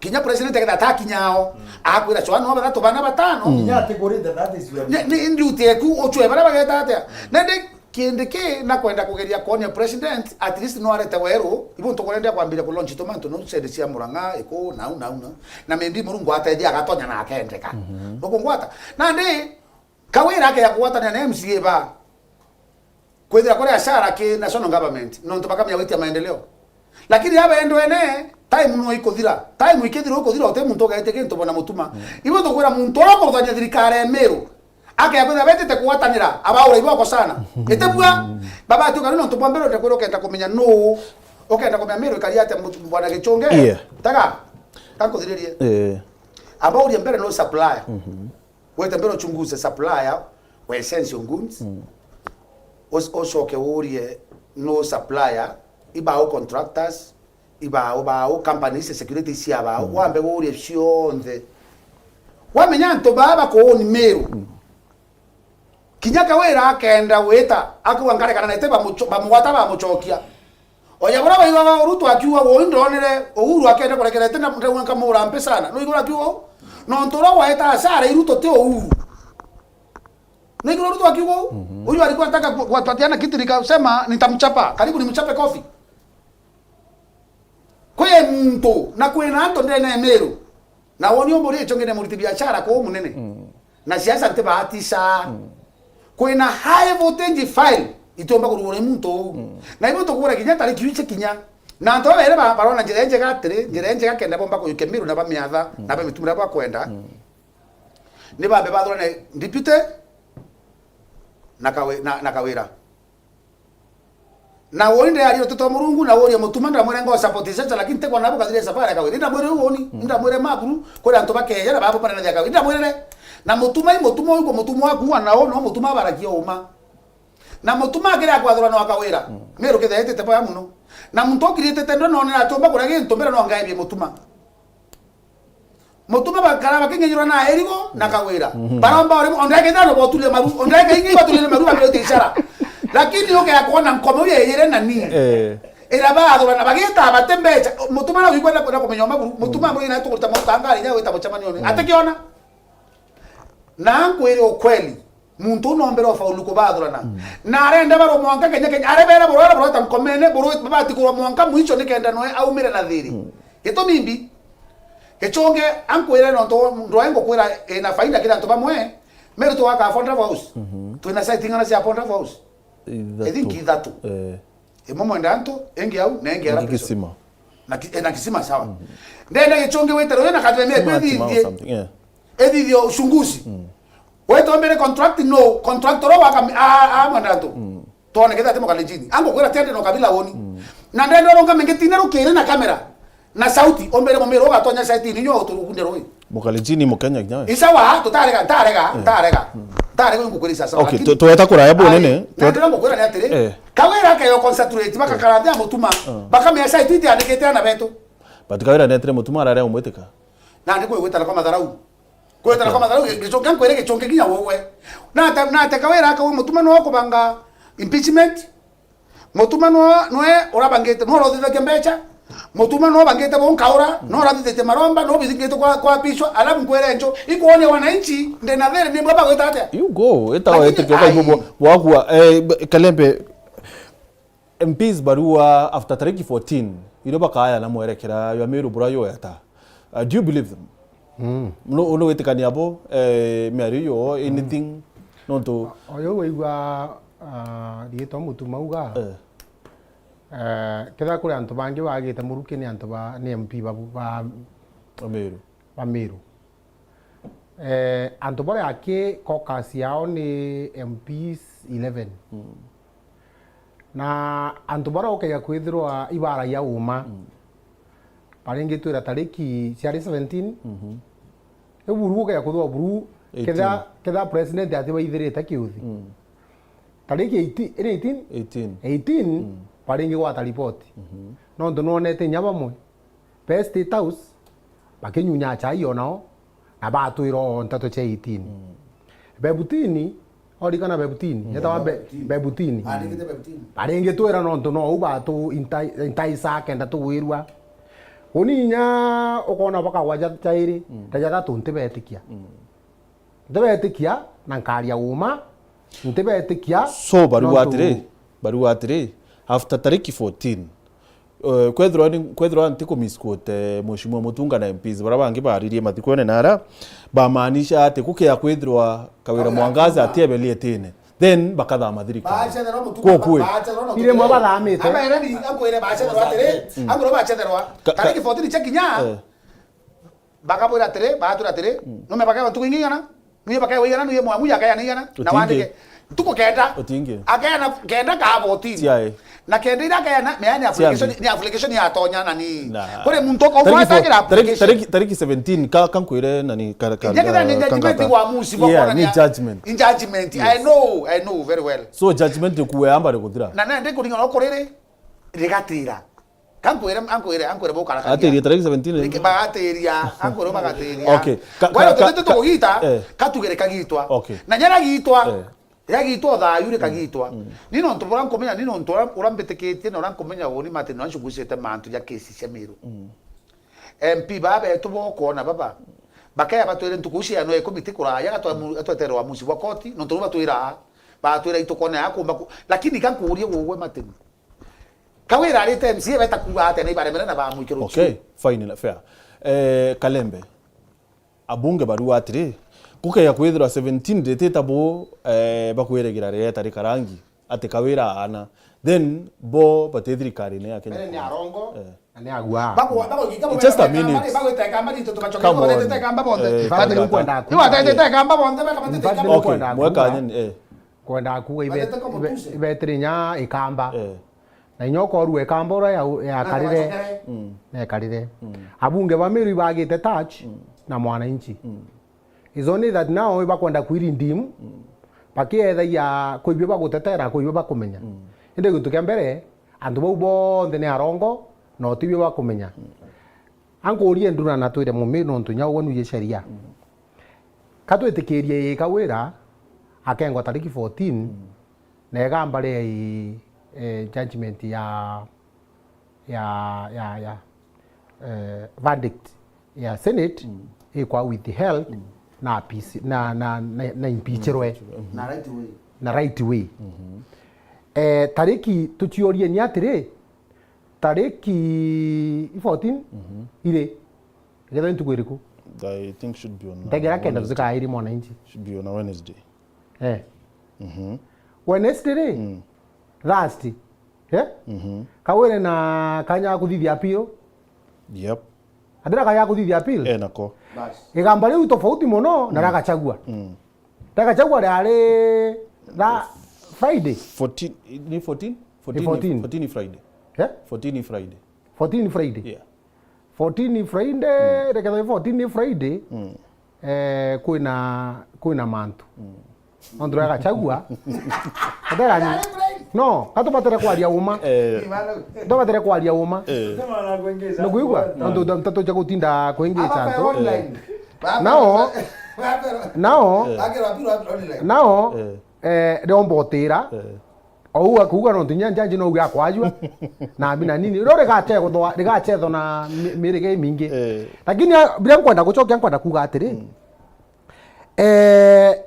Kinya president agetha atakinyao, akwira, "Chwa no batatu bana batano." Kinya atigurite, that is your. Ni, ni duty eku, uchwe bara bageta atia. Nende Kindiki nakwenda kugeria kwonia president, at least no arete weru, ibu ntukurenda kwambiria ku launch to mantu no sende cia Murang'a, iku, nau, nau, nau. Na maybe Murungu atethia agatonya na akendeka. Nukungwata. Nandi, Kawira akeya kugwatania na M C A ba. Kwithira kuri ashara ki national government, nontu bakamenya gwitia maendeleo. Lakini aba endwene, time no ikuthira. Time ikithira ukuthira, uti muntu ugeetie kintu bona mutuma. Ibu tukwira muntu uria ukuruthania thirikari ya Meru, akea kwithira betite kugwatanira, abaura iboko sana. Iti bua, baba atuka ni nontu bwa mbere utekwira ukenda kumenya nuu, ukenda kumenya Meru ikari atia mu-, bwana Gichunge. Yeah. Taga, kankuthiririe. Eh. Abaurie mbere no supplier. Wete mbere uchunguze supplier wa essential goods. Us-, ucoke urie no supplier, ibao contractors, ibao, bao, companies, security cia bao, wambe urie cionthe. Wamenya antu baa bakuuni Meru. Kinya Kawira akenda gwita, akuga nkarekana nete bamucho-, bamugwata bamuchokia. Oya bura baigaga Ruto akiuga uu, indonere Uhuru akenda kurekerete na ndauga nkamura mpe sana. No iguru akiuga uu? Nontu uria waeta hasara i Ruto ti Uhuru. No iguru Ruto akiuga uu? Uyu alikuwa anataka ku-, kutupatia na kitu nikasema nitamchapa. Karibu nimchape kofi. Kwi muntu na kwina antu ndene ya Meru. Na woni umuri ichongene muriti biashara kuu munene. Na siasa ntibaatisa. Kwina high voltage file itiumba kurugura i muntu uu. Na ibu tukugura kinya tari kiu iche kinya. Na antu babere ba-, barona njira injega atiri, njira injega kenda bomba kuyukia Meru na bamiatha, na bamitumira bakwenda. Ni bambe bathurane deputy na Kawi-, na, na Kawira. Na woni ndari uti twa Murungu, na wori mutuma ndamwire ngo support sasa, lakini tekwa nabo kathire safari ya Kawira. Ndamwire woni, ndamwire maburu, kuri antu bakeja na babo bana na Kawira. Ndamwire, na mutuma i mutuma uyu, mutuma waku wa nao, no mutuma baragia uma. Na mutuma akira kwathura no Kawira. Meru kithetete baya muno. Na muntu ukiritete ndo none atomba kura gintu mbere no ngaibie mutuma. Mutuma bakara baking'enyirwa na erigo na Kawira. Baromba ore, ondeke ithano botulie maru, ondeke ingi batulile maru, bambe ishara. Lakini uke ya kuona nkomo uyu eyire na ni. Eh. Ira bathura na bagita bate mbecha. Mutuma na wikwenda kwenda kumenya mabu, mutuma muri na tukuruta mutangari nya wita mucemanioni. Ate kiona? Na nkwire ukweli. Muntu uu no mbere o faulu kubathurana. Na arenda barwa mwanka kenya kenya, arebera burwara burwata nkomene, burwata babati kurwa mwanka mwisho nikenda noe aumire na thiri. Gitumi mbi, Gichunge ankwire nontu ndwae ngukwira ina faida kiri antu bamwe, Meru twaka affordable house. Twina site ing'ana cia affordable house? Ithatu. I think ithatu. Eh. Imwe mwenda antu, ingi au, na ingi ara prison. Kisima. Na ki-, eh, na kisima sawa. Ndenda Gichunge wite ruya na kathime Smart mouth ethithie. Something, yeah. Ethithie uchunguzi. Wete ombere contract no, contractor wa kami-, a, a, a, mwenda antu. Twone ketha ati Mukalenjini. Angukwira ati ende no kabila woni. Na ndenda uronga menge tine rukiri na kamera. Na sauti, ombere mumiro ugatonya site ni nyo uturukunde rui. Mukalenjini Mukenya kinya we. Isawa, tutarega, ntarega, ntarega. Ntarega ngukwira isa sawa. Okay, lakini tu-, tuweta kuraya bunene. Ai, na ndenda ngukwira ni atiri. Eh. Kawira ke yo concentrate, bakakarandhia mutuma. Bakamea site iti andikite ana betu. But Kawira netire mutuma arare umwitika. Na ndi kwigwitana kwa matharau. Kwetera kwa matharau, gi-, gichunke, nkwire gichunke kinya wowe. Nate, nate Kawira akauga Mutuma no kubanga impeachment. Mutuma no, nwe urabangite, no urothithagia mbecha. Mutuma no bangite bo nkaura, no urathithitie maromba, no bithingite kwa, kwa pichwa, alafu nkwire njo, ikuone wananchi, ndena there, ni mbaba gwita atia? You go, etawa. Lakini etike kwa ai. Ibo bwa-, bwakua, eh, b-, Kalembe, M Ps barua after tariki fourteen, irio bakaya na mwerekera ya Meru bura yo eta. Uh, do you believe them? Mm. No, no witikania bo, eh, miario yo, anything, nontu. Oyo waigua, ah, riitwa Mutuma uga, eh, eh, ketha kuri antu bangi bagite muruki ni antu ba, ni M P ba, ba, ba Meru. Ba Meru. Eh, antu baria aki caucus yao ni M Ps eleven. Mm. Na antu baria ukaiga kwithirwa ibaragia uma, mm, baringitwira tariki ciari seventeen. Mhm. Riu buru ukaiga kwithirwa buru, eighteen. Ketha, ketha president atibaithirite kiuthi. Mm. Tariki eighteen, ni eighteen? Eighteen. Eighteen, mm, baringigwata ripoti. Mhm. Nontu nwonete inya bamwe be State House bakinyunya chai o nao, na batwira o nteto cia eighteen. Mm. Bebutini, orikana Bebutini, mm, yetawa Be-, Bebutini. Bebutini. Baringite Bebutini. Baringitwira nontu nou batu intai-, intaisa kenda tugwirua. Uni inya ukona bakagwa ja-, jairi, mm, na jathatu ntibetikia. Mm. Ntibetikia, na nkaria uma, ntibetikia. So, barua nontu atiri, barua atiri, after tariki fourteen, eh, kwethirwa ni, kwethirwa nti kumisquote, eh, Mheshimiwa Mutunga na M Ps, baria bangi baririe mathikwene nara, bamaanisha ati gukia kwithirwa Kawira Mwangaza atiebelietine, then bakathama thirikari. Bacetherwa Mutunga, kukwi. Bacetherwa no. Iri mwe bathamite. Abaere ni akwire bacetherwa atiri, mm, akwire bacetherwa. Ka-, ka-, tariki fourteen cia kinya, eh. Bakabwira atiri, baatwira atiri, mm, nume bakaya ntuku ingi igana, nuye bakaya igana, nuye mwamu yakaya ni igana, na utingi, wandike ntuku kenda. Utingi. Akaya na kenda ka fourteen. Tiae. Na kenda ira akaya na, meani application, tiambi, ni application ya tonya na ni. Na. Kuri muntu ko tariki fo-, fatagira tariki, application. Tariki, tariki seventeen, ka, ka nkwire na ni ka, ka, nje kethira ni ka, judgment kangata. Wa musi bwa, yeah, kuonania ni judgment. In judgment. Yes. I know, I know very well. So judgment kuwe amba rikuthira. Na nende kuringa no kuriri rigatira. Kankwire, ankwire, ankwire bukara karia. Atiria tariki seventeen. Niki bagatiria, ankwire bagatiria. Okay. Ka-, wero ka-, tutete ka-, tugugita, eh, katugere kagitwa. Okay. Na nyara gitwa. Eh. Yagitwa thayu ri kagitwa. Mm. Ni nontu bura nkumenya, ni nontu ura, ura mbitikitie na ura nkumenya uni mati na nshugusite mantu ja kesi cia Meru. Mm. M P baba betu bokona baba. Bakaya batwire ntuku cia no ikumi ti kuraya, gatwa mu-, atweterwa muci bwa koti, nontu batwira, batwira itukona ya kumba ku-, lakini kankurie gugwe mati. Kawira arite M C A beta kuuga atia na ibaremere na bamwikira ucio? Okay, fine na fair. Eh, Kalembe, abunge barua atiri, gukea kwithirwa seventeen ritita bu, eh, bakwirigira rireta rikarangi, ati Kawira aana. Then bo bati thirikarine ya Kenya. Mbere ni Arongo, eh, na ni Agua. Bago, bago, gika. Just a minute. Bagwita Ikamba rintu tugacoka. Come on. Batete Ikamba bonthe. Eh, batete Ikamba bonthe, baka batete Ikamba. Okay, mweka nyeni, eh. Kwenda kuuga ibe-, ibe-, ibetire inya Ikamba. Eh. Na inya ukorua Ikamba uria ya, yakarire. Mm. Nekarire. Mm. Abunge ba Meru ibagite touch, mm, na mwananchi. Mm. Is only that now ibakwenda kwirindim, mm, bakiethagia kwi bio bagutetera, kwi bio bakumenya. Mm. Indi gintu kia mbere, antu bau bonthe ni Arongo, na uti bio bakumenya. Mm. Ankurie nduna na twire Mumiru nontu inya ugwe nuye sheria. Mm. Ka twitikirie ii Kawira akengwa tariki fourteen, mm, na Ikamba ria ii, eh, judgment ya, ya, ya, ya, eh, verdict ya Senate, mm, ikwa withheld, mm, na appease, na, na, na, na impeachirwe. Mm. Na right way. Na right way. Mm-hmm. Eh, tariki tuciorie ni atiri, tariki fourteen, mhm, iri? Ikethirwa ni ntuku iriku? I think should be on, uh, Wednesday. Ntegera kenda tuzikairi mwananchi. Should be on a Wednesday. Eh. Mhm. Wednesday ri? Mm. Thursday. Eh? Mhm. Kawire na kanya ga kuthithia appeal? Yep. Athira kanya ga kuthithia appeal? Eh, nako. Bas. Igamba riu tofauti mono na, mm, ria Gachagua. Mm. Ria Gachagua riari ra Friday. Fourteen, ni fourteen? Ni fourteen. Fourteen ni Friday. Eh? Fourteen ni Friday. Fourteen ni Friday? Yeah. Fourteen ni Friday, mm, reke thwe fourteen ni Friday. Mm. Eh, kwina, kwina mantu. Mm. Nontu ria Gachagua. Atera ni. No, katubatere kwaria uma. Eh. Tubatere kwaria uma. Eh. Nukwigua? Mm. Nontu nteto cia gutinda kuingica antu. Nao, Nao, nao, eh, riomba utira, o uga kuuga nontu inya njanji no uga akwajua, na ambi na nini. Rio rigachethwa, rigachethwa na mi-, miriga imingi. Eh. Lakini a-, biria nkwenda gucokia, nkwenda kuuga atiri, eh,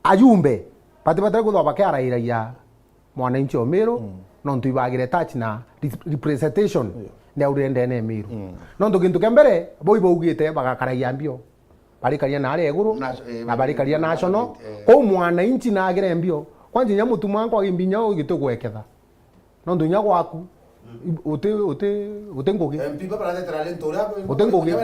ajumbe, bati batari kuthwa bakiarairagia mwananchi o Meru, nontu ibagire touch na re-, representation ni aurire ndene ya Meru. Nontu gintu kia mbere, bo ibaugite bagakaragia mbio. Barikaria naria iguru, na barikaria national. Kou mwananchi nagire mbio. Kwanja inya mutumwa nkwa gimbinya ugitugweketha. Nontu inya gwaku, uti, uti, uti ngugi. M P baba aretera Linturi hapo. Uti ngugi.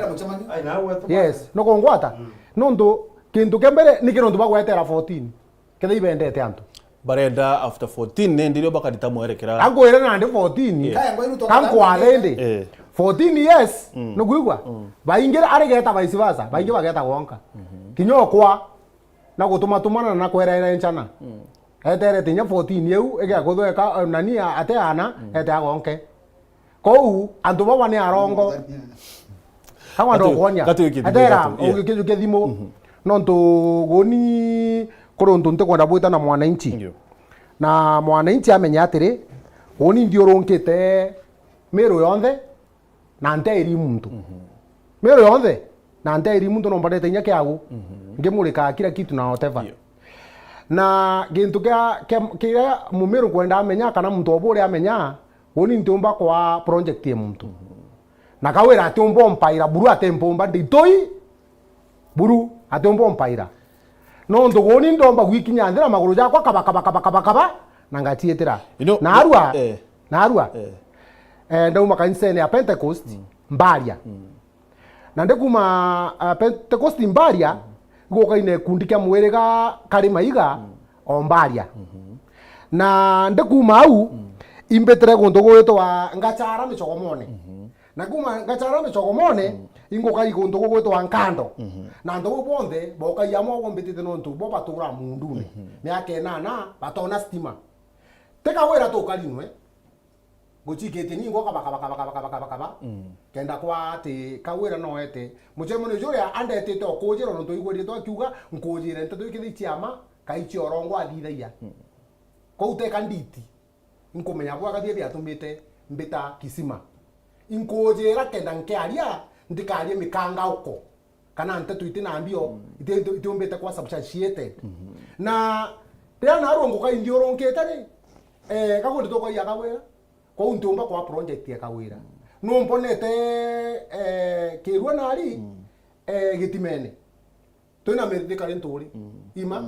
Yes, no kungwata. Nontu kintu kia mbere, niki nontu bagwetera fourteen? Kethira ibendete antu. Barenda after fourteen, nindi rio bakarita mwerekera. Angwire nandi fourteen, yeah, kankwathe indi. Eh. Fourteen, yes, nukwigua? Baingi arigeta vice versa, baingi bageta gwonka. Kinya okwa, na gutumatumana na kweraera enchana. Eterete inya fourteen iu, igekuthweka, eh, nani a-, ate ana, ete agonke. Kou, antu baba ni arongo. Kama ndo kuonia. Etera, ugikijukia thimu. Nontu guni kuri untu ntikwenda bwita na mwananchi. Ndio. Na mwananchi amenye atiri, guni nthiurunkite Meru yonthe, na nteiri muntu. Meru yonthe, na nteiri muntu, no mbarete inya kiagu. Ngimurika kila kitu na whatever. Ndio. Na gintu kia, kia, kiria Mumiru nkwenda amenya, kana muntu o buri amenya, uni ntiumba kwa project ya muntu. Na Kawira atiumba umpaira, buru atimpumba nditoi, buru atiumba umpaira. Nontu guni ndomba gwikinya nthi na maguru jakwa kaba, kaba, kaba, kaba, kaba, na ngachiitira. You know, narua, eh, narua, eh, eh, ndauma kanisene ya Pentecost, Mbaria. Na ndikuma, uh, Pentecost Mbaria, iguka ina ikundi kia mwiriga kari maiga, o Mbaria. Na ndikuma au, imbitire guntu gwitwa Ngachara Michogomone. Na kuma Ngachara Michogomone, inguka i guntu gugwitwa Nkando. Na antu bau bonthe, bokagia amwe bombitite nontu bo batura mundune. Miaka inana, batona stima. Ti Kawira tukarinwe. Nguchikitie ningo kaba, kaba, kaba. Kenda kwa ati Kawira no ete. Muchemanio juria andetite o kujira nontu igwiritwe akiuga, nkujire nteto ikithii ciama, kai cia urongo athithagia. Kou teka nditi. Inkumenya bwa gathie biatumite mbita kisima. Inkujira kenda nkiaria, ndikarie mikangauko. Kana nteto iti na mbio, iti, iti, itiumbite kwa substantiated. Na riria narua nguka inthiurunkite ri, eh, gakundi tukagia Kawira. Kwou ntiumba kwa project ya Kawira. Numbonete, eh, Kirua nari, eh, Gitimene. Twina Mithika Linturi. Ima.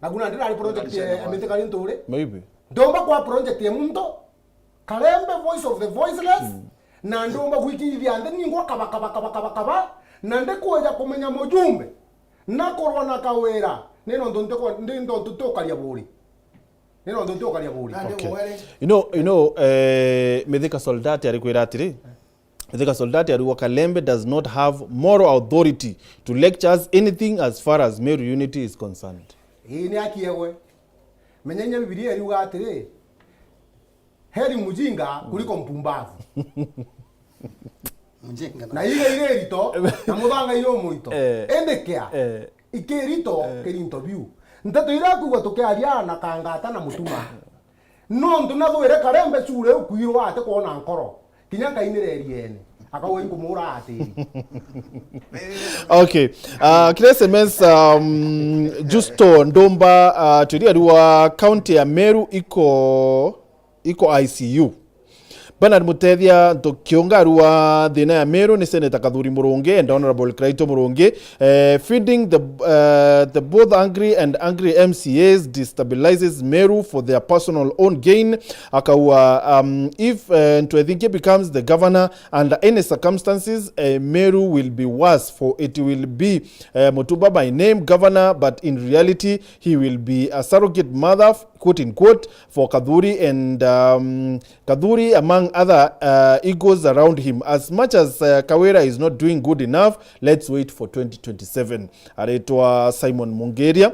Na kuna ndira ari project ya Mithika Linturi. Maybe. Ndomba kwa project ya muntu. Karembe, voice of the voiceless. Na ndomba gwikithia nthi ningwa kaba, kaba, kaba, kaba, kaba. Na ndikuja kumenya mujumbe. Na kurwa na Kawira. Ni nontu ndiko-, ndi nontu tukaria buri. Ni nontu tukaria buri. Okay. You know, you know, eh, Mithika Soldati arikwira atiri, Mithika Soldati ariuga, Kalembe does not have moral authority to lecture us anything as far as Meru unity is concerned. Ii, ni akiegwe. Menya inya Bibilia iriuga atiri, heri mjinga kuliko mpumbavu. Mjinga na iga iri irito, na muthanga iri umurito. Eh. Indi kia, eh, ikirito, eh, kirinto biu. Nteto iria akuigua tukiaria na kangata na mutuma. Nontu nathwire Karembe cure ukwirwa ati kwona nkoro. Kinya nkainira eriene. Akauga inkumuura atiri. Okay. Uh, kira S M S, um, Justo Ndumba, uh, turia ariwa county ya Meru iko, iko I C U. Bernard Mutethia Ntukiunga ariwa thina ya Meru ni Senator Kathuri Murungi and Honorable Kiraitu Murungi. Eh, feeding the, uh, the both angry and angry M C As destabilizes Meru for their personal own gain. Akaua, um, if, uh, Ntwethinkia becomes the governor under any circumstances, uh, Meru will be worse, for it will be, uh, Mutumba by name governor, but in reality he will be a surrogate mother, quote unquote, for Kathuri and, um, Kathuri, among other, uh, egos around him. As much as, uh, Kawira is not doing good enough, let's wait for twenty twenty-seven. Aretwa Simon Mungeria.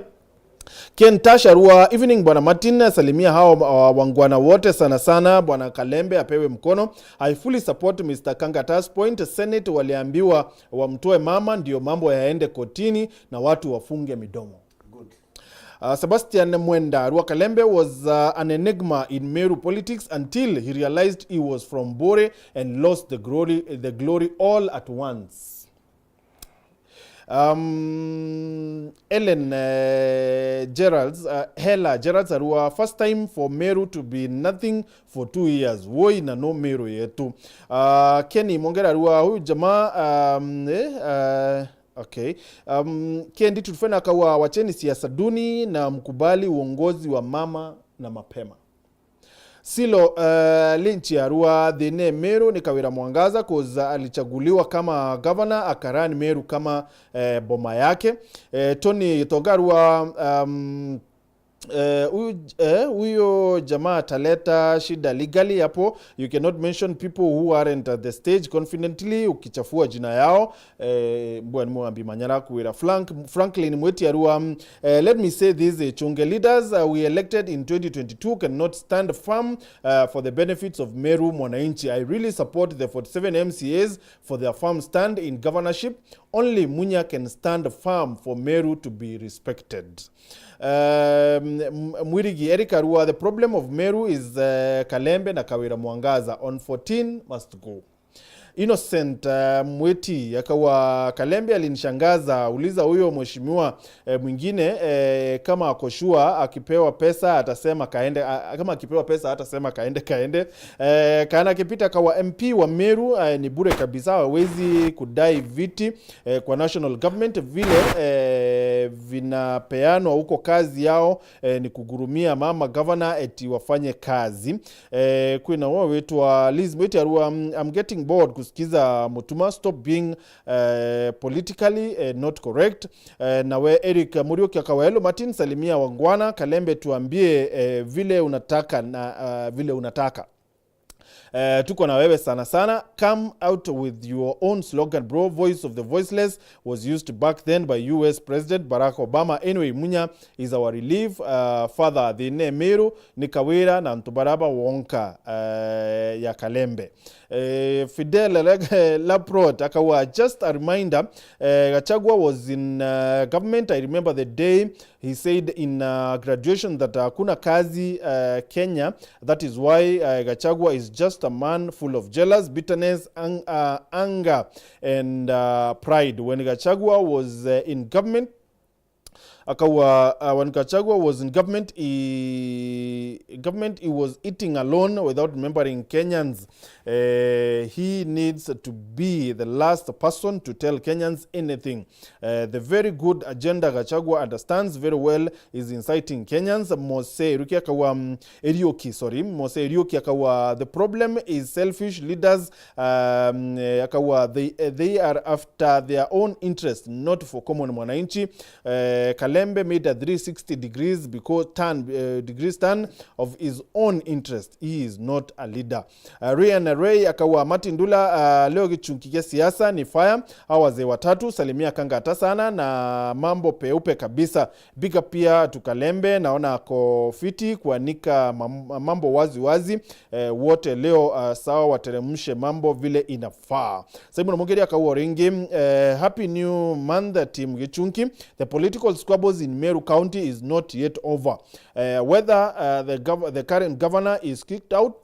Ken Tasha Rua, evening bwana Martin, salimia hao uh, wangwana wote, sana sana bwana Kalembe apewe mkono. I fully support Mister Kangata's point. Senate waliambiwa wamtoe mama ndio mambo yaende kotini na watu wafunge midomo. Good. Uh, Sebastian Mwenda Rua, Kalembe was uh, an enigma in Meru politics until he realized he was from Bore and lost the glory, the glory all at once. Um, Ellen uh, Geralds, uh, Hela Geralds Arua, first time for Meru to be nothing for two years. Woi na no Meru yetu. Uh, Kenny Mongera Arua, huyu jamaa um, eh, uh, okay. Um, Kendi Tutufena Kawa, wacheni siasa duni na mkubali uongozi wa mama na mapema. Silo uh, Lynch Arua, thine Meru ni Kawira Mwangaza, 'cause alichaguliwa kama governor, akarani Meru kama eh, boma yake. Eh, Tony Gitonga Arua, um, eh, huyu eh, huyo jamaa ataleta shida legally hapo. You cannot mention people who aren't at the stage confidently ukichafua jina yao. Eh, bwana Mwambi Manyara kwira Frank, Franklin Mweti Arua, um, eh, let me say this, eh, Chunge leaders uh, we elected in twenty twenty-two cannot stand firm uh, for the benefits of Meru mwananchi. I really support the forty-seven M C As for their firm stand in governorship. Only Munya can stand firm for Meru to be respected. Um, M- Mwirigi Eric Arua, the problem of Meru is uh, Kalembe na Kawira Mwangaza. On fourteen must go. Innocent uh, Mweti akawa, Kalembe alinishangaza, uliza huyo mheshimiwa eh, mwingine eh, kama ako sure akipewa pesa atasema kaende, a, kama akipewa pesa atasema kaende kaende. Eh, kana akipita kawa M P wa Meru eh, ni bure kabisa, hawezi kudai viti eh, kwa national government vile eh, vinapeanwa huko, kazi yao eh, ni kugurumia mama governor eti wafanye kazi. Eh, kwina wo witwa Liz Mwiti Arua, um, I'm getting bored kusikiza Mutuma, stop being eh, politically eh, not correct. Eh, nawe Eric Muriuki akawa, hello Martin, salimia wangwana Kalembe, tuambie eh, vile unataka na uh, vile unataka. Eh, tuko na wewe sana sana. Come out with your own slogan, bro. Voice of the voiceless was used back then by U S President Barack Obama. Anyway, Munya is our relief. Uh, Father Thine Meru ni Kawira na antu baraba wonka uh, ya Kalembe. Eh, Fidel Laprot akawa, just a reminder, eh, Gachagua was in uh, government. I remember the day he said in uh, graduation that hakuna kazi uh, Kenya. That is why uh, Gachagua is just a man full of jealous, bitterness, ang uh, anger and uh, pride. When Gachagua was uh, in government, akawa uh, when Gachagua was in government, he, government, he was eating alone without remembering Kenyans. Uh, he needs to be the last person to tell Kenyans anything. Uh, the very good agenda Gachagua understands very well is inciting Kenyans. Mose Ruki akawa, um, Eriuki, sorry, Mose Eriuki akawa, the problem is selfish leaders. Um, eh, akawa, they, eh, they are after their own interest, not for common mwananchi. Uh, Kalembe made a three sixty degrees because turn, uh, degrees turn of his own interest. He is not a leader. Uh, Ryan Ray akawa, Martin Ndula, uh, leo gichunki kia siasa ni fire. Hawa wazee watatu, salimia Kangata sana na mambo peupe kabisa. Big up pia to Kalembe, naona ako fiti kuanika mam- mambo wazi wazi. Eh, wote leo uh, sawa, wateremshe mambo vile inafaa. Simon Mugeri akawa ringi, eh, happy new month team Gichunki. The political squabbles in Meru County is not yet over. Uh, whether uh, the, gov- the current governor is kicked out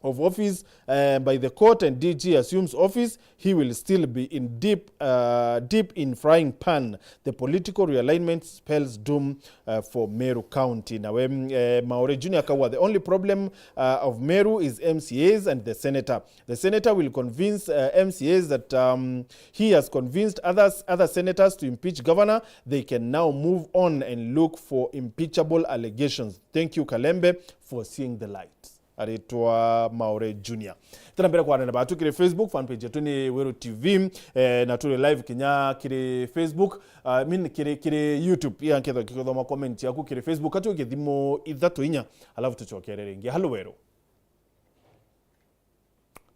of office uh, by the court and D G assumes office, he will still be in deep, uh, deep in frying pan. The political realignment spells doom uh, for Meru County. Nawe uh, Maore Junior akawa, the only problem uh, of Meru is M C As and the senator. The senator will convince uh, M C As that um, he has convinced others, other senators to impeach governor. They can now move on and look for impeachable allegations. Thank you Kalembe for seeing the light. Aritwa Maore Junior. Tena mbere kwanene batu kiri Facebook fan page yetu ni Weru T V, eh, na turi live kinya kiri Facebook, uh, min kiri kiri YouTube. Iya nketho kithoma comment yaku kiri Facebook atu githimo ithatu inya, alafu tuchokere ringi. Halo Weru.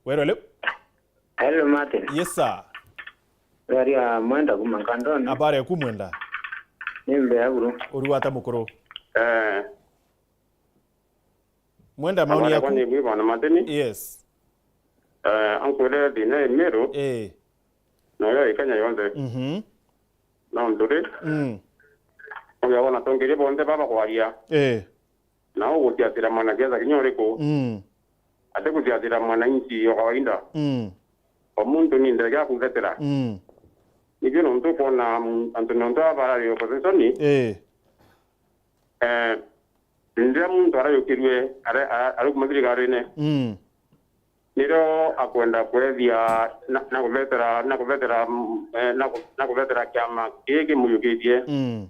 Weru, hello. Hello Martin. Yes sir. Waria Mwenda kuma Nkandoni. Habari ya kumwenda? Ni mbea buru. Uri wata mukuru? Eh. Mwenda maoni yaku. Ni bwi bwana Martin. Yes. Eh, ankwire thina i Meru. Eh. Na yo i Kenya yonthe. Mhm. No nduri. Mm. Uya wona tongerie bonthe baba kwaria. Eh. Na ugutiatira mwana siasa kinya uriku. Mm. Ati gutiatira mwananchi wa kawaida. Mm. O muntu ni ndege akuthetera. Mm. Nikio nontu ukwona, mm, antu nontu aba bari opposition. Eh. Eh, riria muntu arayukirue, are-, a-, arikuma thirikarine, mm, nirio akwenda kwethia na, na kubetera, na kubetera, mm, eh, na ku-, na kubetera kiama giki kimuyukitie. Mm.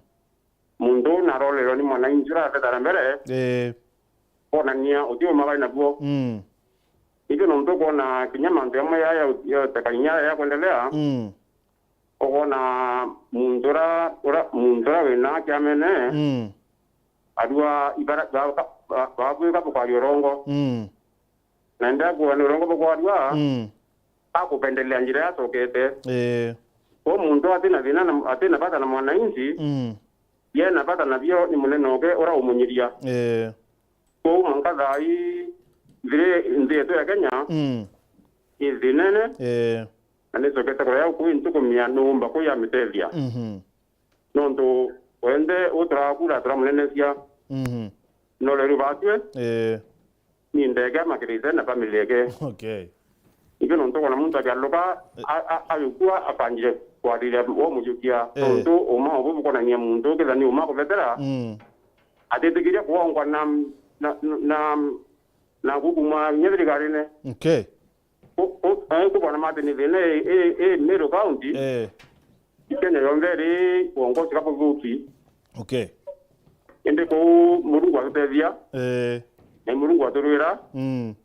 Muntu uu narorerwa ni mwananchi uria atetara mbere, eh, kwonania uti uma bari nabuo. Mm. Nikio nontu ukwona kinya mantu jamwe ya, ya, ya utekania ya kwendelea, mm, ukwona muntu ura, ura, muntu ura wina kiamene, mm, arua ibara, ba, ba, ba, babwika bukwaria urongo. Mm. Na ndakua ni urongo bukwarua, mm, akupendelea njira yacokete. Eh. Kwou muntu atina thina na, atina bata na mwananchi, mm, yena bata nabio ni munene oke ura umunyiria. Eh. Kwou mwanka thaa ii nthiri, nthi yetu ya Kenya, mm, i thinene, eh, na nicokete kuria ukui ntukumia nuumba kuyamiteethia. Mhm. Nontu wende uturaga kura turamunenecia. Mhm. No riu batue, eh, ni ndege amakirite na family yake. Okay. Nikio nontu kwona muntu akialuka, eh, a-, a-, agikua akanjire kwariria wo mujukia. Eh. Nontu uma obu bukonania muntu ukethira ni uma kubetera, mm, atitikiria kuongwa na, na, na, na gukuma kinya thirikarine. Okay. U-, u-, eh, kubona Martin thina i, i, i Meru County, eh, i Kenya yonthe iri uongozi kabuthuki. Okay. Indi kuu Murungu atutethia, eh, na Murungu aturwira, mm,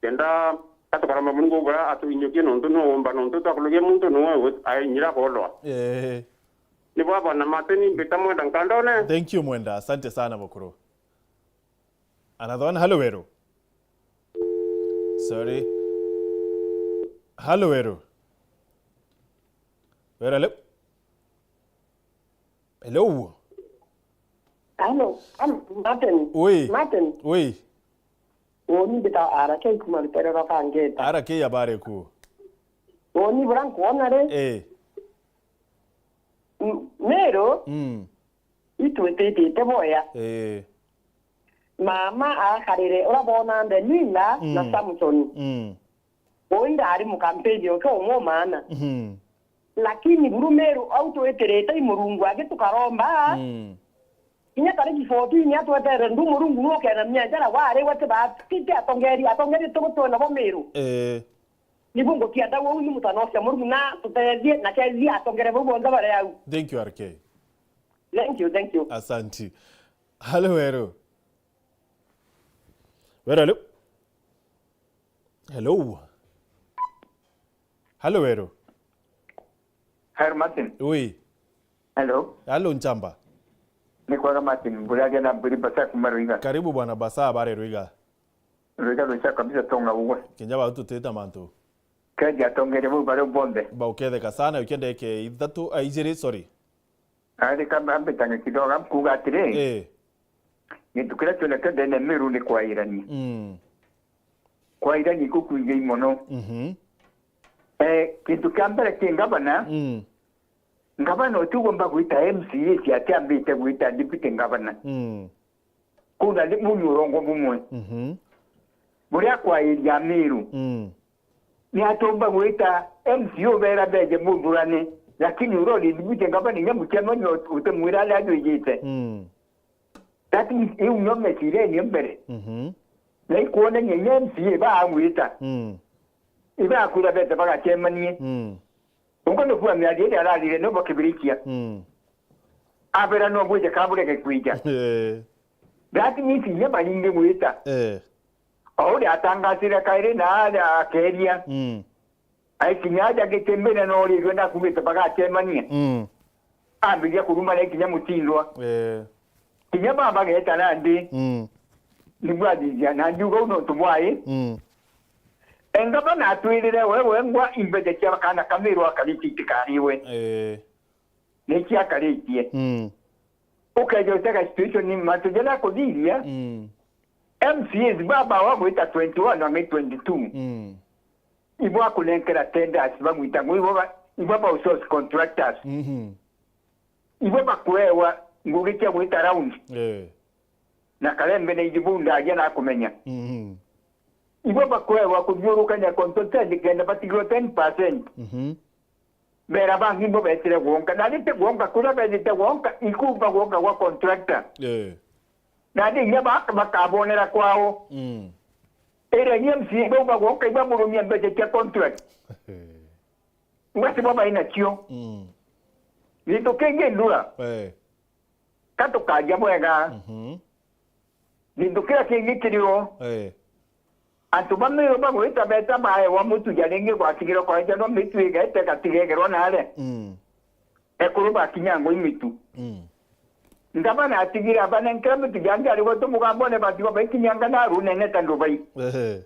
kenda atukarama Murungu ubura atuinyukie nontu nuumba nontu twakulugia muntu nuwe ainyira akoolwa. Eh. Nibo abana Martin mbita mwenda nkandone. Thank you, Mwenda. Asante sana, mukuru. Another one. Hello, Weru. Sorry. Hello, Weru. Weru, hello? Hello? Hello, hello, Martin. Ui. Martin. Ui. Uuni mbita R K kuma Lutere rwa Kangeta. R K, habari ku? Uuni bura nkwona ri? Eh. M-, Meru? Mm. Itwititite boya. Ee. Mama aakarire uria boona Delila na, mm, Samson. Mm. Uu ndaari mukampeni ucio umwe umaana. Mhm. Lakini buru Meru au twitirite i Murungu angi tukaromba. Mm. Kinya tariki fourteen atwetere ndu Murungu nu ukenamia njara wari we ti ba-, ti, ti atongeri, atongeri tu-, twi nabo Meru. Ee. Nibu ngutienda uu ni mutanocia Murungu na tutethie na kethie atongere bau bonthe bari au. Thank you, R K. Thank you, thank you. Asanti. Halo, Weru. Weru, halo. Hello. Halo, Weru. Hello, Martin. Ui. Hello. Halo, Nchamba. Ni kwega, Martin. Mburi agia na mburi Basa kuma Ruiga. Karibu, bwana Basa, habari Ruiga? Ruiga rucia kabisa tonga ugwe. Kinya bau tutita mantu. Keja atongere bau bari bonthe. Bauketheka sana, ukienda eke ithatu, a, ijiri, sorry. Ari kamba ambitange kidogo, amkuga atiri, eh, gintu kiria kioneke ndene Meru ni kwairania. Mm. Kwairania ikukwingi mono. Mhm. Eh, kintu kia mbere ki ngavana, mm, ngavana utigomba gwita M C A cia atiambite gwita deputy ngavana. Mm. Kuna ni munyu urongo bumwe. Mhm. Buria kwairia Meru. Mm. Ni atomba gwita M C A ubera beje muthurane, lakini urori ndibute ngavana inya muchemania utemwira aria ajwijite. Mm. That means iu nyo mecirenie mbere. Mhm. Na ikuonania inya M C A baagwita. Mm. Ibakwira bete bagachemanie. Mm. Ungo ni kuwa miario iria ararire no bakibirikia. Mm. Abera no bwije kaburege kwija. Eh. That means inya baringi gwita. Eh. O uria atangasire kairi na aria akeria. Mm. Aikinya aja gitimbine no rirwe na kumite bagachemania. Mm. Ambiria kuruma na ikinya mutindwa. Eh. Kinya baba geta nandi. Mm. Niguo athithia na ndiuga u nontu bwai. Mm. Engavana atwirire wewe ngwa imbeje cia kana kamirwa kariti itikariwe. Eh. Niki akaritie. Mm. Ukeja utega situation ni mantu jaria akuthiria. Mm. M C As baba wa gwita twenty-one na twenty-two. Mm. Ibo akunenkera tenders bagwita ngo ibo ba, ibo ba outsource contractors. Mhm. Ibo bakwewa ngugi cia gwita round. Eh. Na Karembe na iji bunda aja na kumenya. Mhm. Ibo bakwewa kuthiurukania contractors kenda batigirwe ten percent. Mhm. Bera bangi bo betire gwonka. Na rite gwonka, kuria bethite gwonka, ikumba gwonka gwa contractor. Eh. Na ni inya ba-, bakabonera kwao. Mm. Ira inya M C A bau bagwonka, iba murumia mbeca cia contract. Ngwati bo baina cio. Mm. Gintu kingi ndura. Eh. Ka tukaja bwega. Mhm. Gintu kiria kingi kirio. Eh. Antu ba Miru bagwita beta baewa mutu ja ringi gwatigirwa kwaejanwa mitu igete gatigegerwa nare. Mm. Ekuru bakinya ngo imitu. Mm. Ngabana atigire abanenkera mitu jangi arigwa tumugambone batigo baikinyanga na runene ta ndubai. Ehe.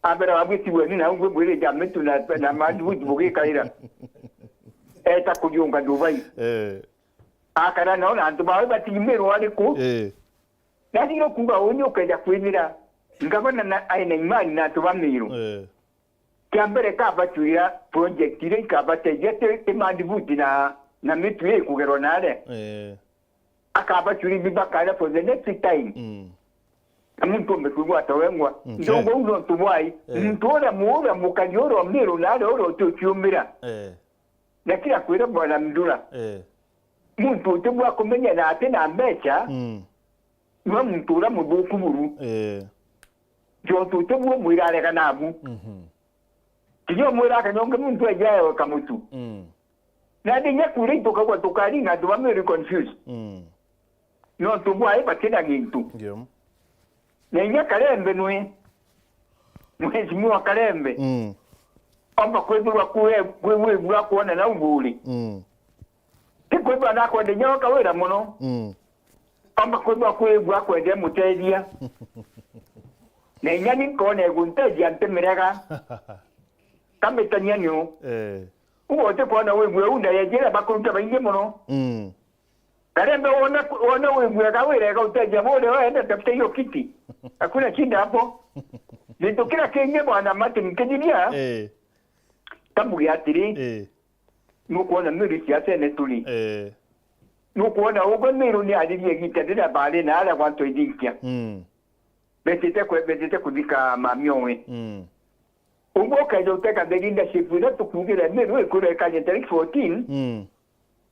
Abera babwitiwe ni na ungwe bwire ja mitu na, na mandubuti bugikaira. Eta kujiunga ndubai. Eh. Akara nao na antu bawe batigimirwo ariku. Eh. Nathire kuuga uu ni ukeja kwithira ngavana na aina imani na antu ba Miru. Eh. Kia mbere kabatuira project iria ikabateithia ti, ti mandibuti na, na mitu ikugerwa nare. Eh. Akabatuira ibi bakara for the next time. Mm. Na muntu ombe kwigwata wengwa. Mm, ndogo sure. Uno ntu bwai. Eh. Muntu uria mu-, uria mukari uria o Miru nare uria utiukiumira. Eh. Na kira kwira bwana Mdura. Eh. Muntu utibwa kumenya na ati na mbeca. Mm. Niwe muntu uria muthuku buru. Eh. Jontu utibwa umwira arega nabu. Mhm. Kinya umwira akanyonge muntu eja ewe kamutu. Mm. Na ndi nya kure itukagwa tukaringa antu bamwe ri confused. Mm. Nontu bwae batina gintu. Ndio. Na inya Karembe nwe. Mheshimiwa Karembe. Mm. Omba kwithirwa kwe, kwe, wigua kwona na uguri. Mm. Ti kwigua nakwende nyoka wira muno. Mm. Omba kwigua kwigua kwende muteithia. Na inya ni nkona egunteithia ntimirega. Kamitania niu. Eh. Ugo ti kwona wigua unda yejire bakuruta baingi muno. Mm. Karembe wona, wona wigua ga wira ga uteithia bure wende tafuta hiyo kiti. Hakuna shida hapo. Gintu kira kingi bwana Martin kijiria. Eh. Tambuge atiri. Eh. Nukwona Miru siasene turi. Eh. Nukwona ugo Miru ni aririe gita rira bari na ara gwantu ithinkia. Mm. Betite kwe, betite kuthika mami owe. Mm. Ugo ukeja uteka the leadership ira tukugire Miru ikureka tariki fourteen. Mm.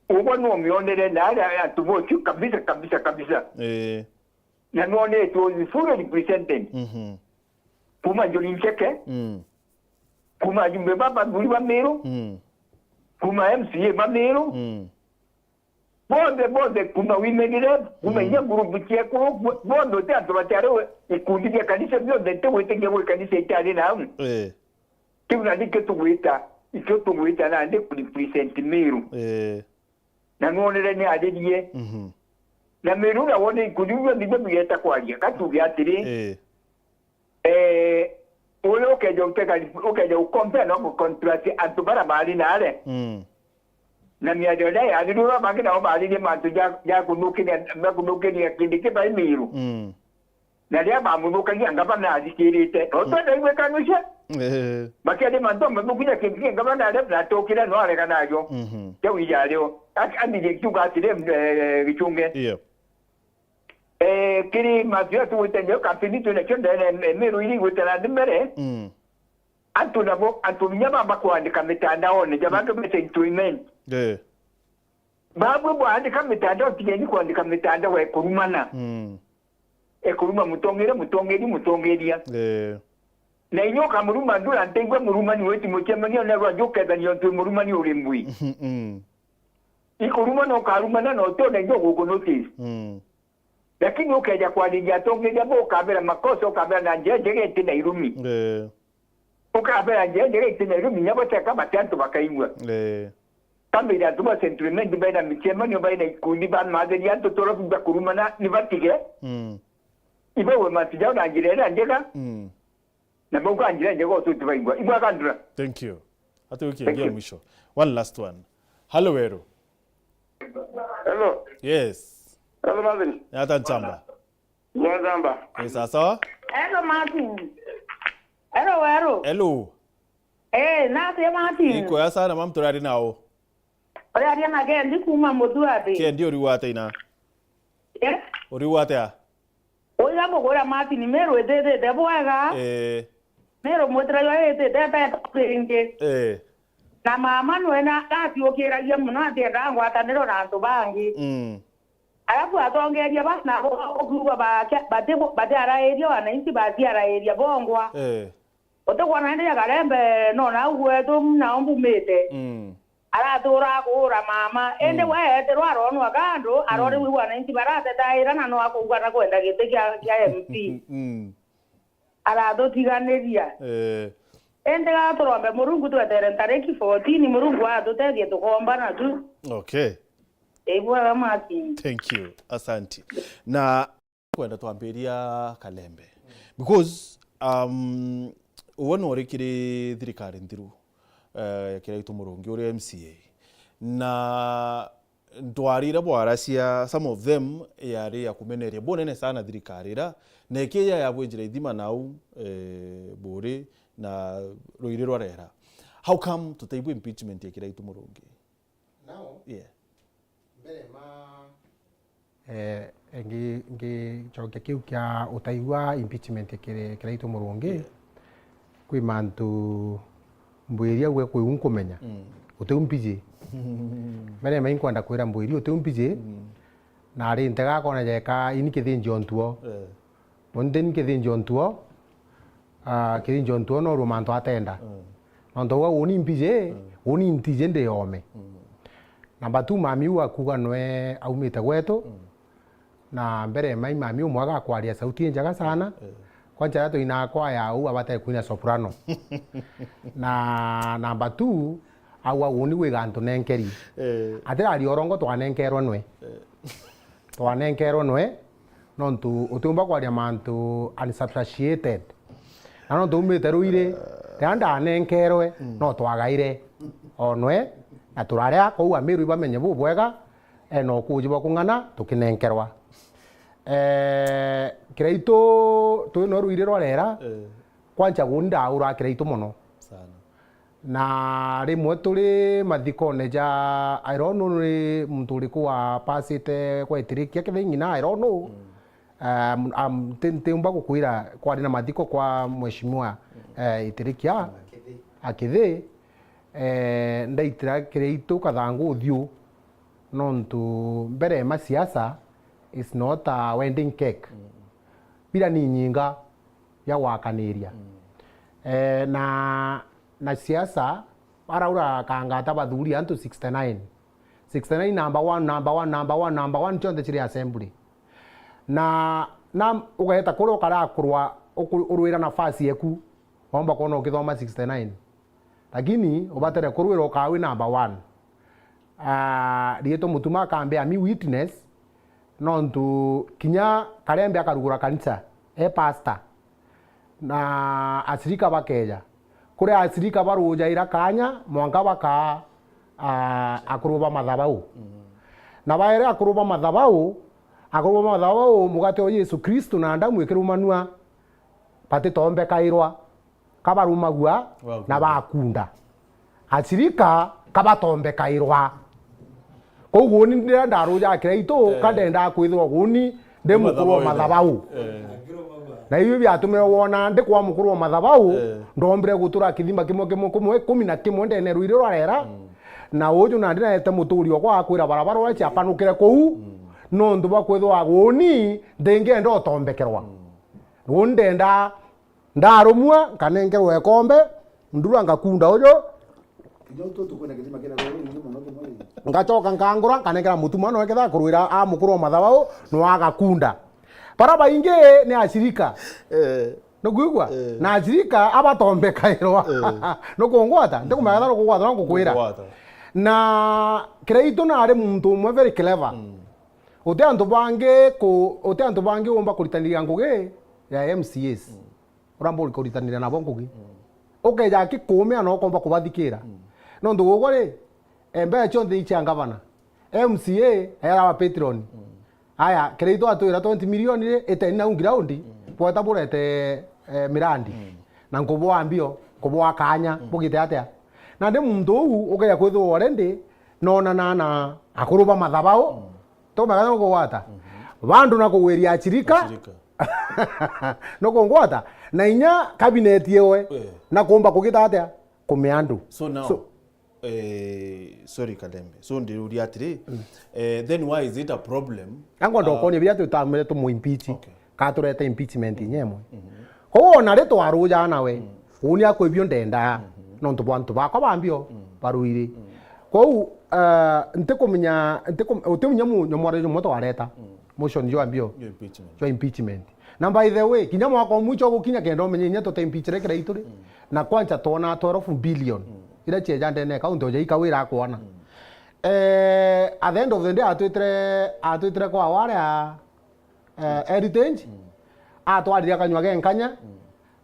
Ugo no mionere na ara antu bochu kabisa, kabisa, kabisa. Eh. Na none it was fully represented. Mhm. Kuma Njuri Ncheke. Mm. Kuma ajumbe baba buri ba Miru. Mm. Kuma M C A ba Miru. Mm. Bonthe, bonthe, kuma women rep, kuma Mm. inya group cia kuru, bo-, bonthe uti antu batiari we-, ikundi bia kanisa bionthe nti gwitikia gwi kanisa itiari nau. Eh. Kiu nandi kio tugwita, ikio tugwita nandi ku represent Miru. Eh. Na nwonere ni aririe. Mhm. Na Miru na wone ikundi bionthe bia bigeta kwaria, gatuge atiri, Eh. Eh, uria ukeja utega, ukeja ukompea na gukontrast antu bara bari nare. Mm. Na miario iria yathirwe, bangi nao baririe mantu ja, ja kuthukiria, ja kuthukiria kindi kibai Miru. Mm. Na riria bamuthukagia ngavana athikirite. No Mm. twenda igwe kanucia. Eh. Bakiaria mantu amathukiria kindi kia ngavana aria na atukire no arega najo. Mhm. Jau ijario. Ak-, andirie kiuga atiri, eh, Gichunge. Yep. Eh, kiri mantu ya tugwite njo kampeni twina kio ndene, eh, Miru iri igwite na nthi mbere. Mm. Antu nabo, antu binya baba kwandika mitandaone, ja bantu bete employment. Eh. Babwe bwandika mitandao, tigeni kwandika mitandao ekurumana. Mm. Ekuruma mutongere, mutongeri, mutongeria. Eh. Na inya ukamuruma ndura nteigua murumani weti mucemania, na rwa jukethania ntu murumani uri mbui. Mm. Ikuruma no ukarumana no tone njo guku notice. Mm. Lakini ukeja kwariria atongeria bo ukabera makosa, ukabera na njira njega iti na irumi. Eh. Ukabera njira njega iti na irumi, nya boteka bati antu bakaigua. Eh. Kamira antu ba sentiment baina micemanio, baina ikundi, bamatheria antu torobu bakurumana, ni batige. Mm. Ibawe mantu jao na njira iria njega. Mm. Na bauga njira njega ututi baigua. Igwa kandura. Thank you. Hata wiki Thank ingia you. Mwisho. One last one. Hello, Weru. Hello. Yes. Hello, Martin. Ni ata nchamba? Nzamba. Eh, sawa sawa. Hello, Martin. Hello, Weru. Hello. Eh, natia Martin. Nkwega sana, mam, turari nao. Uriaria na Kendi kuma Muthuati. Kendi, uriu atia ina? Eh? Uriu atia? Uiga ngugwira Martin, Meru itithite bwega. Eh. Meru mwitira yo itithite beta ringi. Eh. Na mama nwe na atiukiragia mono, atiendaga ngwataniro na antu bangi. Mm. Alafu atongeria bana bo ukiuga bake-, bati-, batiarairia wananchi, batiarairia bongwa. Eh. Utikwona indi ya Karembe, no nau gwetu nao mbumite. Mm. Aratura kuura mama. Indi Mm. we eetirwa aronwa kando, arori Mm. wi wananchi baratetaira na no akuuga na kwenda giti kia, kia M P. Mm. Aratutiganiria. Eh. Indi ga turombe Murungu twetere ntariki fourteen, Murungu atutethie tukombana tu. Okay. Ibwega Martin. Thank you. Asante. Na kwenda twambiria Kalembe. Because, um, uwe nori kiri thirikari nthiru, eh, ya Kiraitu Murungi uri M C A. Na ntwarire bwaracia, some of them yari ya kumeneria bunene sana thirikari ira, na ikija ya bwinjira ithima nau, eh, buri na ruiri rwa rera. How come tutaigua impeachment ya Kiraitu Murungi? Now, yeah. Mbere ma, eh, ngi-, ngicokia kiu kia utaigua impeachment kiri Kiraitu Murungi, yeah, kwi mantu mbwiria gwe kwiu nkumenya. Mm. Utiu mpiji. Mbere ma inkwenda kwira mbwiria utiu mpiji. Mm. Na ari ntega akona jeka ini kithinjio ntuo. Eh. Nontu ni kithinjio ntuo, ah, kithinjio ntuo no rua mantu atenda. Mm. Nontu auga, "Uni mpiji, mm, uni ntiji ndi ome." Mm. Namba two, mami uu akuga nwe aumite gwetu. Mm. Na mbere mai mami umwe agakwaria sauti injega sana. Eh. Kwanza aria tuinaa kwaya uu abatari kuina soprano. Na namba two, auga, "Uni gwi gantu nenkeri." Eh. Atiraria urongo, twanenkerwe nwe. Eh. Twanenkerwe nwe, nontu utiumba kwaria mantu unsubstantiated. Na nontu umite ruiri, riria ndanenkerwe, mm, no twagaire o nwe, na turaria, kwou Amiru ibamenye bubwega, ena ukuuji bwa kung'ana, tukinenkerwa. Eh, Kiraitu, twi no ruiri rwa rera, eh, kwanza guni ndaura Kiraitu mono. Sana. Na rimwe turi mathikone ja, I don't know ni muntu uriku wa pasite kwa Itirikia, kethira ng'ina, I don't know. Mm. Um, um, nti-, ntiumba gukwira kwari na mathiko kwa Mheshimiwa, mm, eh, Itirikia. Akithi. Akithi. Eh, ndaitira Kiraitu kathangu uthiu, nontu mbere ma siasa is not a wedding cake. Mm. Bira ni nyinga ya gwakaniria. Mm. Eh, na, na siasa, baraura kangata bathuri antu sixty-nine. Sixty-nine number one, number one, number one, number one, cionthe ciri assembly. Na, na ugeeta kuria ukarakurwa, uku-, urwira nafasi yeku, waumba kwona ukithoma sixty-nine. Lakini ubatere kurwira ukaa wi number one. Ah, riitwa Mutuma akambia mi witness, nontu kinya Karembe akarugura kanisa, e pastor, na ashirika bakeja. Kuri ashirika barujaira kanya, mwanka bakaa, ah, akuru ba mathabau. Mm. Na baere akuru ba mathabau, akuru ba mathabau, mugate o Yesu Kristo na ndamu ikirumanua, batitombekairwa. Kabarumagua na bakunda. Ashirika kabatombekairwa. Kou guni ndiria ndarujaga Kiraitu, eh, ka ndendaa kwithirwa guni ndi mukuru wa mathabau. Eh. Na ibi biatumire wona ndi kwa mukuru wa mathabau, eh, ndombire gutura kithima kimwe, kimwe, kimwe, ikumi na kimwe ndene ruiri rwa rera. Mm. Na uju nandi naete muturi okwa akwira barabara uria ciapanukire kuu, mm, nontu bwa kwithirwa guni ndingenda utombekerwa. Mm. Guni ndenda Ndarumua, nkanenkerwa ikombe, ndura ngakunda uju. Kinya utu tukwina kithima kina ruru rungi mono kimwe ri. Ngacoka nkangura, nkanenkera Mutuma, no eketha kurwira a mukuru wa mathabau, no agakunda. Bara baingi ni ashirika. Eh. Nukwigua? Eh. Na ashirika abatombekairwa. Eh. Nukungwata? Ndikumenya kana nukungwata, no ngukwira. Ngungwata. Na Kiraitu nari muntu umwe very clever. Mm. Uti antu bangi ku-, uti antu bangi umba kuritaniria ngugi ya M C As. Mm. Uramba uri kuritanira nabo ngugi. Mm. Ukeja aki kuumia na ukomba kubathikira. Mm. Nontu gugwa ri, mbeca cionthe icia ngavana. M C A era wa patron. Mm. Aya, Kiraitu atwira twenty million ri, iteni nau ground, bweta burete, eh, mirandi. Na nkubwa mbio, nkubwa kanya, bugite atia? Nandi muntu uu ukeja kwithirwa already nonana na akuru ba mathabau, tumega no kugwata. Bandu na kugwiria achirika, Achirika. No kungwata. Na inya cabinet yewe, Eh. na kumba kugita atia? Kumiandu. So now, So, eh, sorry, Kalembe. So, ndiruria atiri, eh, then why is it a problem? Angwenda Uh, ukonia biria tutamire tumu impeach. Okay. Ka turete impeachment inya imwe. Kou ona ri twaruja nawe, uni akwibio ndenda, nontu bwa antu bakwa bambio, baruiri. Kou, uh, ntikumenya, ntikum-, utimunya mu-, nyomwari jumwe twareta, motion jwa mbio, Your impeachment. jwa impeachment. Na by the way, kinya mwaka umwe icho gukinya kenda umenye inya tute impeachire Kiraitu ri. Na kwanza twona twelve billion. Ira chieja ndene account oja ikawira akwona. Eh, at the end of the day, atwitire, atwitire kwa wale a, eh, Heritage, atwarire akanywa ge nkanya,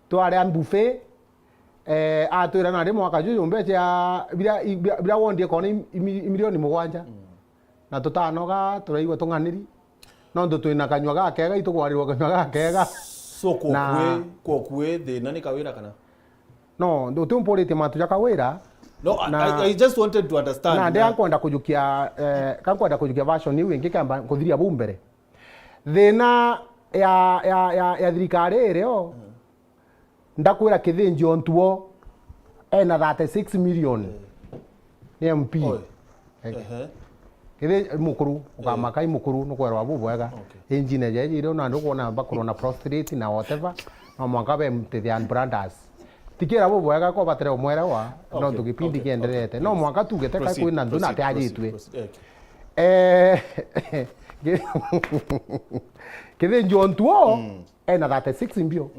twaria buffet, eh, atwira nari mwaka juju mbecha ya biria, biria, biria wondie kona i, i, i milioni mugwanja. Na tutanoga, turaigua tung'aniri. Nontu twina kanywa gakega, itukwarirwa kanywa gakega. So, Na kwokue, kwokue thina ni Kawira kana? No, ndu-, utiumpuritie mantu ja Kawira. No, I, Na I, I just wanted to understand. Na ndi na ankwenda kujukia, eh, kankwenda kujukia version iu ingi kamba nkuthiria buu mbere. Thina ya, ya, ya, ya thirikari irio, ndakwira Kithinji Ontuo ena thirty-six million. Ni M P. Oi. Eh. Ehe. Kithi mukuru, ukamaka i mukuru, nukwerwa bubwega. Okay. Injine jeje irio na ndukwona bakorwo na prostate na whatever, no mwanka be mtithian brothers. Tikira bubwega ko batere umwerewa, Okay, nontu gipindi okay, kienderete. Okay, No please. mwanka tugete kai Proceed, kwina ndu na proceed, proceed, atiajitwe. proceed. Okay. Eh, Kithinji Ontuo, ena thirty-six mbio.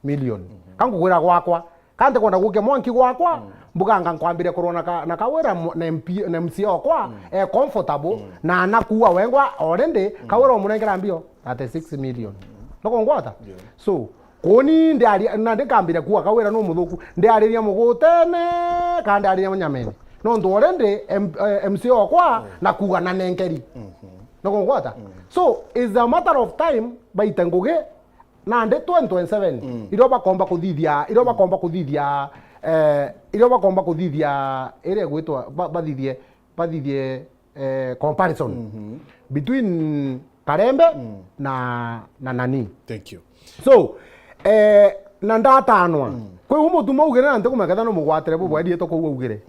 Million. Ka ngugwira gwakwa, ka ntikwenda gukia mwanki gwakwa, mbuganga nkwambire kurwa na ka-, na Kawira mu-, na M P, na M C A okwa, e comfortable, na anakuua wengwa already, Kawira umurengera mbio, thirty-six million. No kungwata? Yeah. So, kuni ndiari-, na ndikambire kuuga Kawira no muthuku, ndiariria mugutene, ka ndiariria munyamene. Nontu already M-, eh, M C A okwa, na kuuga na nenkeri. No kungwata? So, it's a matter of time, baite ngugi, Nandi twenty twenty-seven, irio bakomba kuthithia, irio bakomba kuthithia, eh, irio bakomba kuthithia, iria igwitwa, ba-, bathithie, bathithie, eh, comparison between Karembe na, na nani. Thank you. So, eh, na ndatanwa. Kwi u mutuma ugire na ntikumenya ketha no mugwatire bubwendie to kou augire.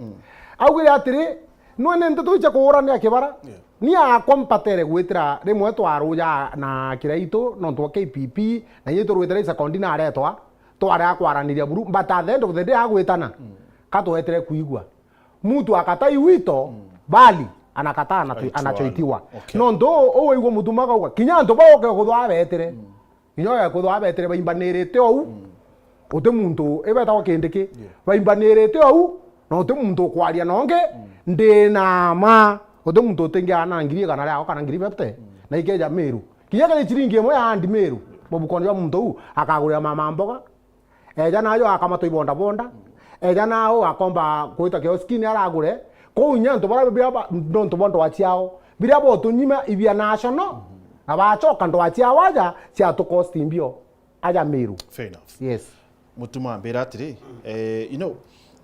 Augire atiri, Nwe ni nteto icha kuurania kibara? Yeah. Ni akwa mpatere gwitira rimwe twaruja na Kiraitu nontu bwa K P P, na inyi turwitire isekondi naretwa, twaria kwaraniria buru, but at the end of the day agwitana, ka twetire kwigua. Mtu akatai wito, bali anakataa anatu-, Aitwala. anachoitiwa. Okay. Nontu uu, uu waigua mutuma akauga, kinya antu bau uke kuthwa betire. Kinya ugekwithwa betire baimbanirite ou, uti muntu, ibetagwa Kindiki, baimbanirite ou, na uti muntu ukwaria na ungi, ndi na ma, uti muntu utingiaga na ngiri igana riakwa kana ngiri fifty, na ikeja Miru. Kinya kiri chiringi imwe ya andi Miru, mubukoni jwa muntu uu, akagurira mama mboga, eja nayo akamata ibondabonda, eja nao akomba kwita kioskini aragure, kou inya antu baria biria ba-, nontu bwa ndoa ciao, biria botunyima ibia national, na bachoka ndoa ciao aja, ciatukosti mbio, aja Miru. Fair enough. Yes. Mutuma ambira atiri, eh, you know,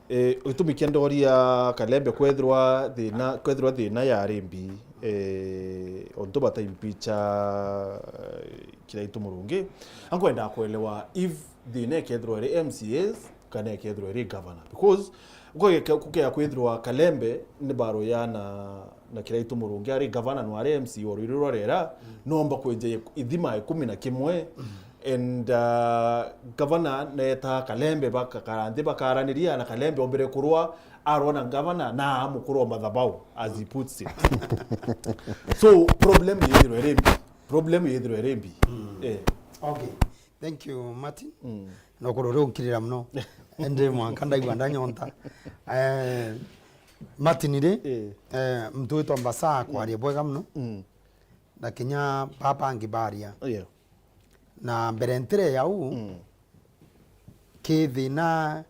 eh, gitumi kia ndoria Kalembe kwethirwa thina, kwethirwa thina ya arimbi, eh, ontu bataimpicha, eh, Kiraitu Murungi. Ankwenda kuelewa if thina ikethirwa iri M C As kana ikethirwa iri governor. Because ukageka-, kukea kwithirwa Kalembe ni baruya na, na Kiraitu Murungi ari governor no ari M C wa rwiri rwa rera, nomba kwenja ik-, ithima ikumi na kimwe, and, uh, governor neta Kalembe bakakara nthi bakaraniria, na Kalembe ombire kurwa, arwa na governor na mukuru wa mathabau, as he puts it. So, problem yithirwe iri mbi. Problem yithirwe iri mbi. Eh. Okay. Thank you, Martin. No kurore unkirira muno. Ende mwanka ndaigua ndanyonta. Eh, Martin ri, eh, mtu witwa Mbasa kwaria bwega muno. Na kinya papa angi baria. Yeah. Na mbere ntire ya u, ki thina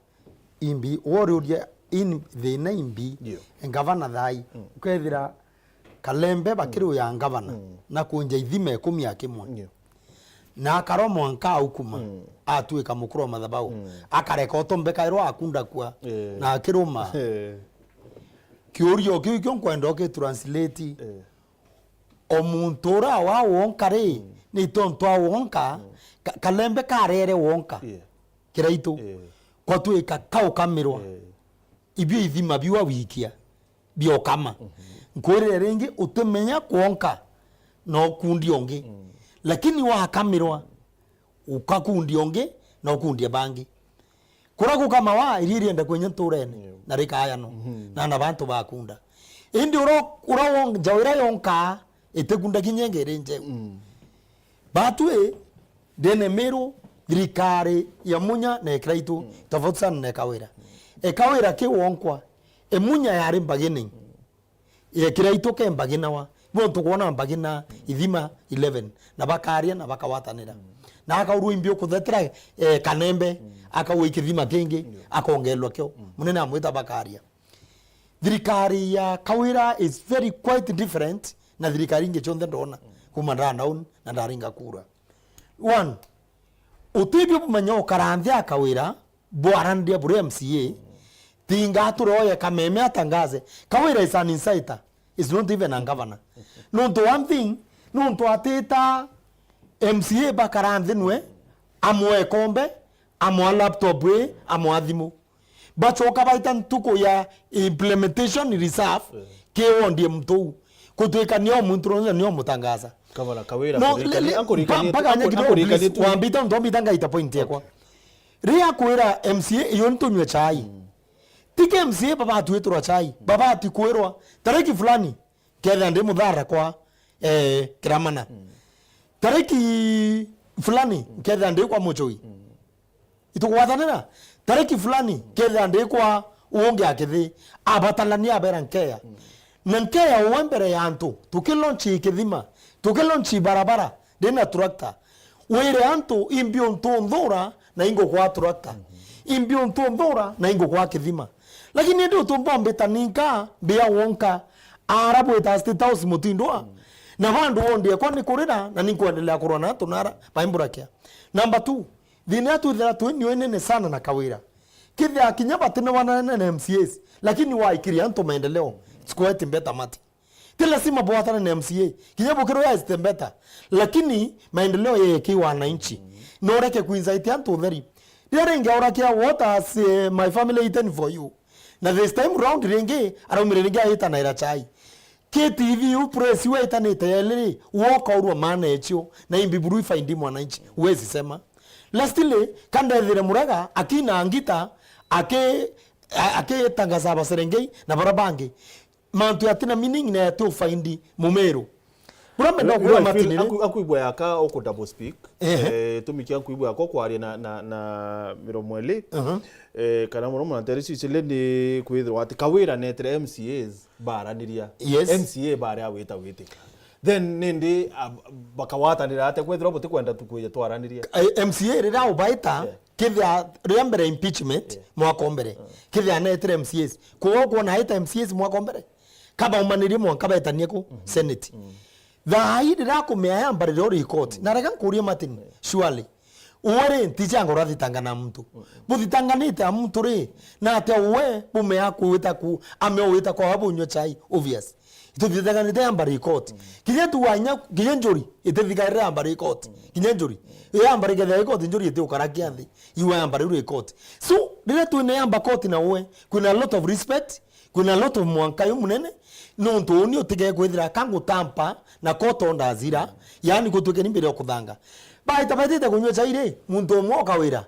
imbi, woriuria in thina imbi, yeah, ngavana thai, ukethira Kalembe bakiri uya ngavana na kunja ithima ikumi a kimwe. Ndio. Na akarwa mwanka aukuma, atuika mukuru wa mathabau. Akareka utombe kairwa akunda kua. Eh. Na akiruma. Eh. Kiurio kiu kio nkwenda ukitranslate. Eh. O muntu ura wa wonka ri, ni tontu a wonka, Ka-, Kalembe karere wonka. Yeah. Kiraitu. Eh. Kwatuika kaukamirwa. Eh. Ibio ithima biu awikia biokama. Nkwirire ringi, utimenya kwonka na ukundi ungi. Lakini wakamirwa, ukakundia ungi na ukundia bangi. Kura gukamawa, iria irienda kwenya nturene, na rikaayano, na na bantu bakunda. Indi ura, ura won-, njawa iria yonkaa, itikunda kinya ingi iri njeu. Batwi, ndene Miru, thirikari ya Munya na Ekiraitu, tofauti sana na Ekawira. Ekawira ki wonkwa, e Munya yari beginning. Ekira itu ke mbaginawa. Bo ntukwona mbagina ithima eleven, na bakaria na bakawatanira. Na akaurwa imbi ukuthetera, eh, Kanembe, akauga ikithima kingi, akongelwa kio. Munene amwita bakaria. Thirikari ya Kawira is very quite different na thirikari ingi cionthe ndona. Kuma ndanaun na ndaringa kura. One, utibio bumenya ukara nthi a Kawira, bwaraniria buri M C A, tinga aturoye Kameme atangaze. Kawira is an insider, is not even a governor. Nontu one thing, nontu atita M C A bakara nthi nwe, amwe kombe, amwe laptop ii, amwe thimu. Bacoka baita ntuku ya implementation reserve, ki ward ya muntu uu. Kutwika nio muntu ronza nio mutangaza. Gavana Kawira, no, akurikanie-, le-, le-, akurikanie-, mpaka anya akur-, kidogo, akurikanie please, tu. Wambita, ntombita ngaita point yakwa. Okay. Riria akwira M C A, iyo ntunywe chai. Tike M C A babatuitirwa chai, babati kwirwa, tariki fulani, kethira ndi Muthara kwa, eh, Kiramana. Tariki fulani, kethira ndi kwa Muchui. Itukugwatanira, tariki fulani, kethira ndi kwa ungi akithi, abatalania abera nkeya. Na nkeya uwe mbere ya antu, tukilaunch kithima, tukilaunch barabara, ndina tractor. Wire antu, imbi untu nthura, na ingukwa tractor. Imbi untu nthura, na ingukwa kithima. Lakini ndi utu mbombita ninka, mbia wonka, ara bwita State House mutindwa. Na bandu wondie kwa ni kurira, na ninkwendelea kurwa na antu nara, baimburakia. Number two, thina ya twithira twi nio inene sana na Kawira. Kethira kinya batine wanene na M C As, lakini waikiria antu maendeleo, it's quite better, mati. Ti lazima bwatane na M C A. Kinya bukirwa ya is better. Lakini maendeleo yeke wananchi. No ureke kuinsaiti antu utheri. Riria ringi aurakia, "What has, eh, my family eaten for you?" Na this time round ringi, araumire ringi aita na ira chai. K T V iu press iu etanite yeli ri, woka urua maana ecio, na imbi buru ifaindi mwananchi, huwezi sema. Lastly, kandethire Murega, akina ngita, aki-, a-, akitangaza Abaserengei na bara bangi. Mantu yatina meaning na yati ufaindi Mumeru. Bura menda kuga Matini ri. Aku-, akuigua yaka uku double speak. Ehe. Eh, tumi kia nkuigua yako kwaria na, na, na miromo eli. Aha. Eh, kana muno muno ntere icio icele ni kwithirwa ati Kawira netere M C As baraniria. Yes. M C A baria awita witika. Then nindi, ah, bakawatanira atia kwithirwa butikwenda tu kwija twaraniria? Eh, M C A riria ubaita, yeah, kethia riria mbere impeachment, yeah, mwaka o mbere, yeah, kethia anetire M C As. Kuga ukwona aita M C As mwaka o mbere? Kabaumanirie mwanka betanie ku, mhm, Senate. Mm. Thaa ii riria akumea yamba riria uri court. Mm. Na reka nkurie Martin, yeah, surely, uwe ri, ntichanga urathitanga na muntu. Mm. Buthitanganite a muntu ri, na atia uwe bumea kuwita ku, amea uwita kwa wabu unywe chai, obvious. Ituthitanganite yamba ri court. Mm. Kinya tu wanya, kinya njuri, itithikanire yamba ri court. Mm. Kinya njuri. Mm. Yamba ri ketha ri court, njuri iti ukara kiathi. Iwe yamba riu ri court. So, riria twine yamba court na uwe, kwina a lot of respect, kwina a lot of mwankayo munene, nontu uni utige kwithira ka ngutampa na court orders ira, yani gutwike ni mbere ya kuthanga. Baita baitite kunywa chai ri, muntu umwe o Kawira,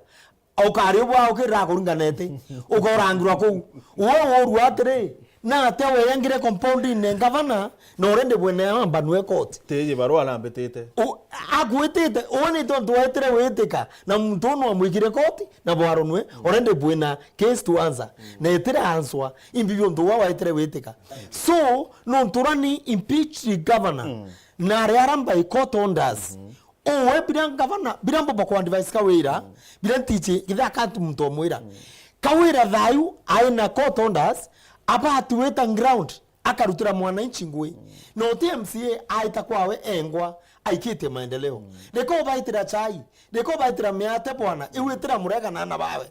ukari ubwa ukirira kuringanete, ukorangirwa kuu. Uwe urua atiri, na atia weyangire compound-ine ngavana, na already bwene yamba nwe court. Tiji barua arambitite. U-, agwitite, uwe ni tontu wetire witika, na muntu unu amwikire court, na bwaronwe, already bwina case to answer. Mm. Na itire answer, imbi biontu wa waitire witika. So, nontu urani impeach governor, mm, na aria aramba i court orders. Mm-hmm. Uwe biria governor, biria mboba ku advise Kawira, mm, biria ntichi, githia akantu muntu omwira. Mm. Kawira thayu aina court orders, abati wita ground, akarutira mwananchi ngui. Na uti M C A aita kwawe engwa aikitie maendeleo. Reka ubaitira chai, reka ubaitira miate bwana, iu itira murega na ana bawe.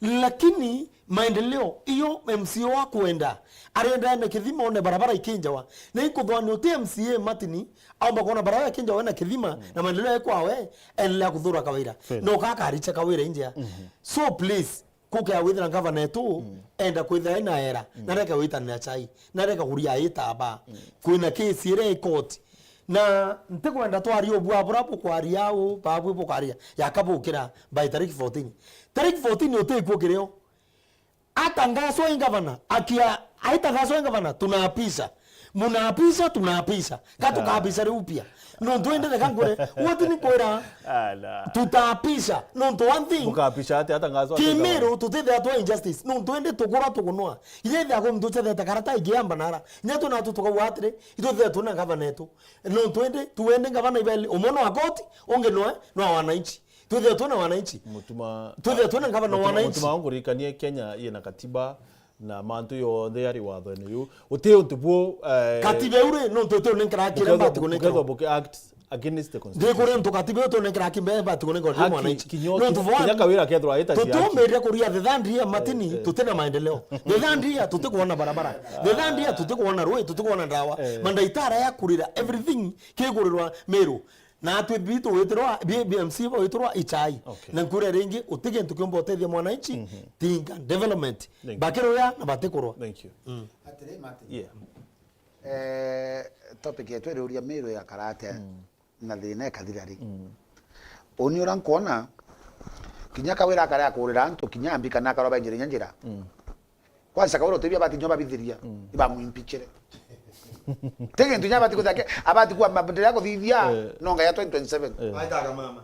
Lakini maendeleo iyo M C A wakwenda, arenda ene Kithima one barabara ikinjawa. Na inkuthwania uti M C A Martin aumba kwona barabara ikinjawa na Kithima, na maendeleo ya kwawe, endelea kuthura Kawira. Fair. No kakaricha Kawira injea. So please, kukea withira ngavana etu, enda kwithira ena era, na reka witanira chai, na reka kuria aita aba. Kwina kesi iria ikoti. Na ntikwenda twaria ubua bura bukwaria au, babwi bukwaria, yakabukira by tariki fourteen. Tariki fourteen utikwo kirio. Atangaswa i ngavana, akia, aitangazwa i ngavana, tunaapisha. Munaapisha, tunaapisha. Ka tukaapisha riu pia. Nontu indi reka ngure, uti ni kwira, tutaapisha. Nontu one thing, Mukaapisha ati atangazwa ati ngavana? Kimiru tutithia twa injustice. Nontu indi tukurwa tukunwa. Iria ithia guntu chethete karata ikiamba nara. Nya tu natu tukauga atiri, ituthetwe na ngavana etu. Nontu indi, tuende ngavana ibeli, umwe no wa koti, ungi noe, no wa wananchi. Twithire twina wananchi. Mutuma, twithire twina ngavana wa wananchi. Mutuma, unguririkanie Kenya ina katiba na mantu yonthe yari wathone yu. Uti untu bu, eh, katiba iu ri, nontu uti unenkera kire mbati kunenkerwa. Bukethwa buki act against the constitution. Ndikuria ntu katiba iu tunenkera kimbe mbati kunenkerwa ni mwananchi. Nontu kinya Kawira kethwa aita siaki. Tutumirire kuria the third year Martin, eh, tutina maendeleo. The third year tutikuona barabara. The third year tutikuona rui, tutikuona ndawa. Eh. Mandaitara ya kurira, everything kigurirwa Meru. Na atwi bitu witirwa, bi-, B M C bo witirwa ichai. Okay. Na nkure ringi, uti gintu kiumba utethia mwananchi, tinga development. Thank you. Bakiruya na batikurwa. Thank you. Atiri, Martin. Yeah. Eh, topic yetu iriuria Meru ya karate na thina ikathira ri. Uni ura nkwona, kinya Kawira akare akurira antu, kinya ambi kana akarwa benjire inya njira. Kwanza Kawira utibia abati nyo babithiria, ibamwimpichire. Ti gintu inya abati kuthake, abati kuwa mabendera ya kuthithia, eh, no Ngai ya twenty twenty-seven. Eh. Aitaga mama.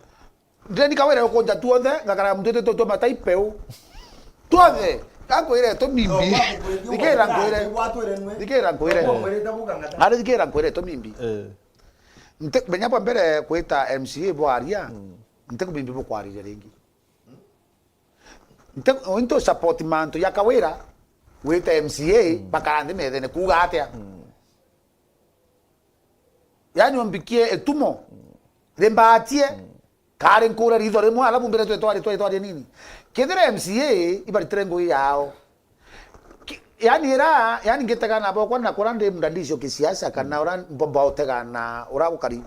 Ndeni Kawira ukunja tuonthe, ngakara muntu tu tu matai peu. Tuonthe, gakwire tumimbi. No, wakukwire, thikira nkwire. Wakwire nwe. Thikira nkwire. Wakwire tabuka ngata. Ari thikira nkwire tumimbi. Eh. Nte, menya bwa mbere kwita M C A bwaria, nte kumimbi bukwarire ringi. Nte, into support mantu ya Kawira, wita M C A, bakara nthi methene, kuuga atia? Yani, ombikie etumo, rimbatie, kari nkure ritho rimwe, alafu mbire twe twari, twari, twari nini? Kethira M C A ibaritire ngui yao. Ki-, yani, ira, yani, ngitega na bokwa na kura ndi mdadisi o kisiasa, kana ura mbomba utega na ura gukari.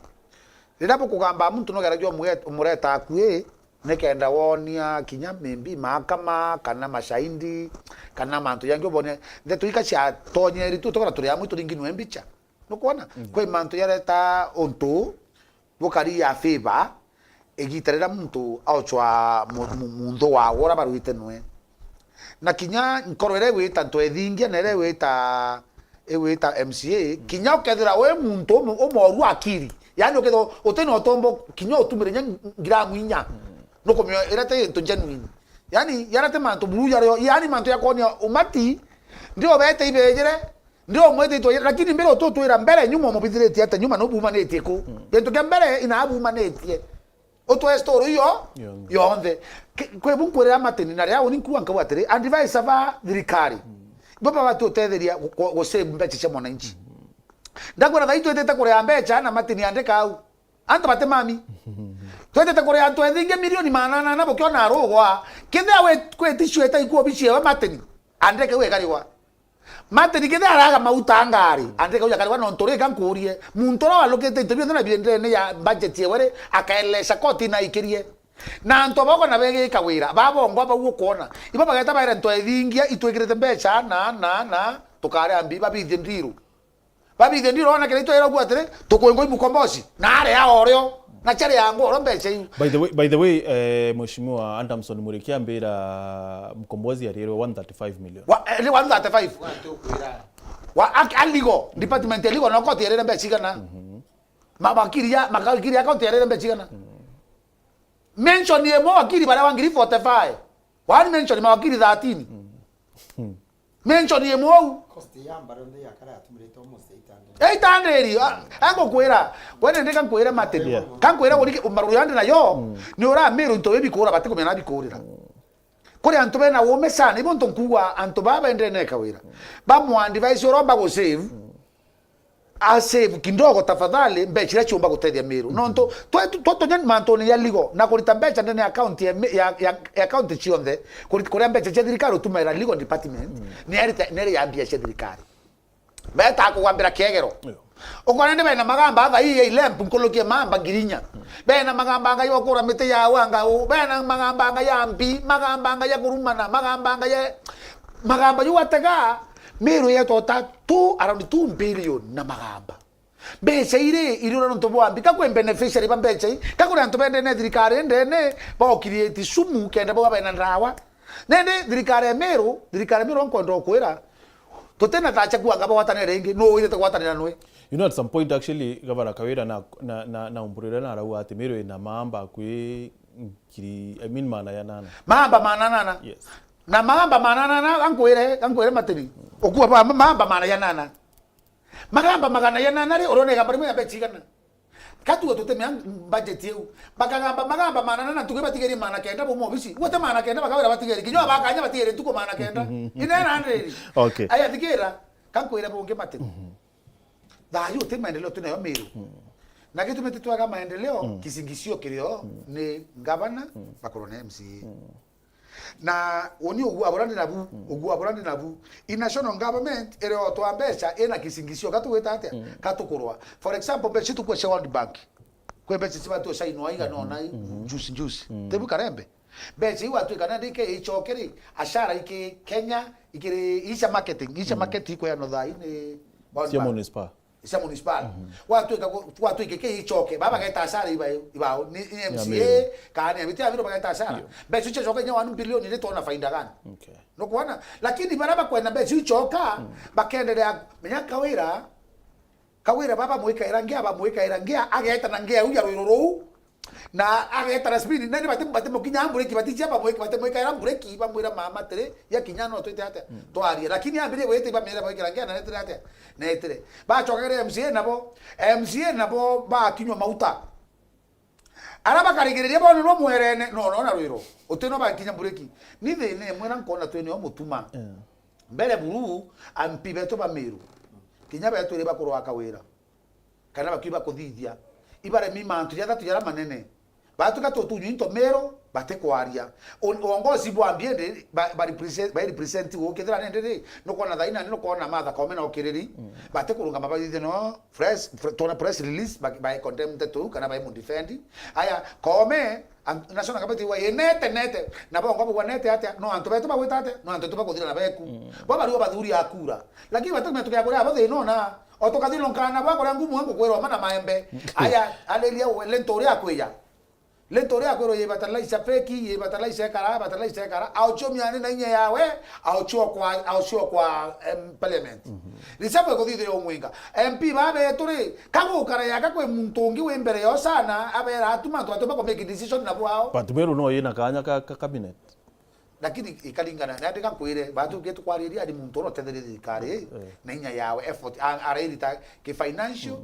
Riria bukugamba muntu nugeragia umwe-, umureta akui, nikenda wonia kinya maybe mahakama, kana mashahidi, kana mantu jangi ubone ndeto ika ciatonyeri tu, tukona turi amwe turingi nwe mbicha. Nukwona? Kwi mantu jareta untu bukari ya favor, igita riria muntu aochwa mu-, mu-, munthu wawe ura barwite nwe. Na kinya nkoro iria igwita ntwethingia, na iria igwita, igwita M C A, kinya ukethira wi muntu umu-, umoru akiri. Yani ukethirwa utina utombo, kinya utumire nya ngiramu inya. Nukumenya iria ti gintu genuine. Yani, jaria ti mantu buru jario, yani mantu ya kwonia umati, ndio bete ibejire, ndio mwetitwe, lakini mbere ututwira mbere nyuma umubithiritie ata nyuma no bumanitie ku. Gintu kia mbere ina bumanitie. Utwe story iyo yonthe. Yonthe. Ki-, kwi bu nkwirira Martin na ria uni nkuwa nkauga atiri, advice aba thirikari. Bo babati utetheria gu-, gu-, gu save mbecha cia mwananchi. Ndakwira thaa ii twitite kuria mbecha na Martin andika au. Antu bati mami. Twitite kuria antu ethingi milioni magana ana na bukiona arugwa. Kethira we kwitishwete ikuo biciewe Martin. Andike we karigwa. Martin kethira araga mauta ngari. Andike uja karigwa nontu rika nkurie. Muntu uria walukite into bionthe na biendene ya budget yewe ri, akaelesha koti na ikirie. Na antu aboko na begika wira. Babongwa bau ukwona. Ibo bageta baire antu ethingia itwikirite mbecha na, na, na, tukare ambi babithie ndiru. Babithie ndiro ona kiri itwira ugu atiri, tukwingwa imukombosi, na ari ao rio, na chari yangu oro mbecha iu. By the way, by the way, eh, Mheshimiwa Adamson Muriki ambira mkombozi ariirwe one thirty-five million. Wa, eh, ni one thirty-five. Wa, ak-, a legal, department ya legal, no koti yarire mbecha igana. Mawakiri ya, mawakiri ya koti yarire mbecha igana. Mention imwe wakiri baria wa ngiri forty-five. One mention mawakiri thirteen. Mention imwe ou. Cost ya mbara yonthe ya kara yatumirite almost eight hundred. Eight hundred, ah, angukwira. Wene ndika nkwire Martin. Yeah. Kankwira uri ki-, maruru yandi nayo, ni ura miru into bibi kura bati kumenya na bikurira. Kuri antu bena ume sana, ibo ntu nkuga antu baba bendene kawira. Ba mu advise uromba gu save, a save kidogo tafadhali, mbeca iria ciumba gutethia Meru. Nontu twe-, twe-, twatonya mantune ya legal na kurita mbeca ndene ya account ya, ya, ya, ya account cionthe, kuri-, kuria mbeca cia thirikari utumaira legal department, ni erite, ni eri ya mbia cia thirikari. Beta kugambira kiegero. Ukona ndi bena magamba thaa ii ya ilempu nkuruki ya mamba ngiri inya. Bena magamba ngai okura miti ya wanga u. Bena magamba ngai ya mbi, magamba ngai ya kurumana, magamba ngai ya, magamba yu atega, Meru yetota two, around two billion na magamba. Mbeca iri, iri ura nontu bwa mbi, ka kwi beneficiary ba mbeca ii, ka kuri antu bendene thirikari ndene, ba create sumu kenda bauga bena ndawa. Nende thirikari ya Meru, thirikari ya Meru nkwenda ukwira, tutina thacha kuanga bagwatanire ringi, nu withite gwatanira nwe? You know, at some point, actually, Gavana Kawira na, na, na, na umburire na arauga ati Meru ina mamba kwi ngiri, I mean, maana ya nana. Mamba maana nana? Yes. Na mamba maana nana, gankwire, gankwire matiri. Ukua ba mamba maana ya nana. Magamba magana ya nana ri, urona igamba rimwe ya mbeca igana? Katuga tutemea budget iu. Bakagamba magamba maana nana, ntuge batigerie maana kenda bo mobisi. Gute maana kenda bakawira batigerie. Kinya bakanya batigerie ntuku maana kenda. Inena ndiri. Okay. Aya thikira, kankwira bungi mati. Thayu ti maendeleo tunayo Meru. Na gitumi titwega maendeleo, kisingisio kirio ni ngavana, bakorwo na M C A. Na uni ugua bura ndi nabu, ugua bura ndi nabu. I national government iri otwa mbeca ina kisingisio, gatugwita atia? Gatukurwa. For example, mbeca itukua cia World Bank. Kwi mbeca cibatue sainwa igana ona juice, juice. Tebu Karembe. Mbeca iu atwika nandi ke icoke ri, ashara iki Kenya, ikiri icia marketing, icia marketing ikweanwa thaa ii ni World Bank. Cia municipal. Cia municipal. Gwatwika gu-, gwatwika ke icoke, baba geta asara iba-, ibao, ni, ni M C A, kana ni abiti abiro bageta asara. Mbeca icio coka inya one billion ni twona faida gani? Okay. Nukwona? Lakini bara bakwenda mbeca icio icoka, bakendelea, menya Kawira, Kawira baba mwikaira ngia, bamwikaira ngia, ageta na ngia uya rwiro ruu, na ageta na speed, na ni bati-, batimukinya mbureki, baticia bamwika, batimwikaira mbureki, bamwira mama atiri, ya kinya no twite atia? Twaria. Lakini ambire gwite bamira bamwikira ngia na netire atia? Netire. Bacokagire M C A nabo, M C A nabo bakinywa mauta. Ara bakarigiriria bonirwo mwerene, no, no, na rwiro. Utino bakinya mbureki. Ni thina imwe na nkona twene o mutuma. Mbere buru, M P betu ba Meru. Kinya betu iri bakurwa Kawira. Kana bakiuga kuthithia. Ibaremi mantu jathatu jara manene. Batuka tutunywa into Meru, batikwaria. On-, uongozi bwa mbiendi, ba, ba represent, ba represent gukithira nende ri, nukona thaina ni nukona Martha Koome na ukiriri. Batikurungama bathithie no press, pre-, tona press release, ba, ba condemn nteto iu, kana ba mudefend. Aya, Koome, an-, national government iwa inete nete. Na bongo bugwa nete atia, no antu betu bagwita atia, no antu betu bakuthira na beku. Bo bariwa bathuri a kura. Lakini batumia tukia kuria abo thina ona, o tukathilongana bwa kuria ngumu ngukwirwa mana maembe. Aya, aliria we, lento uria akwiya. Lento uria akwirwa ye fertilizer fake, ye fertilizer ekara, fertilizer ekara. Auchio miani na inya yawe, auchio kwa, auchio kwa, em, parliament. Reserve ikuthithia umwinga. M P babetu ri, kagukara yaka kwi muntu ungi wi mbere yo sana, abera atuma antu batu bako make decision na bwao. But Meru no yina kanya ka, ka cabinet. Lakini ikaringana, na ndika nkwire, batu ke tukwariria ari muntu uria utethereria thirikari, na inya yawe effort, a-, arairita ki financial,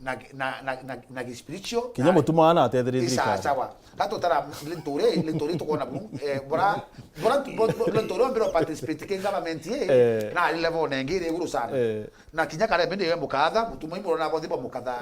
na, na, na, na, na ki spiritual, kinya na mutuma ana atethereria isa thirikari. Sawa. Gatutara linturi, linturi tukona bu, eh, bora, bora, bo-, bo-, linturi ombira participate ki government ye, na ari level nengi iri iguru sana. Na kinya Karembe ndiwe mukatha, mutuma imurona bothi bo mukatha.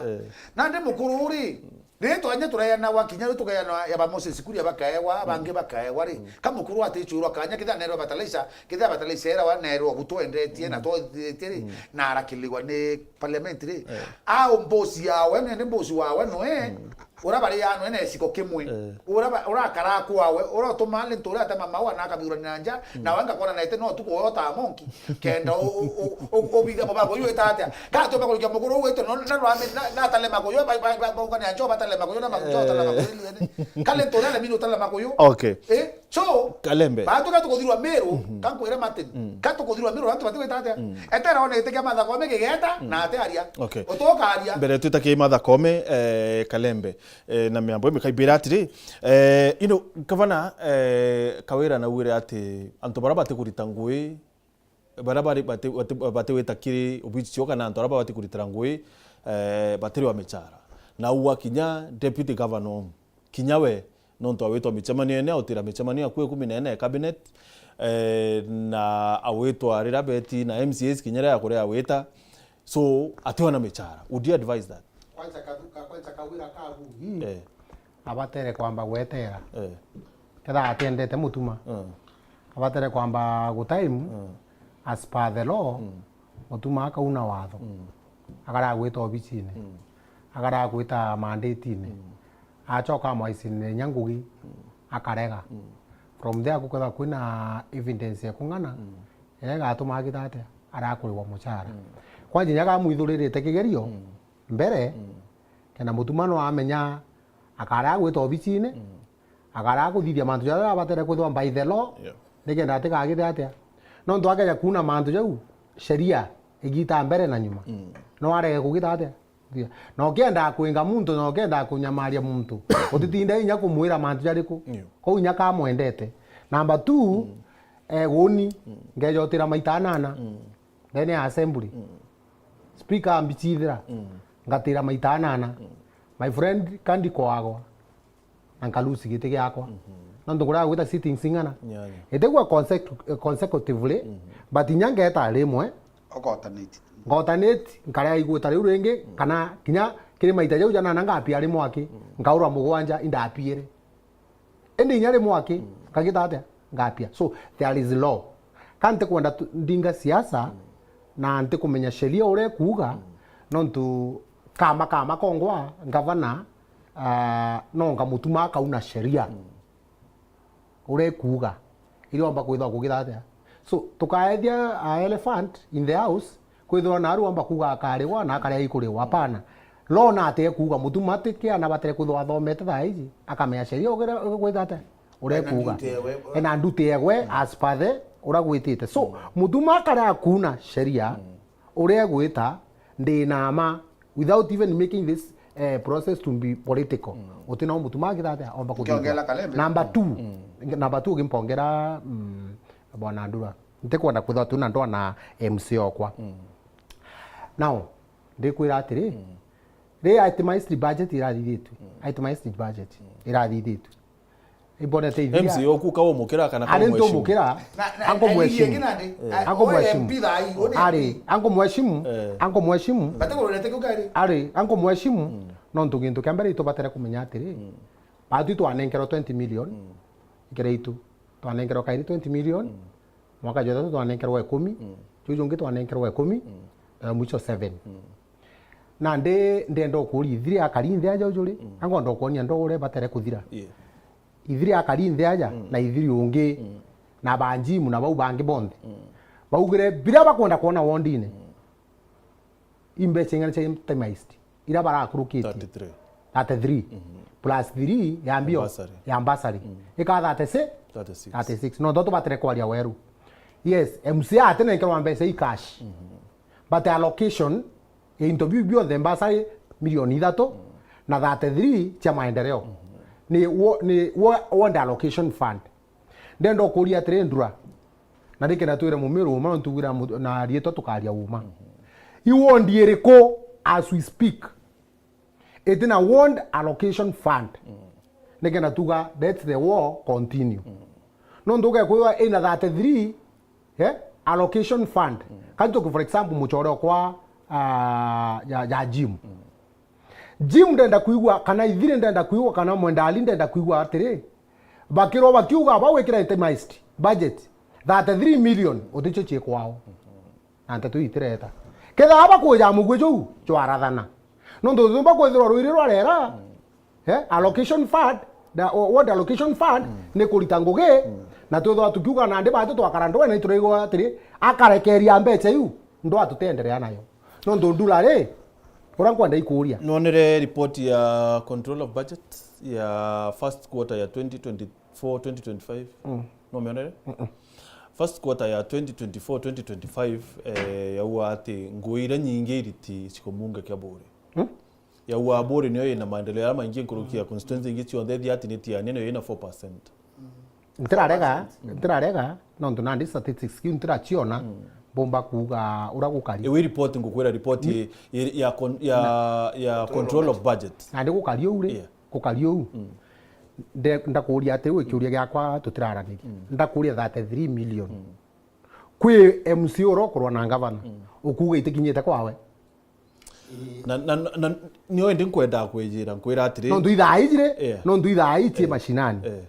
Na ndi mukuru uri, Riria twanya turayanagwa, kinya riu tukayanwa ya ba Moses Kuria bakaewa, bangi bakaewa ri, ka mukuru atichurwa kanya, kethira nerwa fertilizer, kethira fertilizer era wa nerwa gutwendetie na twethitie ri, na arakilirwa ni parliament ri. Au mbosi yawe, nende mbosi wawe nwe, ura bari ya nwe na iciko kimwe. Ura ba-, urakara kwawe, ura utuma Linturi atema maua na akathurania na nja, na we ngakona nete no tuku woyo ta monki. Kenda u-, u-, u-, u-, ubithe mubango uyu wita atia? Ka tume kurukia mukuru uyu wite no, na rwame, na, na atale makuyu, ba, ba, ba, ba, ukania njo batale makuyu, na makuyu, atale makuyu, liene. Kale ntore ale mino utale makuyu. Okay. Eh? So, Kalembe. Ba tuka tukuthirwa Meru, kankwire Martin. Ka tukuthirwa Meru, antu bati wita atia? Etera one ite kia Martha Koome kigeta, na ate aria. Okay. Utoka aria. Mbere twita ki Martha Koome, eh, Kalembe. Eh, na miambo imi kaibira atiri, eh, you know, Gavana, eh, Kawira naugire ati antu bara bati kurita ngui, bara bari bati, bati, bati wita kiri obici cio kana antu bara bati kuritira ngui, eh, batiri wa michara. Na ugwa kinya Deputy Governor, kinya we, nontu awitwa micemanio ene, autira micemanio ya kuu ikumi na ene ya cabinet, eh, na awitwa rira beti na M C As kinya ria kuria awita, So, ationa michara. Would you advise that? Kwanza kathuka, kwanza kawira kabu. Eh. Abatere kwamba gwetera. Eh. Ketha atiendete Mutuma. Eh. Abatere kwamba gutime, mm, as per the law, mm, Mutuma akauna watho. Mm. Akara gwita obicine. Mm. Akara gwita mandate-ine. Mm. Acoka amwaicine inya ngugi, mm, akarega. Mm. From there, gukethwa kwina evidence ya kung'ana, mm, iria igatuma agita atia? Arakuriwa muchara. Mm. Kwanja inya kamwithuririte kigerio, mm, mbere, mm, kenda Mutuma no amenya akara gwita obicine, mm, akara kuthithia mantu jaria abatere kwithwa by the law, yeah, nikenda atigagite atia? Nontu akeja kuuna mantu jau, sheria igita mbere na nyuma. Mm. No arege kugita atia? Thia. Na ukienda kwinga muntu, na ukienda kunyamaria muntu, utitinde inya kumwira mantu jariku. Ndio. Kou inya kamwendete. Number two, mm, eh, guni, mm, ngeja utira maita anana. Mm. Ndene ya assembly. Mm. Speaker ambichithira. Mm. Ngatira maita anana. Mm. My friend, kandi kwagwa. Na nkalusi giti giakwa. Mhm. Nontu kuria gwita sitting sing'ana. Yeah, yeah. Itigwa consecu-, consecutively, mhm, but inya ngeta rimwe. Ugotanite. Ngotanate, nkaria igweta riu ringi, mm, kana kinya kiri maita jau janana ngapia rimwe aki, mm, nkaura mugwanja indapiire. Indi inya rimwe aki, mm, nkagita atia? Ngapia. So, there is law. Ka ntikwenda tu-, ndinga siasa, mm, na ntikumenya sheria uria ikuuga, mm, nontu kama, kama kongwa, ngavana, ah, no nkamutuma akauna sheria. Mm. Uria ikuuga, iriomba kwithwa kugita atia? So, tukaethia a elephant in the house, kwithirwa naru amba kuuga akarigwa na akaria ikuriwa. Hapana. Law na atie kuuga Mutuma ti kiana batere kwithwa athomete thaa iji, akamenya sheria ugira gwita atia? Uria ikuuga. Ena nduti egwe. Ena nduti egwe, mm, as per the uria gwitite. So, mm, Mutuma akaria akuuna sheria, mm, uria egwita, ndi na ma, without even making this, eh, process to be political. Mm. Uti no Mutuma agita atia? Omba kuthithia. Nkiongela Kalembe. Number two. Mm. Number two, ugimpongera, mm, Bwana Ndura. Ntikwenda kwithwa tu na ndwa na M C okwa. Mm. Now, ndikwira atiri, mm, ri itemized budget irathithitue. Mm. Itemized budget, mm, irathithitue. Imbonete ithiria. M C oku ka umukira kana ka ari umweshimu? Ntumukira. Na, na, anko na mweshimu. Ingi nandi? Eh. Anko mweshimu. M P thaa hii, uni ari, anko mweshimu. Eh. Anko mweshimu. Bate kurorete kiu kari? Ari, anko mweshimu. Mm. Nontu gintu kia mbere itubatere kumenya atiri, mm, batu twanenkerwa twenty million. Mm. Ikira itu. Twanenkerwa kairi twenty million. Mm. Mwaka jwa jatatu twanenkerwa ikumi, mm, juu jungi twanenkerwa ikumi, mm, eh, mwisho seven. Mm. Nandi ndenda ukuria ithiri akari nthi aja ujuri, mm, angonda ukuonia ndo uria batere kuthira. Yeah. Ithiri akari nthi aja, mm, na ithiri ungi, mm, na ba Jim na bau bangi bonthe. Mm. Baugire biria bakwenda kwona wondine. Mm. Imbecha ing'ana cia itemized iria barakurukitie? Thirty-three. Thirty-three. Mhm. Plus three ya mbio. Ya bursary. Ya bursary. Mm. Ika thirty-six? Thirty-six. Thirty-six. No, ndo tubatire kwaria weru. Yes, M C A atinenkerwa mbecha i cash. Mhm. But allocation ya into biu bionthe, bursary milioni ithatu, mm, na thirty-three cia maendeleo. Mhm. Ni wo-, ni wo-, ward allocation fund. Ndenda ukuria atiri, Ndura, na nikenda twire Mumiru uma, nontu tugwira mu-, na riitwa tukaria uma. I ward iriku, as we speak, itina ward allocation fund? Nikenda tuga, let the war continue. Nontu ugekwigua ina thirty-three, eh, allocation fund. Kaju tuki, for example, muchore okwa, ah, ya, ya Jim. Jim ndenda kwigua, kana ithiri ndenda kwigua, kana Mwenda Ali ndenda kwigua atiri, bakirwo bakiuga bawikira itemized budget, thirty-three million uticio cii kwao. Na nteto itireta. Ketha aba kuja mugwi juu, jwarathana. Nontu tutumba kwithirwa rwiri rwarera, eh, allocation fund, da, o-, ward allocation fund, ni kurita ngugi, na twithwa tukiuga nandi batu twakara ndwene, ituraigwa atiri, akarekeria mbecha iu, ndwa tutenderea nayo. Nontu Ndura ri, uria nkwenda ikuria. Nonire report ya control of budget ya first quarter ya twenty twenty-four, twenty twenty-five. Mm. No mionere? Mm-mm. First quarter ya twenty twenty-four, twenty twenty-five, eh, yauga ati ngui iria nyingi iriti ciko mbunge kia Buuri. Mm? Yauga Buuri niyo ina maendeleo aria maingi nkuruki ya constituency ingi cionthe, ithia ati ni Tigania niyo ina four percent. Ntirarega, ntirarega, nontu nandi statistics kiu ntiraciona, mbumba kuuga uria gukari. Iwi report ngukwira report i-, i-, ya con-, ya, ya control of budget. Nandi gukari uu ri, yeah, gukari uu. Nde-, ndakuria ati, uu kiuria giakwa tutiraraniria. Ndakuria thirty-three million. Kwi M C A urokorwa na ngavana, ukuuga itikinyite kwawe? Na, na, na, nio indi nkwendaa kwijira, nkwira atiri. Nontu ithaa iji ri, Yeah. nontu ithaa iji ci mashinani. Eh.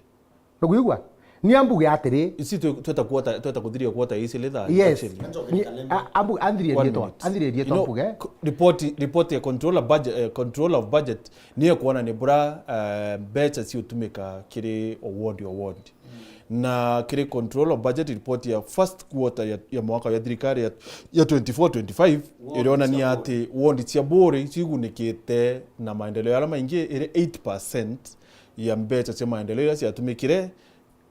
Nukwigua? Ni ambuge atiri. Isi twe-, tweta kuota, tweta kuthiria kuota isi litha. Yes. Ni, a-, ambu-, anthiririe One rietwa, minute. anthiririe rietwa You know, ambuge. co-, report, report ya control of budget, eh, control of budget, niyo kuona ni bura, eh, mbeca ciutumika kiri o ward, o ward. Na kiri control of budget report ya first quarter ya, ya mwaka ya thirikari ya, ya twenty-four twenty-five, Ward irionania cia ati ward cia Buri cigunikite na maendeleo aria maingi iri eight percent ya mbeca cia maendeleo iria ciatumikire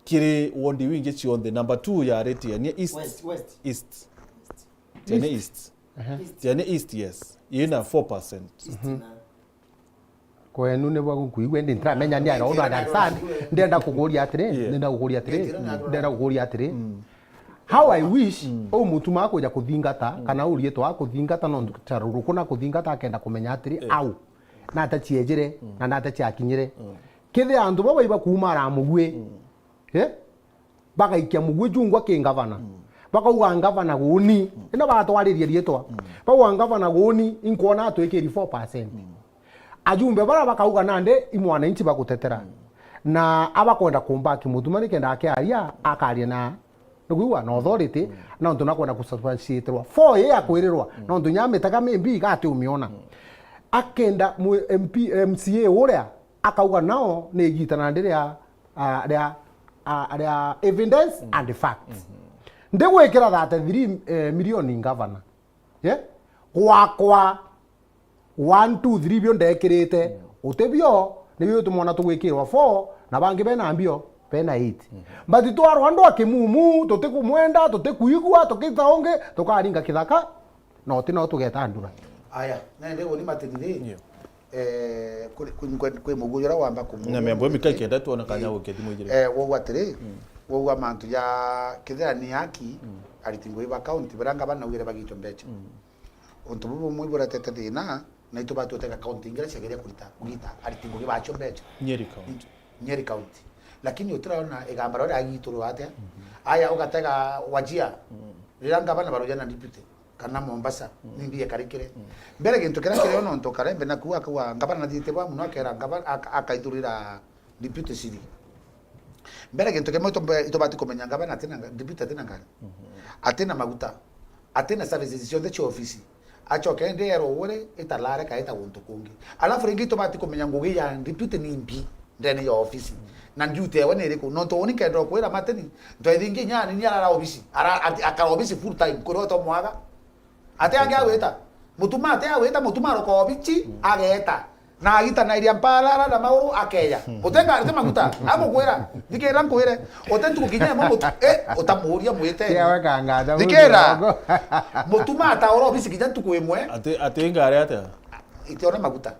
kiri ward iu ingi cionthe. Number two yarite Tiania East. West, West. East. Tiania East. East. Aha. East. Tiania East, yes. Ina four percent. East na Kwenu ni bwa gukuigua, indi ntiramenya ni ara, una understand. Ndenda kukuria atiri, Yeah. ndenda kukuria atiri, Ndenda kukuria atiri. How I wish, mm, u Mutuma akuja kuthingata, mm, kana u Rietwa akuthingata, nontu Charuruku na kuthingata akenda kumenya atiri, Eh. au, nata ciejire, mm, na nata ciakinyire. Mm. Kethira antu baba iba kuuma ara mugui, mm, eh? Bagaikia mugui jungwa ki ngavana. Mm. Bakauga ngavana guni. Mm. Ino batwaririe rietwa. Mm. Bauga ngavana guni, inkwona atwikiri four percent. Mm. Ajumbe bara bakauga nande i mwananchi bagutetera. Mm. Na abakwenda kumbaki Mutuma nikenda akiaria, akaria na, nukwigua, na authority, mm, nontu nakwenda kusubstantiatirwa. Four ye ya kwirirwa, mm, nontu nya mitega mimbi igati umiona. Mm. Akenda mu-, M P, M C A uria, akauga nao ni igita nandi ria, ah, ria, ah, ria evidence, mm, and facts. Mm-hmm. Ndigwikira thirty-three, eh, million ngavana. Ye? Gwakwa, one, two, three bio ndekirite. Mm. Utibio, nibio tumwona tugwikirwa four, na bangi bena mbio, bena eight. Mm. But twarwa andu a kimumu, tutikumwenda, tutikuigua, tukita ungi, tukaringa kithaka, na uti no tugeta ndura. Aya, na ndi uni matini ri? Yeah. Eh, kwi, kwi, kwi, kwi muguyu uria wamba kumu-, Na miambo mikai kenda tuona kanya Eh, gukia thimu ijiri. Eh, wauga atiri, Mm. wauga mantu ja kethira ni aki, Mm. ariti ngugi ba county, baria ngavana augire bagitwe mbeca. Mm. Untu bubu bumwe buretete thina, na itu batwetega county ingi iria ciageria kurita, kugita ariti ngugi bacio mbeca. Nyeri County. Nyeri County. Lakini utiraona igamba riria riagiturwa atia? Mhm. Aya ugatega Wajir, Mm. riria ngavana baruja na deputy. kana Mombasa, Mm. ni mbi ekarikire. Mm. Mbere gintu kiria kirio nontu Karembe naku akauga ngavana nathiite bwa muno akera ngavana ak-, akaithurira deputy city. Mbere gintu kimwe itumbe-, itubati kumenya ngavana atina nga-, deputy atina ngari. Mhm. Atina maguta. Atina services cionthe cia ofisi. Acoke indi erwo ugure italare kaita guntu kungi. Alafu ringi itubati kumenya ngugi ya deputy ni mbi ndene ya ofisi. Na duty ewe ni iriku? Nontu uni nkenda kwira mateni, ntwaithi ngi nyani ni arara ofisi. Ara-, ati-, akara ofisi full time, kuri oto mwaga. Ati angi awita. Mutuma ati awita, mutuma aroka obichi, ageta. Na agita na iria mparara na mauru akeya. Utenga ati maguta, agukwira, thikira nkwire, utentu gukinya mo mutu, eh, utamuria mwite. Tia wekanga ata Thikira. Mutuma ataura ofisi kinya ntuku imwe. Ati, ati ngari atia? Itiona maguta.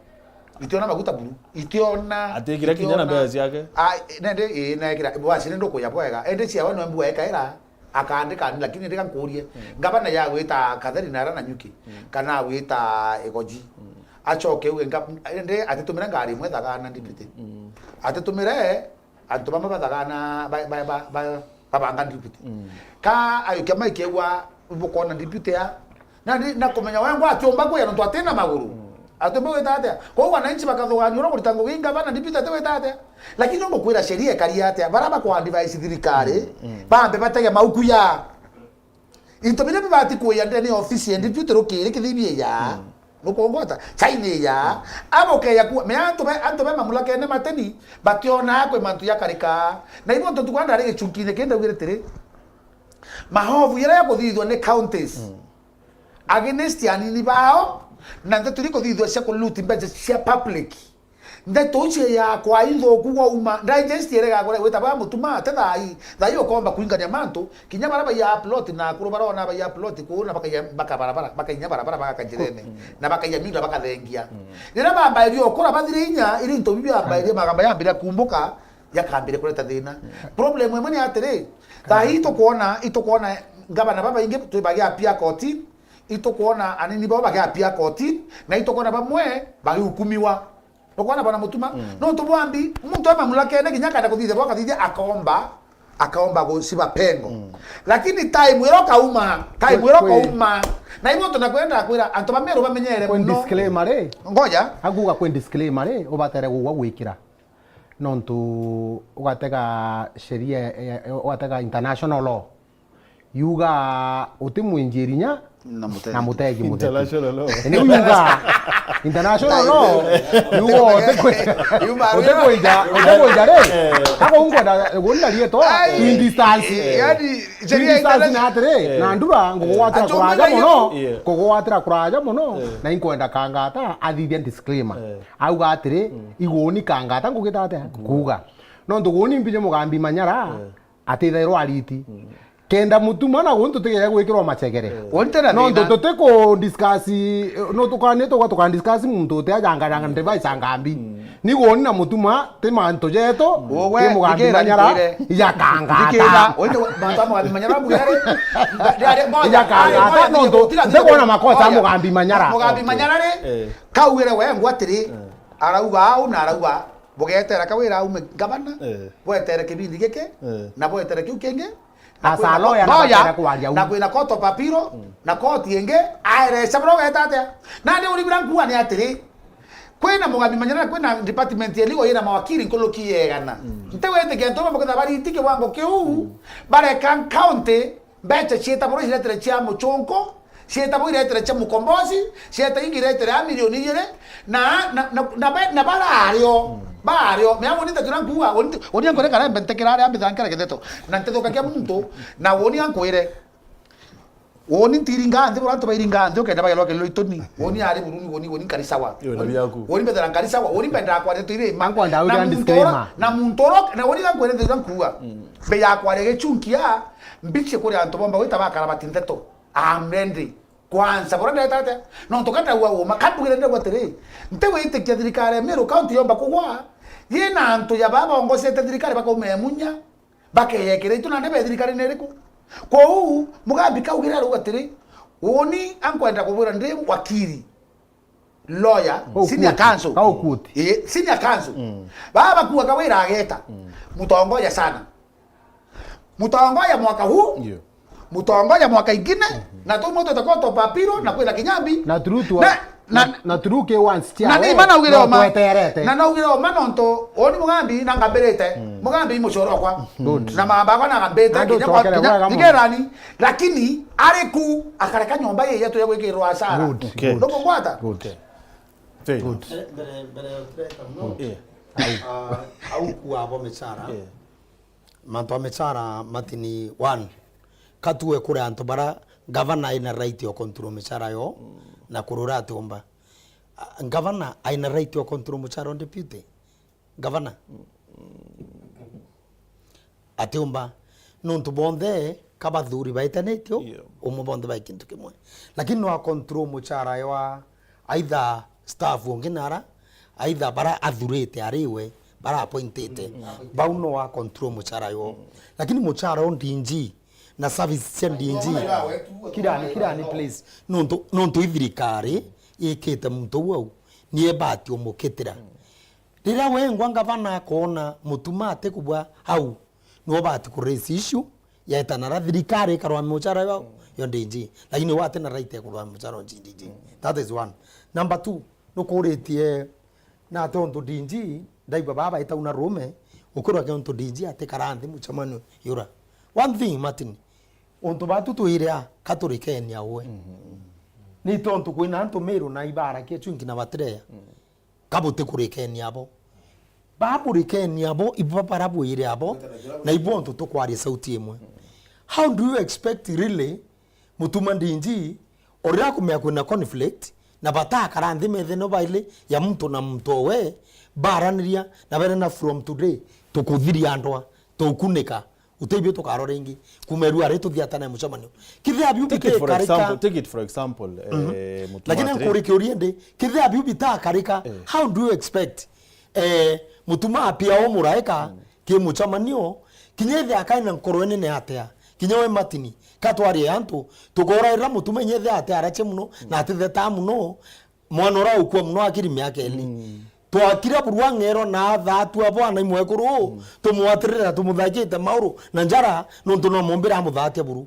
Itiona maguta buru. Itiona. Atikire kinya na itiona mbeca ciake? Ah, nende, ii, nekira. Bwasi ni ndukuya bwega. Ende ciawe no mbu ekaira, akaandika, lakini ndika nkurie. Mm. Ngavana ya gwita Catherine ara na nyuki, Mm. kana gwita Igoji. Mm. Acoke uge nga-, ende atitumire ngari imwe thagana ndipite. Mm. Atitumire antu bamwe bathagana ba, ba, ba, ba, babanga ndipite. Mm. Ka ayukia maikegua bukona ndipite ya. Na ndi-, na kumenya wengwa atiumba kuya nontu atina maguru. Mm. Atiumba gwita atia? Kwou wananchi bakathuganio uria kurita ngugi ngavana ndipite ati gwita atia? Lakini ngukwira sheria ikari atia? Bara bakwa advise thirikari, Mm, mm. bambe batege mauku ya. Into biria bibati kuya ndene ya ofisi ya deputy rukiri kithibie ya. Mm. Nukungwata? China ya. Mm. Abo keya ku, me antu be, antu be mamulakene mateni, bationa kwi mantu ya karika. Na ibo ntu tukwa ndari gichukine kenda ugire tiri. Mahovu yara ya kuthithwa ni counties. Mm. Against anini bao, na ndeto iri kuthithwa cia ku loot mbeca cia public. Ndeto icio yakwa inthuku gwa uma, ndigest ere gakore, wita ba mutuma, te thai, thai ukomba kuingania mantu, kinya bara baiya plot na akuru barona baiya plot kuu na bakaiya baka barabara, bakainya barabara baka kanjirene, Mm. na bakaiya miunda bakathengia. Mm. Riria bambairie ukura bathire inya, iri into bibi bambairie magamba yambire kumbuka, yakambire kureta thina. Mm. Problem imwe ni atiri, thai itukwona, itukwona ngavana babaingi twi bagiapia koti, itukwona anini bao bagiapia koti, na itukwona bamwe bagihukumiwa. Nukwona bwana Mutuma? Mm. Nontu bwambi, muntu e mamulakene kinya akenda kuthithia bwa akathithia akomba, akaomba guciba pengo. Lakini time ira ukauma, time ira ukauma. Na ibo tunakwenda kwira antu ba Meru bamenyere muno. Disclaimer ri? Ngoja. Akuga kwi disclaimer ri, ubatere kugwa gwikira. Nontu ugatega sheria, eh, ugatega international law. Yuga uti mwinjiri nya na mutegi, na mutegi muthetu. International law. Ni yuga international law. Yuga uti kwi-, uti kwinja, uti kwinja ri. Kako unkwenda guni na rietwa, eh, twin distance. Eh, yani, twin distance na atiri, eh, na ndura ngugwatira kuraja muno, ngugwatira kuraja muno, eh, na inkwenda kangata athithia disclaimer. Eh. Auga atiri, iguni kangata ngugita atia? Kuuga. Nontu guni mbije mugambi manyara, eh, atithairwa ariti. Kenda mutuma na guni tutigere gwikirwa macegere. Nontu tuti ku discuss, no tukani tuga tuka discuss muntu uti ajanga janga device angambi. Ni guni na mutuma ti mantu jetu, ti mugambi manyara, ijakangata. Ijakangata, nontu ntikwona makosa mugambi manyara. Mugambi manyara ri, kaugire we ngwa atiri, arauga au na arauga bugetera kawira aume gavana, eh, bwetere kibindi giki, eh, na bwetere kiu kingi, na kwina ko-, noya, na kwina court of appeal, na court ingi, aereca bura ugeta atia. Nandi uri bira nkuga ni atiri, kwina mugambi manyara, kwina department ya legal yina mawakili nkuruki ya igana. Ntiwitikia antu bamwe kethira bariti kiwango kiu, bareka county mbeca cieta buru iretere cia muchunku, cieta buru iretere cia mukombozi, cieta ingi iretere a milioni igiri, na, na, na, na be-, na barario, bario. Mea woni ntajura nkuga, woni, woni ankore kare mbe ntekera aria ambithira nkere getheto. Na ntithukagia muntu, na woni ankwire. Woni ntiringa nthi, bura antu bairinga nthi, ukenda bagelwa kelelo ituni. Woni ari buruni, woni, woni nkari sawa. Woni, woni mbethera nkari sawa, woni mbenda kwaria tuire ma. Ankwenda na muntu ura, na muntu ura, na woni ankwire ntajura nkuga. Mbe ya kwaria gichunkia, mbichie kuri antu bomba gwita bakarabati nteto. I'm ready. Kwanza, bura ndeta atia? Nontu ka ndauga uma, ka ndugire ndauga atiri, ntiwitikia thirikari ya Meru County yomba kugwa, yina antu ya baba bongocete thirikari bakauma emunya, bakeyekera itu nandi be thirikari ni iriku? Kwou, mugambi kaugire arauga atiri, uni ankwenda kubwira ndi wakiri. Lawyer, senior counsel. Ii, senior counsel. Baba bakuaga wira ageta. Mutongoria sana. Mutongoria mwaka huu. Mutongoria mwaka ingine. Na tumwe tutakuwa topapiro na kwina kinyambi. Na through to, na, na, na through ke once chia na ni we, mana ugire no oma. Tweterete. Na naugire oma nontu, oni mugambi na ngambirite. Mugambi i mucoro kwa. Na mamba kwa na ngambite. Andu kinya kwa, cokere kinya, wega muno. Kigerani. Lakini, ari ku, akareka nyomba ye yetu ya gwikirwa hasara. Good. Okay. Ndukungwata? Good. Good. Mbere, mbere, mbere ya utireta muno, yeah, ah, au kuabo micara. Yeah. Mantu a micara matini one. Katue kuri antu bara gavana aina right ya control micara yo, na kurura atiumba. Ah, gavana aina right ya control mucara o deputy. Gavana. Atiumba. Nontu bonthe ka bathuri baetanitio, yeah, umwe bonthe bai kintu kimwe. Lakini no a control mucara yo wa either staff ungi nara, either bara athurite ari we, bara appointite. Bau no a control mucara yo. Lakini mucara o D G na service cia D G. Kirani, kirani, please. Nontu, nontu i thirikari ikite muntu uu au, ni ebati umukitira. Riria wengwa ngavana akoona mutuma atikubwa hau, niwe ubati ku raise issue, yeta nara thirikari ikarwamia mucara yo, yo D G. Lakini we ati na right ya kurwamia mucara o D G. That is one. Number two, nukuritie na tontu D G, ndaigua baba baitau na rume, ukwirwa ke untu D G atikara nthi mucemanio yura. One thing, Martin, untu batu twire a, katurikenia uwe. Ni tontu kwina antu Meru na ibarakia chunki na batireya. Ka butikurikenia abo. Baburikenia abo, ibo barabwire abo, na ibo ontu tukwaria sauti imwe. How do you expect really mutuma D G, uria kumea kwina conflict, na batakara nthi metheno baili ya muntu na muntu owe, baraniria, na berena from today, tukuthiria ndwa, tukunika. Uteithio tukarora ingi. Kuma riu ari tuthiatana mucemanio. Kithia biu bitekarika. Take it for example, take it for example, eh, Mutuma. Lakini nkuri kiuria ndi, kithia biu bitakarika, eh, how do you expect, eh, Mutuma apia o muraika ki mucemanio, kinya ithe akaina nkoro nene atia? Kinya we Martin, katwarie antu, tukoraira Mutuma inya ithe atia arache muno, na atitheta muno, mwana ura ukua muno akiri miaka ili. Twakira buru ang'ero na athaatu abo ana imwekuru, tumwatirire na tumuthakite mauru na njara, nontu no mumbire amuthatia buru.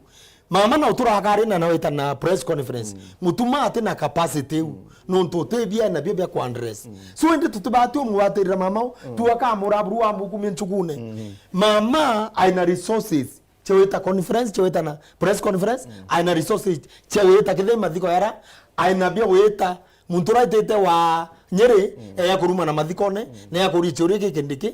Mama no turakari na nawita na press conference. Mutuma ati na capacity iu, nontu utibia nabio bia ku address. So indi tutibati umwatirira mama u, tu akamura buru amukumia nchukune. Mama aina resources. Cia gwita conference, cia gwita na press conference, aina resources cia gwita kithei mathiko yara, aina bia gwita muntu uraitite wa Nyeri, eya kuruma na mathikone, na eya kuria ciuria giki ndiki.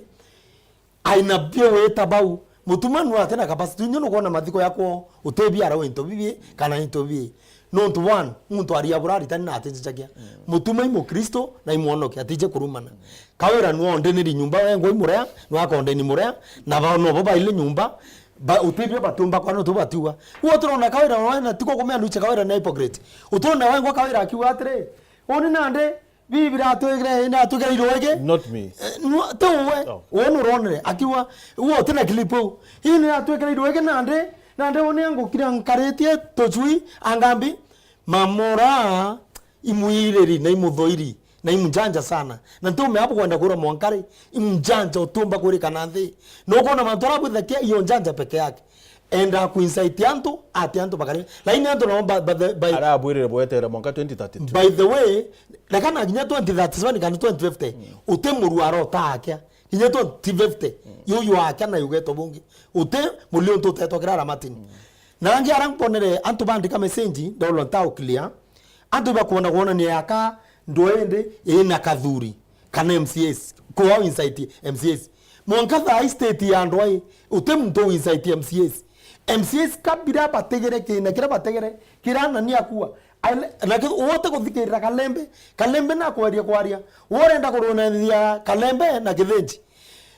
Aina bia gwita bau, Mutuma nu ati na capacity, nyo nukwona mathiko yakwo, utibia ara into bibi, kana into bibi. Nontu bwan, muntu aria bura aritani na atinjijagia. Mutuma i Mukristo na i mwonoki, atije kurumana. Kawira nu ondenirie nyumba, wengwa i murea, nu akondeni murea, na bao nobo baile nyumba, ba, utibio batiumba kwana tu batiuga. Uo turona Kawira wena, tiko kumea nuche Kawira ni hypocrite. Uturona wengwa Kawira akiuga atiri, uni nandi, bibi biratwigire, iratwigire iruigi. Not me. Eh, nu, ti uwe. Oh. Uo nuronere, akiuga, uo utina clip u. Ii niratwigire iruigi nandi, nandi uni angukira nkaritie tucui, angambi, mamora, imwiriri na imuthoiri. Na i mjanja sana. Na ntiumea bukwenda kwirwa mwanka ri, i mjanja utiumba kwirikana nthi. Na ukwona mantu aria bwithakia, iyo njanja peke yake. Enda ku incite antu, ati antu bakari. Lakini antu nao ba, ba, the, by, arabwirire bwetere mwanka twenty thirty-two. By the way, reka na kinya twenty thirty-seven kana twenty fifty, uti muru arota akia. Kinya twenty fifty, yuyu akia na yugetwa bungi. Uti muli untu utetwa kirara matini. Na angi ara nkwonere antu bandika message, ndolo ntau clear. Antu bakwona kwonania yaka ndwende ina kathuri kana M C As. Kwao inside M C As. Mwanka thaa ii state ya ndwai, uti muntu u inside M C As. M C As kabira bategere kina kira bategere, kira nani akua. Aile, na ki-, wote kuthikirira Kalembe, Kalembe na kwaria kwaria. Worenda kurunania Kalembe na Kithinji.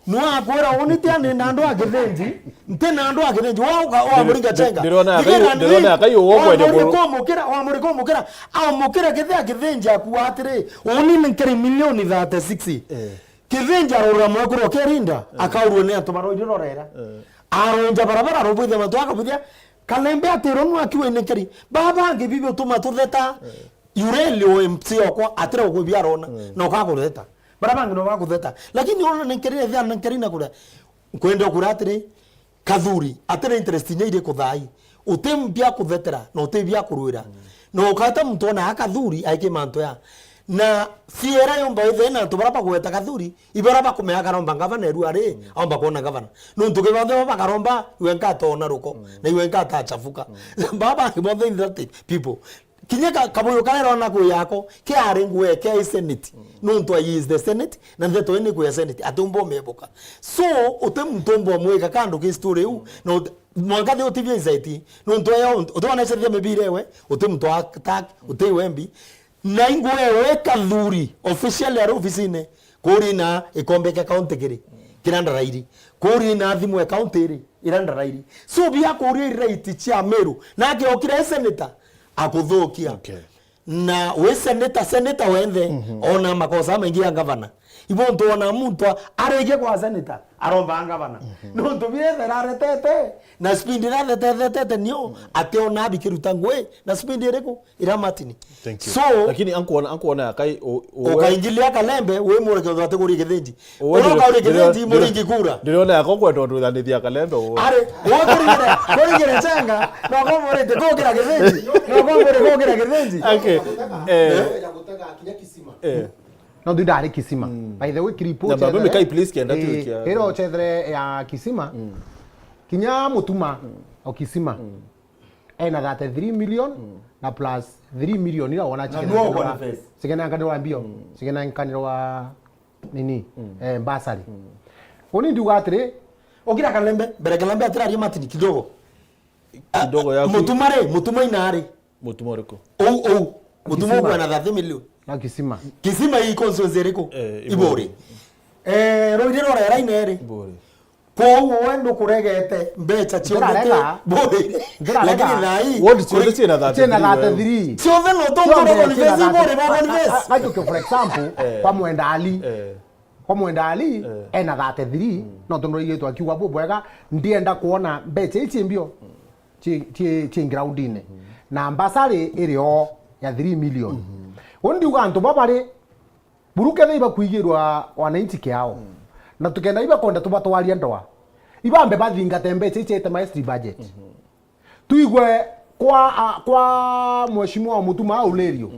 Nwakwira uni ti ani na andu a Kithinji, nti na andu a Kithinji. Wa uka, wa Muringa Chenga. Ndirona akai, ndirona akai ugo kwende muru. Wa Muringa umukira, wa Muringa umukira, aumukira Kithinji, Kithinji akua atiri, uni ni nkiri milioni thirty-six. Eh. Kithinji arora mwekuru oke Linda, akaurwo ni antu baroire rorera. Eh. Aronja barabara, arobwithia mantu, akabwithia, Kalembe atirwo nwakiwe ni nkiri. Baba angi bibi utuma tutheta. Eh. Yureli o M C okwa, atira ukwibia arona, na ukakutheta. Bara bangi no bakutheta. Lakini ona ni nkeri ethia na nkeri na kuria. Nkwenda ukura atiri, Kathuri, atiri interest inya iri kuthai. Uti mbia kuthetera, na uti bia kurwira. Na ukata muntu ona a Kathuri, aiki mantu ya. Na fiera yomba ithe na antu bara bagweta Kathuri, ibara bakumea karomba ngavana eru ari, aomba kuona ngavana. Nontu ke bonthe baba bakaromba, iwe nkatona ruko, na iwe nkatachafuka. Baba bangi bonthe in that people. Kinya ka-, kabuyu karia rona kwi yako, kiari ngwe kia senate. Nontu he is the senate, na ndeto ii ni kwi ya senate, ati umba umebuka. So, uti muntu umba umwika kandu ki story iu, na uti, mwanka thi utivia insight. Nontu eyo, uti wanecethia mibira ewe, uti muntu wa attack, uti wembi. Na ingwe ewe Kathuri, officially ari ofisine, kuri na ikombe kia county kiri, kira Ndarairi. Kuri na thimu ya county iri, ira Ndarairi. So, bia kuria i right cia Meru. Nake okire senator, akuthukia. Okay. Na wi senator, senator wenthe, ona makosa maingi ya ngavana. Ibo ntu ona muntu a-, arikia kwa senator, aromba ngavana. Nontu biethera aretete, na speed iria athetethetete nio, ati ona abikiruta ngui, na speed iriku? Ira matini. Thank you. So, lakini ankuona, ankuona akai u-, uwe ukaingilia Kalembe, wi mureke untu ati kuri Kithinji. Uwe uroka uri Kithinji, muringi kura. Ndiriona yako kwenda undu thanithia Kalembe uwe. Ari, uwe kurigire, kurigire Chenga, no komorete kukira Kithinji. No komorete kukira Kithinji. Okay. Eh. Ya gutega kinya kisima. Eh. No ndu ndari kisima. By the way, clip na baba uchethere, mekai please kenda tu eh, kia ira uchethere ya kisima. Kinya Mutuma o kisima. Ena thirty-three million na plus three million ira wona. Na chicken nuo ankanirwa, confess. Chicken ankanirwa mbio. Chicken ankanirwa nini? Eh, bursary. Uni ndiuga atiri, ukira Kalembe, mbere Kalembe atiraria matini kidogo. Kidogo ya Mutuma ri, Mutuma ina ari. Mutuma uriku? Ou, ou. Mutuma Kisima. Ukwena thirty million. Na Kisima. Kisima i constituency iriku? Eh, Iburi. Iburi. Eh, roiri rorera ineri. Iburi. Kwou we ndukuregete mbeca cionthe. Ndirarega. Buri. Ndirarega. Lakini thai, ward cionthe ciina thirty-three. Ciina thirty-three. Cionthe no tongo. Cionthe no ciina confess, thirty-three. Iburi, no confess. A, a, a, for example, eh, kwa Mwenda Ali. Eh. Kwa Mwenda Ali, eh, ena thirty-three, no tondu igitwa akiuga bubwega, ndienda kuona mbeca ici mbio ci, ci, ci groundine. Na bursary iri o ya three million. Uni ndiuga antu babari Buru kethira ibakwigirwa wananchi kiao, na tukenda ibakwenda tubatwaria ndoa, ibambe bathingate mbeca ici ite maestri budget. Tuigwe kwa, a, kwa Mheshimiwa Mutuma Aulerio.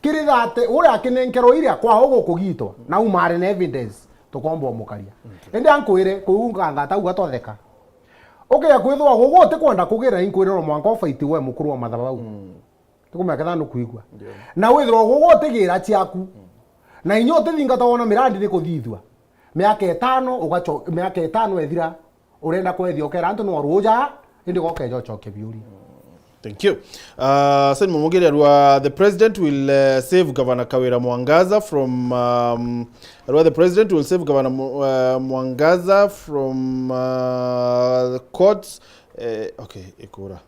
Kiri thate, uria akinenkerwo iria kwao gukugitwa, na umare na evidence, tukomba umukaria. Indi ankwire, kuu ngangata uga twatheka. Ukiya kwithirwa gugu utikwenda kugira, inkwirira mwanka ubaiti we mukuru wa mathabau. Tikumenya kethira nukwigua. Na withirwa gugu utigira ciaku. Na inya utithingata wona mirandi ni kuthithua. Miaka itano, ugacho-, miaka itano ethira, urenda kwethia ukera antu no ruja, indi gokeja ucoke biuria. Thank you. Uh, Simon Mugiri arua, the president will, uh, save Governor Kawira Mwangaza from, um, arua, the president will save Governor Mu-, uh, Mwangaza from, uh, the courts. Uh, okay, ikura.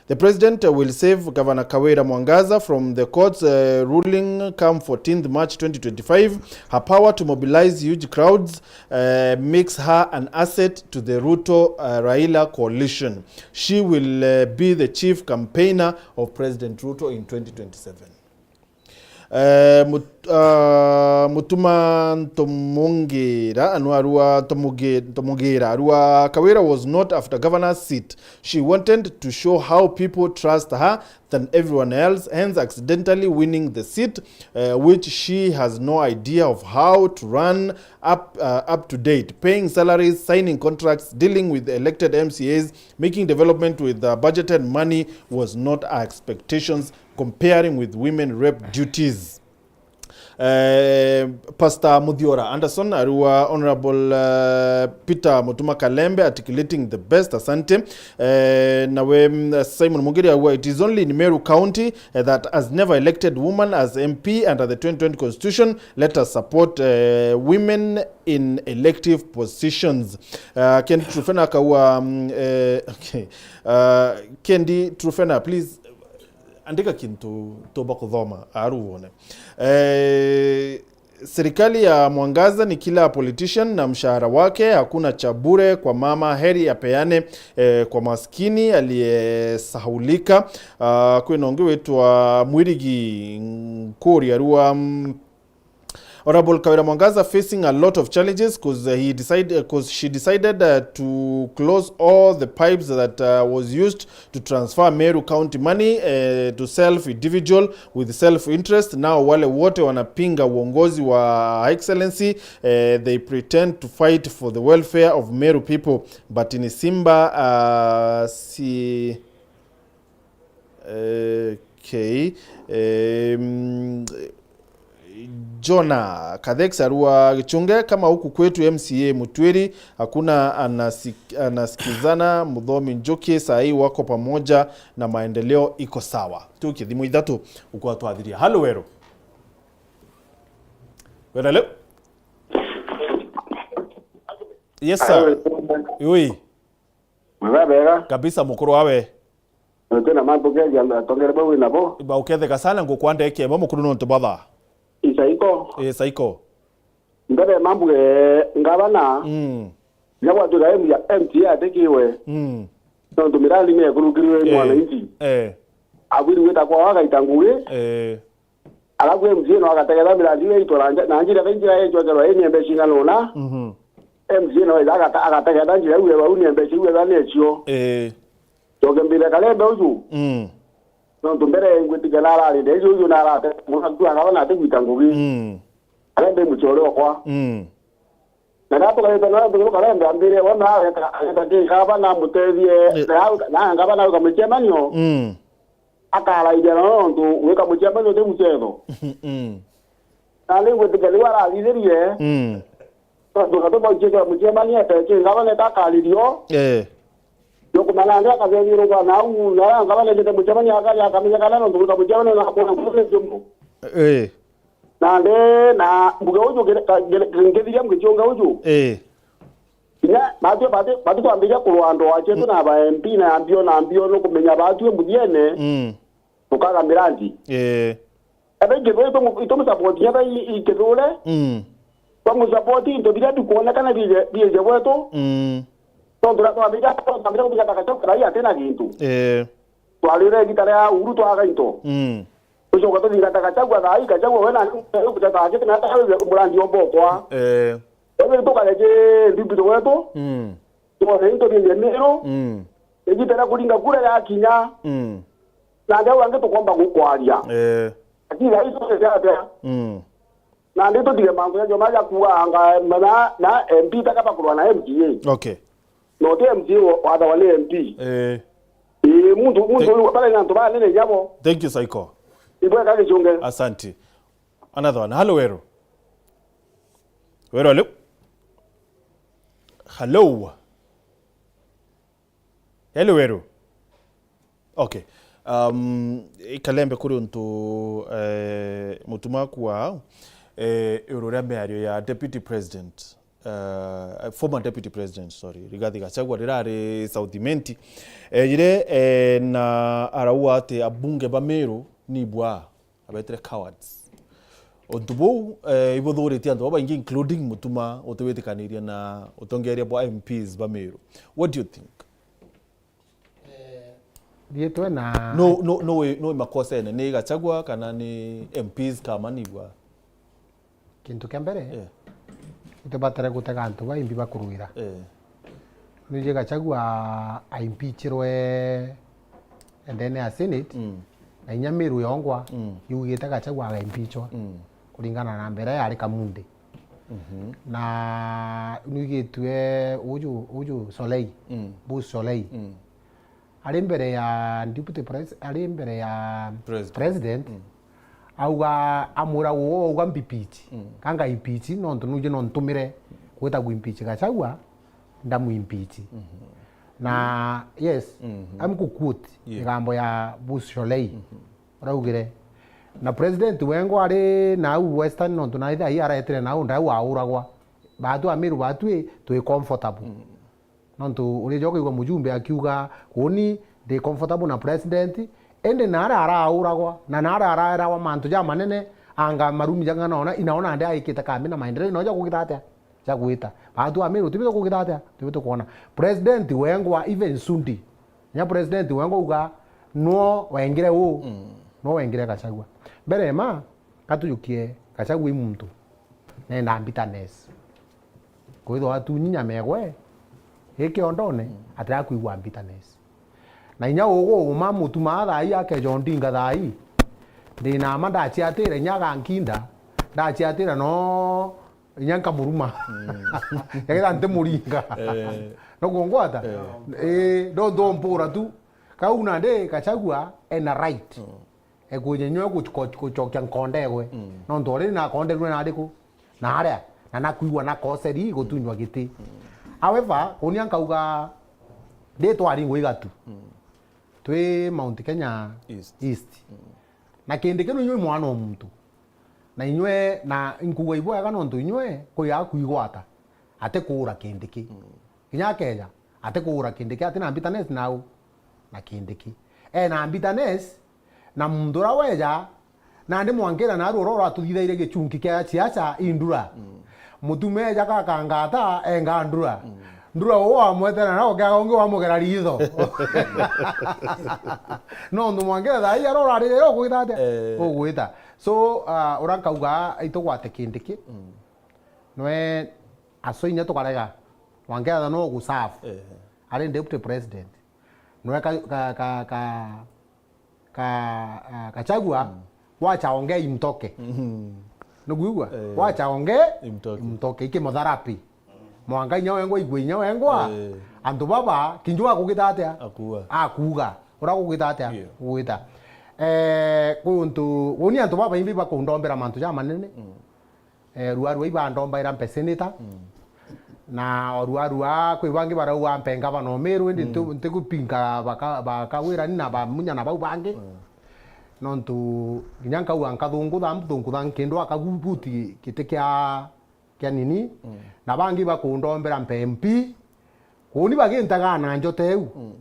The president will save Governor Kawira Mwangaza from the court's, uh, ruling come fourteenth March twenty twenty-five. Her power to mobilize huge crowds, uh, makes her an asset to the Ruto, uh, Raila coalition. She will, uh, be the chief campaigner of President Ruto in twenty twenty-seven. Eh, Mut-, ah, Mutuma Ntomungira, anu arua Ntomugi-, Ntomugira, arua Kawira was not after governor's seat. She wanted to show how people trust her than everyone else, hence accidentally winning the seat, eh, which she has no idea of how to run up, uh, up to date. Paying salaries, signing contracts, dealing with elected M C As, making development with, uh, budgeted money was not her expectations, comparing with women rep duties. Eh, Pastor Muthiora Anderson, arua Honorable, eh, Peter Mutuma Kalembe, articulating the best, asante. Eh, nawe, mm, Simon Mugiri arua, it is only in Meru County, eh, that has never elected woman as M P under the twenty twenty constitution. Let us support, eh, women in elective positions. Eh, Kendi Trufena akaua, mm, eh, okay. Eh, Kendi Trufena, please, andika kintu tuba kuthoma aru wone. Eh, serikali ya Mwangaza ni kila politician na mshahara wake, hakuna cha bure kwa mama, heri apeane, eh, kwa maskini aliyesahulika. Ah, kwina ungi witwa Mwirigi Nkuri arua, mm, Honorable Kawira Mwangaza facing a lot of challenges 'cause, uh, he decide-, uh, 'cause she decided, uh, to close all the pipes that, uh, was used to transfer Meru County money, uh, to self individual with self interest. Now wale wote wanapinga uongozi wa Excellency, uh, they pretend to fight for the welfare of Meru people. But in Simba, uh, si Okay. Em, Jonah Kathex arua Gichunge, kama huku kwetu M C A Mutwiri, hakuna anasik-, anasikizana. Muthomi Njuki, saa hii wako pamoja na maendeleo iko sawa. Tu kithimo ithatu ukwa twathiria. Halo, Weru. Weru, hello? Yes, sir. Hello. Ui. Mwega bega. Kabisa, mukuru wawe. Twina mantu keja atongere bau wina bo. Ba uketheka sana, ngukwandeke mo mukuru nontu batha. Isaiko. Eh, saiko. Mbere mambuge ngavana. Mm. Nya gwatuika M-, M T A atikiwe. Mm. Nontu mirandi ni ekurukirwe ni Eh. mwananchi. Eh. Abwiri gwita kwao agaita ngugi. Eh. Alafu M C A no agategetha mirandi iu yaitwa na nja-, na njira iria injira yaitwekerwa ii ni mbeca cing'ana una. Mhm. M C A no witha agata-, agategetha njira iu ewa, u ni mbeca iu ewa ni cio. Ii. Coke mbithe Kalembe uju. Mm. Nontu mbere ngwitikia na arari ndeci uju na arate, mwana tu akaba na atigwita ngugi. Mm. Kalembe muchore okwa. Mm. Na ratugarite na antu guka rende ambire, wona ageta, ageta ki ngavana amutethie, Eh. na au, na ngavana au kamucemanio, Mm. akaraithia na nontu wika mucemanio ti mucetho. Mm. Na ni ngwitikia niu arathithirie, Mm. nontu gatuma uciikira mucemanio ete ki ngavana eta akaririo, Eh. yokumana ndi akathethirwa na au, na ngavana ejete mucemanio akaria akamenya kana nontu wika mucemanio na akona kuthethio mbu. Eh. Nandi, na mbuge uju ngire-, ka-, ngire-, ngithiria mugiciunga uju. Ii. Kinya batwi, batwi, batwi twambiria kurwa andu achetu na ba M P na mbio na mbio nukumenya batwi muthiene, Mm. tukaga mirandi. Ii. Ethai Kithure itumu-, itumusapoti, ethai i-, i Kithure, Mm. twamusapoti into biria bikwonekana biije, biije gwetu. Mm. Tontu riria twambiria, twambiria kuthingata Gachagua rai atina gintu. Ii. Twarire igita ria Uhuru twaga into. Mm. Tucoka tuthingata Gachagua thaa ii, Gachagua we na, na, na, na, murandi omba okwa. Eh. Wewe tukareje ndibito wetu. Mm. Tuone into bie Meru. Mm. Igita ria kuringa kura yakinya. Mm. Na ndeu angi tukomba gukwaria. Eh. Lakini thaa ii tukareje atia? Mm. Na ndi tutige mantu jajo maja kuanga na, na M P taka bakurwa na M C A. Okay. No ti M C A wa, wathawa ni M P. Eh. Ii, muntu, muntu Thank- uyu, bale na antu banene nyabo. Thank you, Saiko. Ibweka gichunge. Asante. Another one. Hello, Weru. Weru, hello. Hello. Hello, Weru. Okay. Um, ikalembe kuri untu, eh, mutuma kuwa, eh, iguru ria miario ya Deputy President, eh, former Deputy President, sorry, Rigathi Gachagua, rira ari South Imenti. Ejire, eh, na arauga ati abunge ba Meru ni bwa abetire cowards. Untu buu, eh, ibuthuritie antu babaingi, including mutuma utiwitikanirie na utongeria bwa M Ps ba Meru. What do you think? Eh, riitwe na no, no, no, wi, no wi makosene, ni Gachagua kana ni M Ps kama nibwa? Kintu kia mbere, yeah, itubatire gutega antu baimbi bakurwira. Eh. Nwiji Gachagua aimpichirwe ndene ya Senate, mm, na inya Meru yongwa, mm, yugite Gachagua agaimpichwa, mm, kuringana na mbere yari Kamunde. Mhm. Na nwigitue uju, uju Solei, mm, Bus Solei. Mm. Ari mbere ya deputy pres-, ari mbere ya president, president, mm, auga, amwira uu, auga mbipichi. Mm. Kanga ipichi, nontu nuje no ntumire gwita gwimpichi Gachagua, ndamwimpichi. Mhm. Na, yes, mhm, I'm ku quote, yeah, igambo ya Bus Solei. Mhm. Uraugire, na president wengwa ari nau Western, nontu naitha ii aretire nau ndau auragwa. Baatu Amiru baatu ii, twi comfortable. Mm. Nontu urijoka igua mujumbe akiuga, "Uuni ndi comfortable na president," indi naria arauragwa, na naria araeragwa mantu jamanene, anga marumi janga naona, inaona ndi aikite kambi na maendeleo, inoja kugita atia? Ja gwita. Baatu Amiru, tibi tukugita atia? Tibi tukwona. President wengwa, even Sudi, Kinya president wengwa auga, nwo wengire uu, mm, nwo wengire Gachagua. Mbere ma, katujukie Gachagua i muntu nenda bitterness. Kwithwa atunyi nyama egwe, i kiondone, mm, atira kwigua bitterness. Na inya ugu uma mutuma thaa ii akeja Odinga thaa ii, ndina ma ndaciatire inya agankinda, ndaciatira no inya nkamuruma. Mm. Yakira ntimuringa. Eh. No kungwata? Eh. Eh, ndo ndompura tu. Kau nandi Gachagua ena right. Mm. Ekwija nyo gucho-, guchokia nkonda egwe. Mm. Nontu already nakonderwe na ariku? Na aria, na nakwigua nakoseri gutunywa giti. Mm. However, unia nkauga, ndi twaringwa igatu. Mm. Twi Mount Kenya East. East. Mm. Na Kindiki nu inywe mwana o muntu. Na inywe, na inkuuga ibwega nontu inywe kwiga kwigwata, atikuura Kindiki. Mm. Kinya akeja, atikuura Kindiki, ati na bitterness nau na Kindiki. E na bitterness na muntu uria weja, nandi mwankira naru uria uratuthithaire gichunki kia siasa i Ndura. Mm. Mutume eja gakangata, enga Ndura. Mm. Ndura uu wamwetera nao, ukiaga ungi wamugera ritho. Nontu mwankira thaa ii aria urarire ugwita atia? Eh. Ugwita. So, ah, uria nkauga itugwate Kindiki. Mm. Nwe aso inya tukarega. Mwankira no guserve. Eh. Ari deputy president. Nwe ka, ka, ka, ka, ka, ah, Gachagua, mm, wacha ongea imtoke. Mhm. Nukwigua? Eh. Wacha ongea imtoke. Imtoke. Ikimotherapy. Mwanka inya wengwa igwe inya wengwa. Eh. Antu baba, kinju akugita atia? Akuga. Akuga. Ura kugita atia? Yeah. Kugita. Eh, kwi untu, uni antu baba imbi bakundombera mantu ja manene. Mm. Eh, rua rua ibandombaira mpe senator. Mm. Na o rua rua, kwi bangi barauga mpe ngavana o Meru, indi, mm, nti-, ntigupinga baka-, bakawirani na bamunya na bau bangi. Mm. Nontu, kinya nkauga nkathungutha, mbuthungutha nkindwa akagubuti giti kia, kia nini. Mm. Na bangi bakundombera mpe M P. Kuuni bagintaga na njota iu. Mm.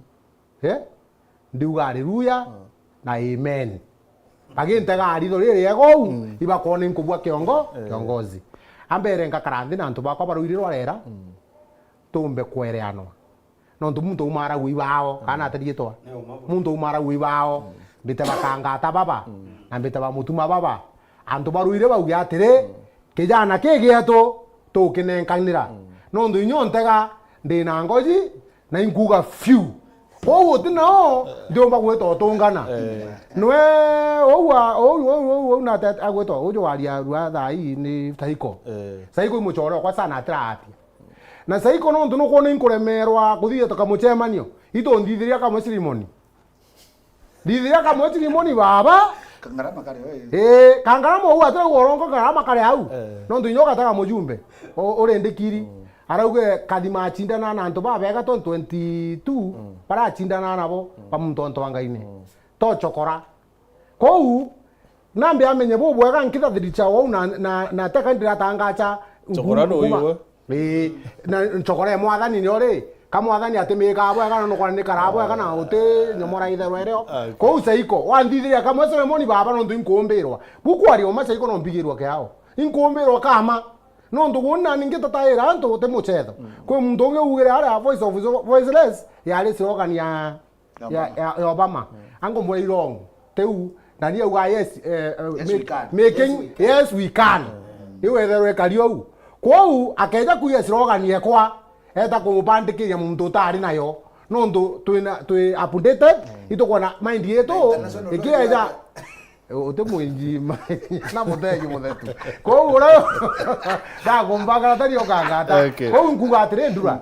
Eh? Ndiuga haleluya, mm, na amen. Bagintega ritho ririega uu, mm, ibakone nkubua kiongo, eh, kiongozi. Ambere ngakara nthi na antu bakwa baruirirwa rera, mm, tumbe kwereanwa. Nontu muntu auma arauga ibao, kana atarietwa. Muntu auma arauga ibao, mbite bakangata baba, na mbite bamutuma baba. Antu baruire bauge atiri, kijana ki gietu tukinenkanira. Nontu inya ntega, ndina ngoji, na inkuga fiu. Kwou uti nao, ndiumba gwita utungana. Nwe, ou a-, ou, ou, ou, ou nate agwitwa, uju waria rua thaa ii ni Saiko. Saiko i muchore okwa sana atiraapia. Na Saiko nontu nukwona inkuremerwa kuthithia tukamuchemanio, itu nthithiria kamwe cirimoni. Nthithiria kamwe cirimoni baba. Kangarama kari o, ii. Ii, kangarama ou atirauga urongo, kangarama kari au. Nontu inya ugatega mujumbe, u-, uri ndikiri. Arauge kathima acindana na antu babega twenty twenty-two, baracindana nabo, ba muntu onto wa Ngai ni. To chokora. Kou, nambe amenye bubwega nkithathiricha ou na, na, na teka ndiratangacha. Chokora no kuma iwe. Ii, na nchokora ya mwathani ni ori, ka mwathani atimika bwega, na nukora ni kara bwega, na uti nyomora itherwa irio. Kou Saiko, wanthithiria kamwe Solomoni baba, nontu inkumbirwa. Bukwaria uma Saiko no mbigirwa kiao. Inkumbirwa kama. Nontu guni nani ngitataira antu uti muchetho. Kwi muntu ungi ugire aria voice of voiceless, yari slogan ya ya, ya, ya Obama. Ango mura irongo. Teu, na ni auga, yes, eh, eh, yes, we can. Making, yes, we can. Ni wetherwe kari ou. Kwou, akeja kuiga slogan yekwa, eta kumubandikiria muntu utari nayo. Nontu twina, twi updated, itukwona mind yetu, ikieja. Uti mwinjima. Na muthegi muthetu. Kou ura ndakumbagara tari ukangata. Kou nkuga atiri ndura.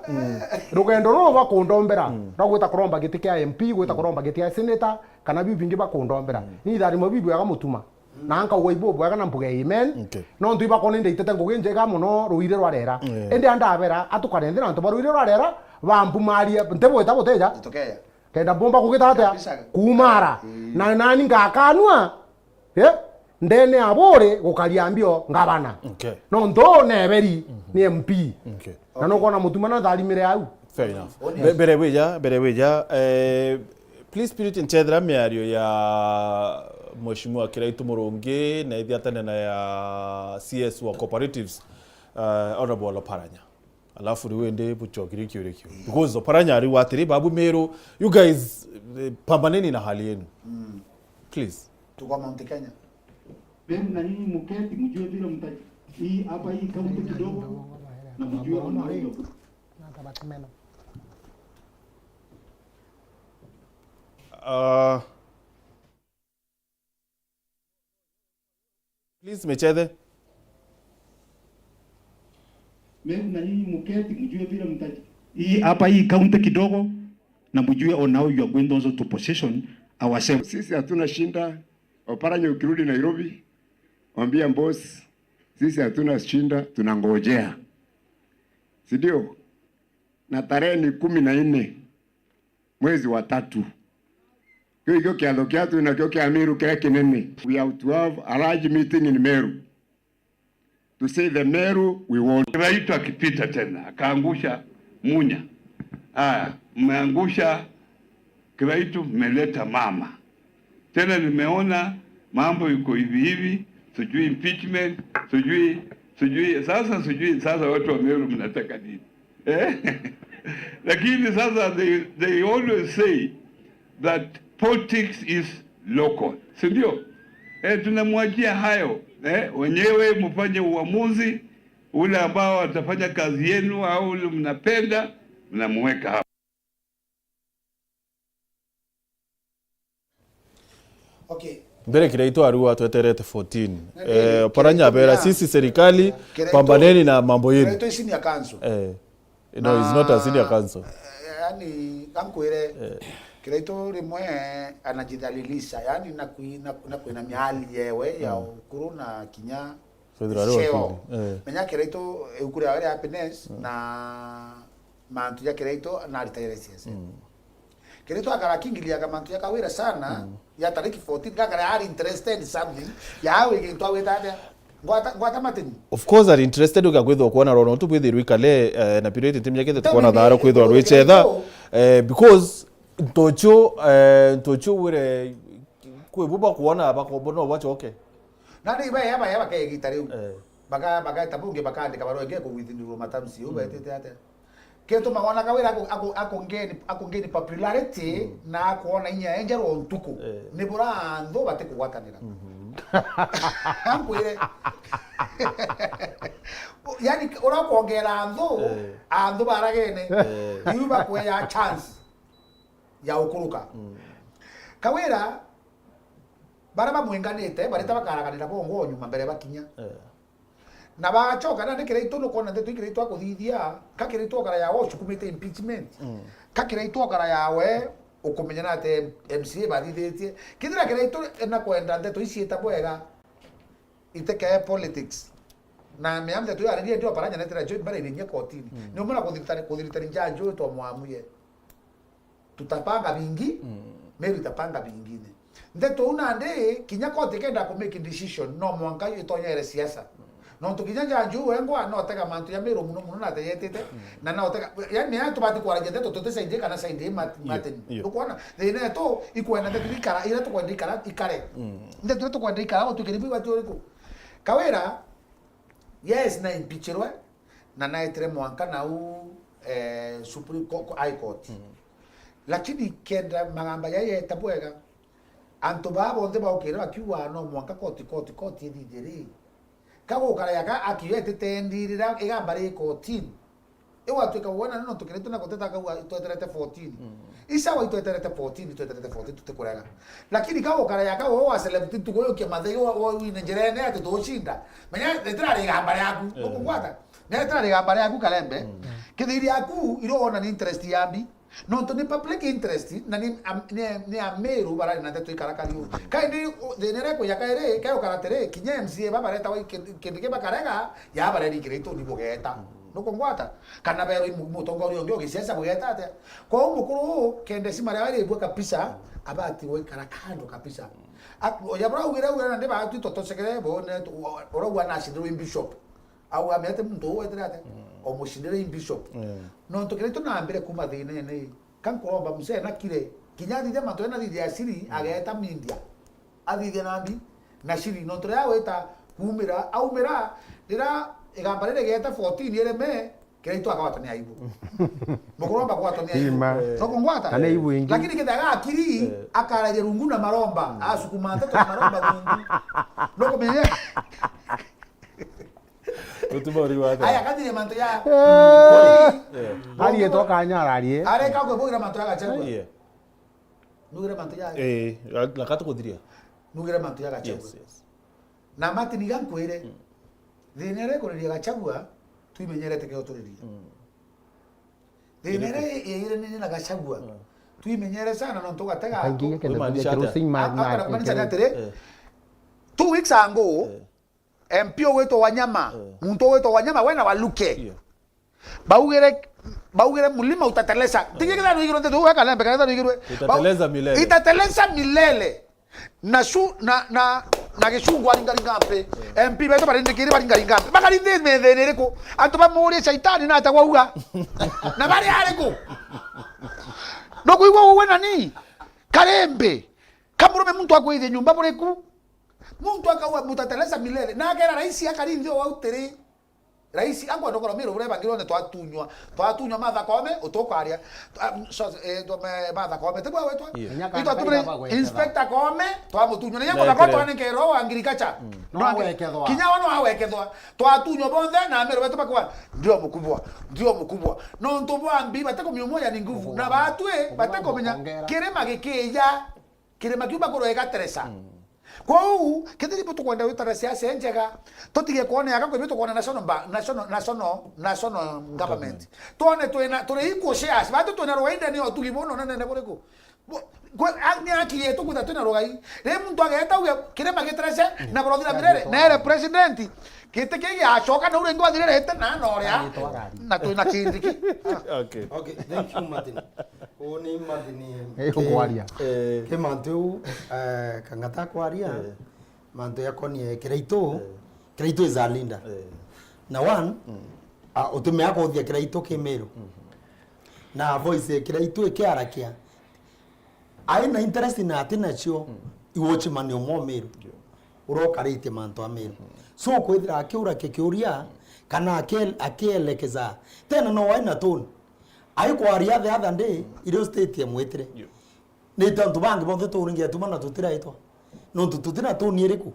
Rugendo ruru rwa kundombera, rwa gwita kuromba giti kia M P, gwita kuromba giti kia senator, kana biu bingi bakundombera. Ni itharimo biu bwega mutuma. Na nkauga ibu bwega na mbuge amen. Nontu ibakona indaitete ngugi njega muno ruire rwa rera. Indi andabera atukane nthi na antu ba ruire rwa rera, bampumarie, ntibwita buteja. Kenda mbumba kugita atia? Kuumara. Na nani ngakanua, eh, ndene ya buri gukaria mbio ngabana. Nontu neberi ni M P. Na nukwona mutuma na tharimire au. Fair enough. Be-, mbere wija, mbere wija, eh, please Spirit nchethera miario ya Mheshimiwa Kiraitu Murungi na ithiatane na ya C S wa cooperatives, eh, Honorable Oparanya. Alafu riu indi buchokire kiuria kiu. Because Oparanya ariuga atiri, babu Meru, you guys, eh, pambaneni na hali yenu. Please. Tuko Mount Kenya. Meru na nyinyi muketi, mjue vile mta-, hii hapa hii kaunti kidogo, na mjue wanaume. Ah, Please, Mechethe. Meru na nyinyi muketi, mjue vile mta-, hii hapa hii kaunti kidogo, na mjue on how you are going also to position ourselves. Sisi hatuna shida. Oparanya, ukirudi Nairobi, mwambia boss, sisi hatuna shida, tunangojea. Si ndio? Na tarehe ni kumi na nne mwezi wa tatu. Kiu ikio kiatho kiria twi nakio kia Meru kiria kinene. We have to have a large meeting in Meru to say the Meru we want. Kiraitu akipita tena, akaangusha Munya. Aya, mmeangusha Kiraitu, mmeleta mama. Tena nimeona mambo iko hivi hivi, sijui impeachment, sijui, sijui, sasa sijui, sasa watu wa Meru mnataka nini? Eh? Lakini sasa they, they always say that politics is local, si ndio? Eh, tunamwachia hayo, eh, wenyewe mfanye uamuzi ule ambao atafanya kazi yenu au ule mnapenda, mnamweka hapo. Okay. Mbere Kiraitu ariu atweterete fourteen. Na Eh, Kiraitu Oparanya abera, ya sisi serikali, Kiraitu, pambaneni na mambo yenu. Kiraitu is senior counsel. Eh. No, he's not a senior counsel. Na, eh, yani, kankwire, Kiraitu rimwe anajidhalilisha, yani, na kui-, na, na kuinamia hali yewe ya ukuru na kinya Kwithirwa ari cheo. Wakili. Eh. Menya Kiraitu, ibuku riawe ria Happiness na mantu ja Kiraitu na retire C S F. Kiraitu akara akingiliaga mantu ja Kawira sana, ya tariki fourteen, gakara ari interested in something, ya awe gintu awita atia? Ngwata, ngwata mateni. Of course, ari interested uga kwithwa kuona rono tu bwithirwe ikale, eh, na period timya kete tukona tharo kwithwa rwichetha, eh, because ntochu, eh, ntochu wire kwibu bakuona bakombo no bachoke. Na ni baya, baya bakegita riu. Eh. Baka, baka tabunge bakandika barua ingi ku withdraw matamshi, u betite atia? Gituma wona Kawira aku-, aku-, akungeni, akungeni popularity na akwona inya enje rwa ntuku. Eh. Ni bura anthu batikugwatanira. Mhm. Ankwire. Yani, urakwongera anthu, eh, anthu baragene. Eh. Iu bakweya chance ya ukuruka. Mm. Kawira, bara bamwinganite, barita bakaraganira bongo nyuma mbere bakinya. Eh. Na bachoka, nandi Kiraitu nukwona ndeto i Kiraitu akuthithia, ka Kiraitu okara yawe ucukumite impeachment. Mm. Ka Kiraitu okara yawe ukumenya na ati M C A bathithitie. Kithira Kiraitu ena kwenda ndeto ici ita bwega, itekee politics. Na mea ndeto yaririe ndio paranya netera Joy mbara irinyia kotini. Mm. Ni umwe na kuthiritani, kuthiritani njanjo twamwamuye. Tutapanga bingi, mm, Meru itapanga bingine. Ndeto u nandi, kinya koti kenda ku make decision, no mwanka itonyere siasa. Mm. Nontu kinya njanju wengwa, no tega mantu ya Meru muno muno na ateyetite, mm, na no tega, yani, ni tubati kwaragia ndeto tuti side kana side mat-, yeah, Martin. Yeah. Ukwona? Thina yetu ikwenda ndeto ikara, ira tukwenda ikara, ikare. Mm. Ndeto ira tukwenda ikara, utukiri bwi bati uriku? Kawira, yes, na impeachirwe, na naetire mwanka nau, eh, Supreme Co-, Co-, High Court. Mm. Lakini kenda magamba jaya yeta bwega, antu baa bonthe baukire bakiuga, "No mwanka koti, koti, koti ithithie ri." Kagukara yaka akiyo etite ndi rira igamba ri kotini. Igwatuika wona nontu Kiraitu na guteta akauga itweterete fourteen. Mm. Isawa itweterete fourteen, itweterete fourteen, tutikurega. Lakini kagukara yaka wo wa celebrity tukuyokia mathai wa, wa wine njerene ati tucinda. Menya, itirari igamba riaku. Eh. Ukugwata? Menya, itirari igamba riaku, Karembe. Mm. Kithiri yaku, iro wona ni interest ya mbi. Nontu ni public interest, na ni am-, ni, ni Ameru barari na ndeto ikarakari u. Mm. Kaindi, u-, thina iria ikuja kairi, kegukara atiri, kinya M C A babaretawa i-, ki-, kindu ki bakarega, ya bareri Kiraitu ni bugeta. Mm. Nukungwata? Kana berwa i mu-, mutongoria ungi ugisiasa bugeta atia? Kwou mukuru uu, kenda icima riawe riibua kabisa, abati gwikara kando kabisa. Ak-, oja bura augire, augire, nandi batu totocekere, bone, tu-, u-, urauga nacindirwe i bishop. Au amete muntu uu wetire atia? Mm. Omucindire i bishop. Mm. Nontu Kiraitu nambire kuma thinene, ka nkuromba mzee nakire, kinya athithia mantu ena thithia ya siri, mm, ageta media. Athithia nambi, na siri, nontu riria agwita kumira, aumira, riria igamba riri rigeeta fourteen ireme, Kiraitu akagwatwa ni aibu. Mukuromba kugwatwa ni aibu. Ima. Eh. Nukungwata? Kana aibu ingi. Lakini kethira agakiri, eh, akararia rungu na maromba, mm, asukuma nteto na maromba rungu. Nukumenya? Utuma uri wa. Aya, kathire mantu ya. Eh. Eh. Arietwa kanya ararie. Areka kwe bugira mantu ya Gachagua. Yeah. Nugire mantu ya. Eh, na katu kuthiria. Nugire mantu ya Gachagua. Yes, yes. Na Martin, iga nkwire, mm, thina iria ikuriria Gachagua, twimenyerete kio turirie. Mm. Thina iria iiranire na Gachagua, mm, twimenyere sana, nontu ugatega. Kaingi gikenda kumaanisha kuja atia? Closing ma-, a-, a-, ma-, kumaanisha ni atiri, eh, two weeks ago, eh, M P ugwitwa Wanyama, eh, muntu ugwitwa Wanyama, we na Waluke. Yeah. Baugire, baugire, "Mlima utateleza." Tiki kithano igirwe nteto, we Kalembe, kana kithano igirwe. Itateleza milele. Itateleza milele. Na su-, na, na, na Gicungu aringaringa mpe. M P betu barindikire baringaringa mpe. Bakarinde methene iriku? Antu bamurie Shaitani na ata gwauga. Na bari ariku? Nukuigua uwe nani? Karembe. Kamurume muntu akwithie nyumba buriku. Muntu akauga, "Mutateleza milele." Na akera raisi akari nthi o au tiri. Raisi, angwa ndokora miro buria bangi rwone twatunywa. Twatunywa Martha Koome, utukaria. Twa-, so, eh, twa-, me-, Martha Koome, tibwa wetwa? Yeah. Itwa tumire Inspector Koome, twamutunywa. Na yako na kwa twanekerwa wa agriculture. Mm. No agwekethwa. Kinya wano agwekethwa. Twatunywa bonthe na mero betu bakwa, "Ndio mkubwa, ndio mkubwa." Nontu bwa mbi, bateko miomo ya ni nguvu. Na batwe, bateko menya, kirima gikija. Kirima kiu bakurwa igateresa. Mm. Kwou, kethiri bo tukwenda gwitara siasa njega, tutige kwona yaka kwi tukwona national ba-, national, national, national government. Government. Twone twina, turi equal shares, batu twina rugainde ni utugi bono nene buriku. Bo-, kwe, a-, ni aki yetu kwitha twina rugai. Ri muntu ageta uge kirima giterese, mm, na burothira mirere, nere president, Giti kii giacoka nau ringi wathirire ite na noria. Aritwa gari. Na twina Kindiki. Okay. Okay, thank you, Martin. Uu ni Martin. Eh, ki-, ukwaria. Eh. Ki mantu iu, eh, kang'ata kwaria, eh, mantu yakonie Kiraitu, eh, Kiraitu is a leader. Eh. Na one, mm, ah, utimea kuthia Kiraitu ki Miru. Mm-hmm. Na voice ya Kiraitu ikiarakia, ai na interest na ati nacio, mm, iwochimani umwe Miru. Ndio. Urokarite mantu a Miru. Mm. So, kwithira akiura kikiuria, mm, kana akie-, akielekeza. Tena no wai na tone. Ai kwaria the other day, irio state ya mwitire. Yo. Ni tontu bangi bonthe turingia tuma na tutiraitwa. Nontu tutina tuni iriku.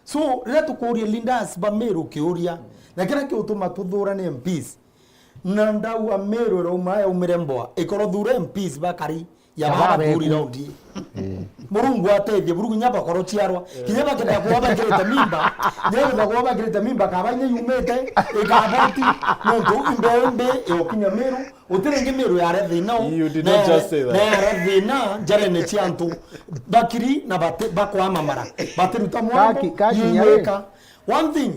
So, riria tukuria leaders ba Meru kiuria, na kiria kiutuma tuthurane M Ps, na ndau a Meru irauma yaumire mboa, ikoro thura M Ps bakari ya Ya baba babeku. Thuri raundi. Eh. Murungu atethie, Murungu nya bakoro ciarwa. Eh. Kinya bakenda kuwa bakirite mimba, nya bakenda kuwa bakirite mimba, kaba inya yumite, ikaboti, nontu imbeu mbi igukinya Meru, uti ringi Meru yare thina u, You did na not yare, just say that. Na yare thina njarene cia antu bakiri na bati-, bakwamamara, batiruta mwambo, Kaki, kaki, yumwika. One thing,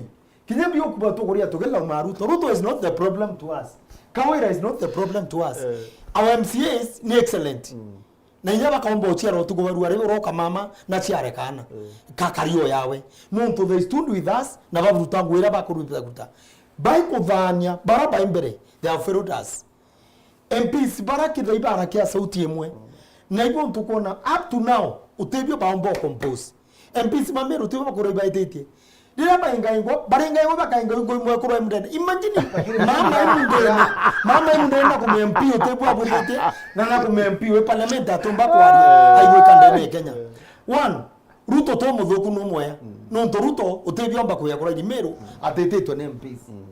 kinya biukuba tukuria tukilauma Ruto. Ruto is not the problem to us. Kawira is not the problem to us. Eh. Our M C As ni excellent. Mm. Na inya bakaomba uciara utuku barua ri uroka mama na ciare kana. Mm. Kakari o yawe. Nontu they stood with us na baburuta nguo iria bakuruta kuruta. Bai kuthania, bara bai mbere, they have failed us. M Ps bara kithai bara kia sauti imwe. Na ibo ntukwona up to now, utebio baomba compose. M Ps ma Meru tibo bakuria ibaititie. Riria baingaingwa, baringaingwa bakaingaingwa imwe kurwa imundene. Imagine, mama imundene, mama imundene na kume M P utebua bwithitie, na na kume M P wi parliament atumba kwaria, aigwika ndene ya Kenya. One, Ruto to muthuku no mwea. Mm. Nontu Ruto utibiomba kuya kuraini Meru, mm, atititwe ni M Ps. Mm.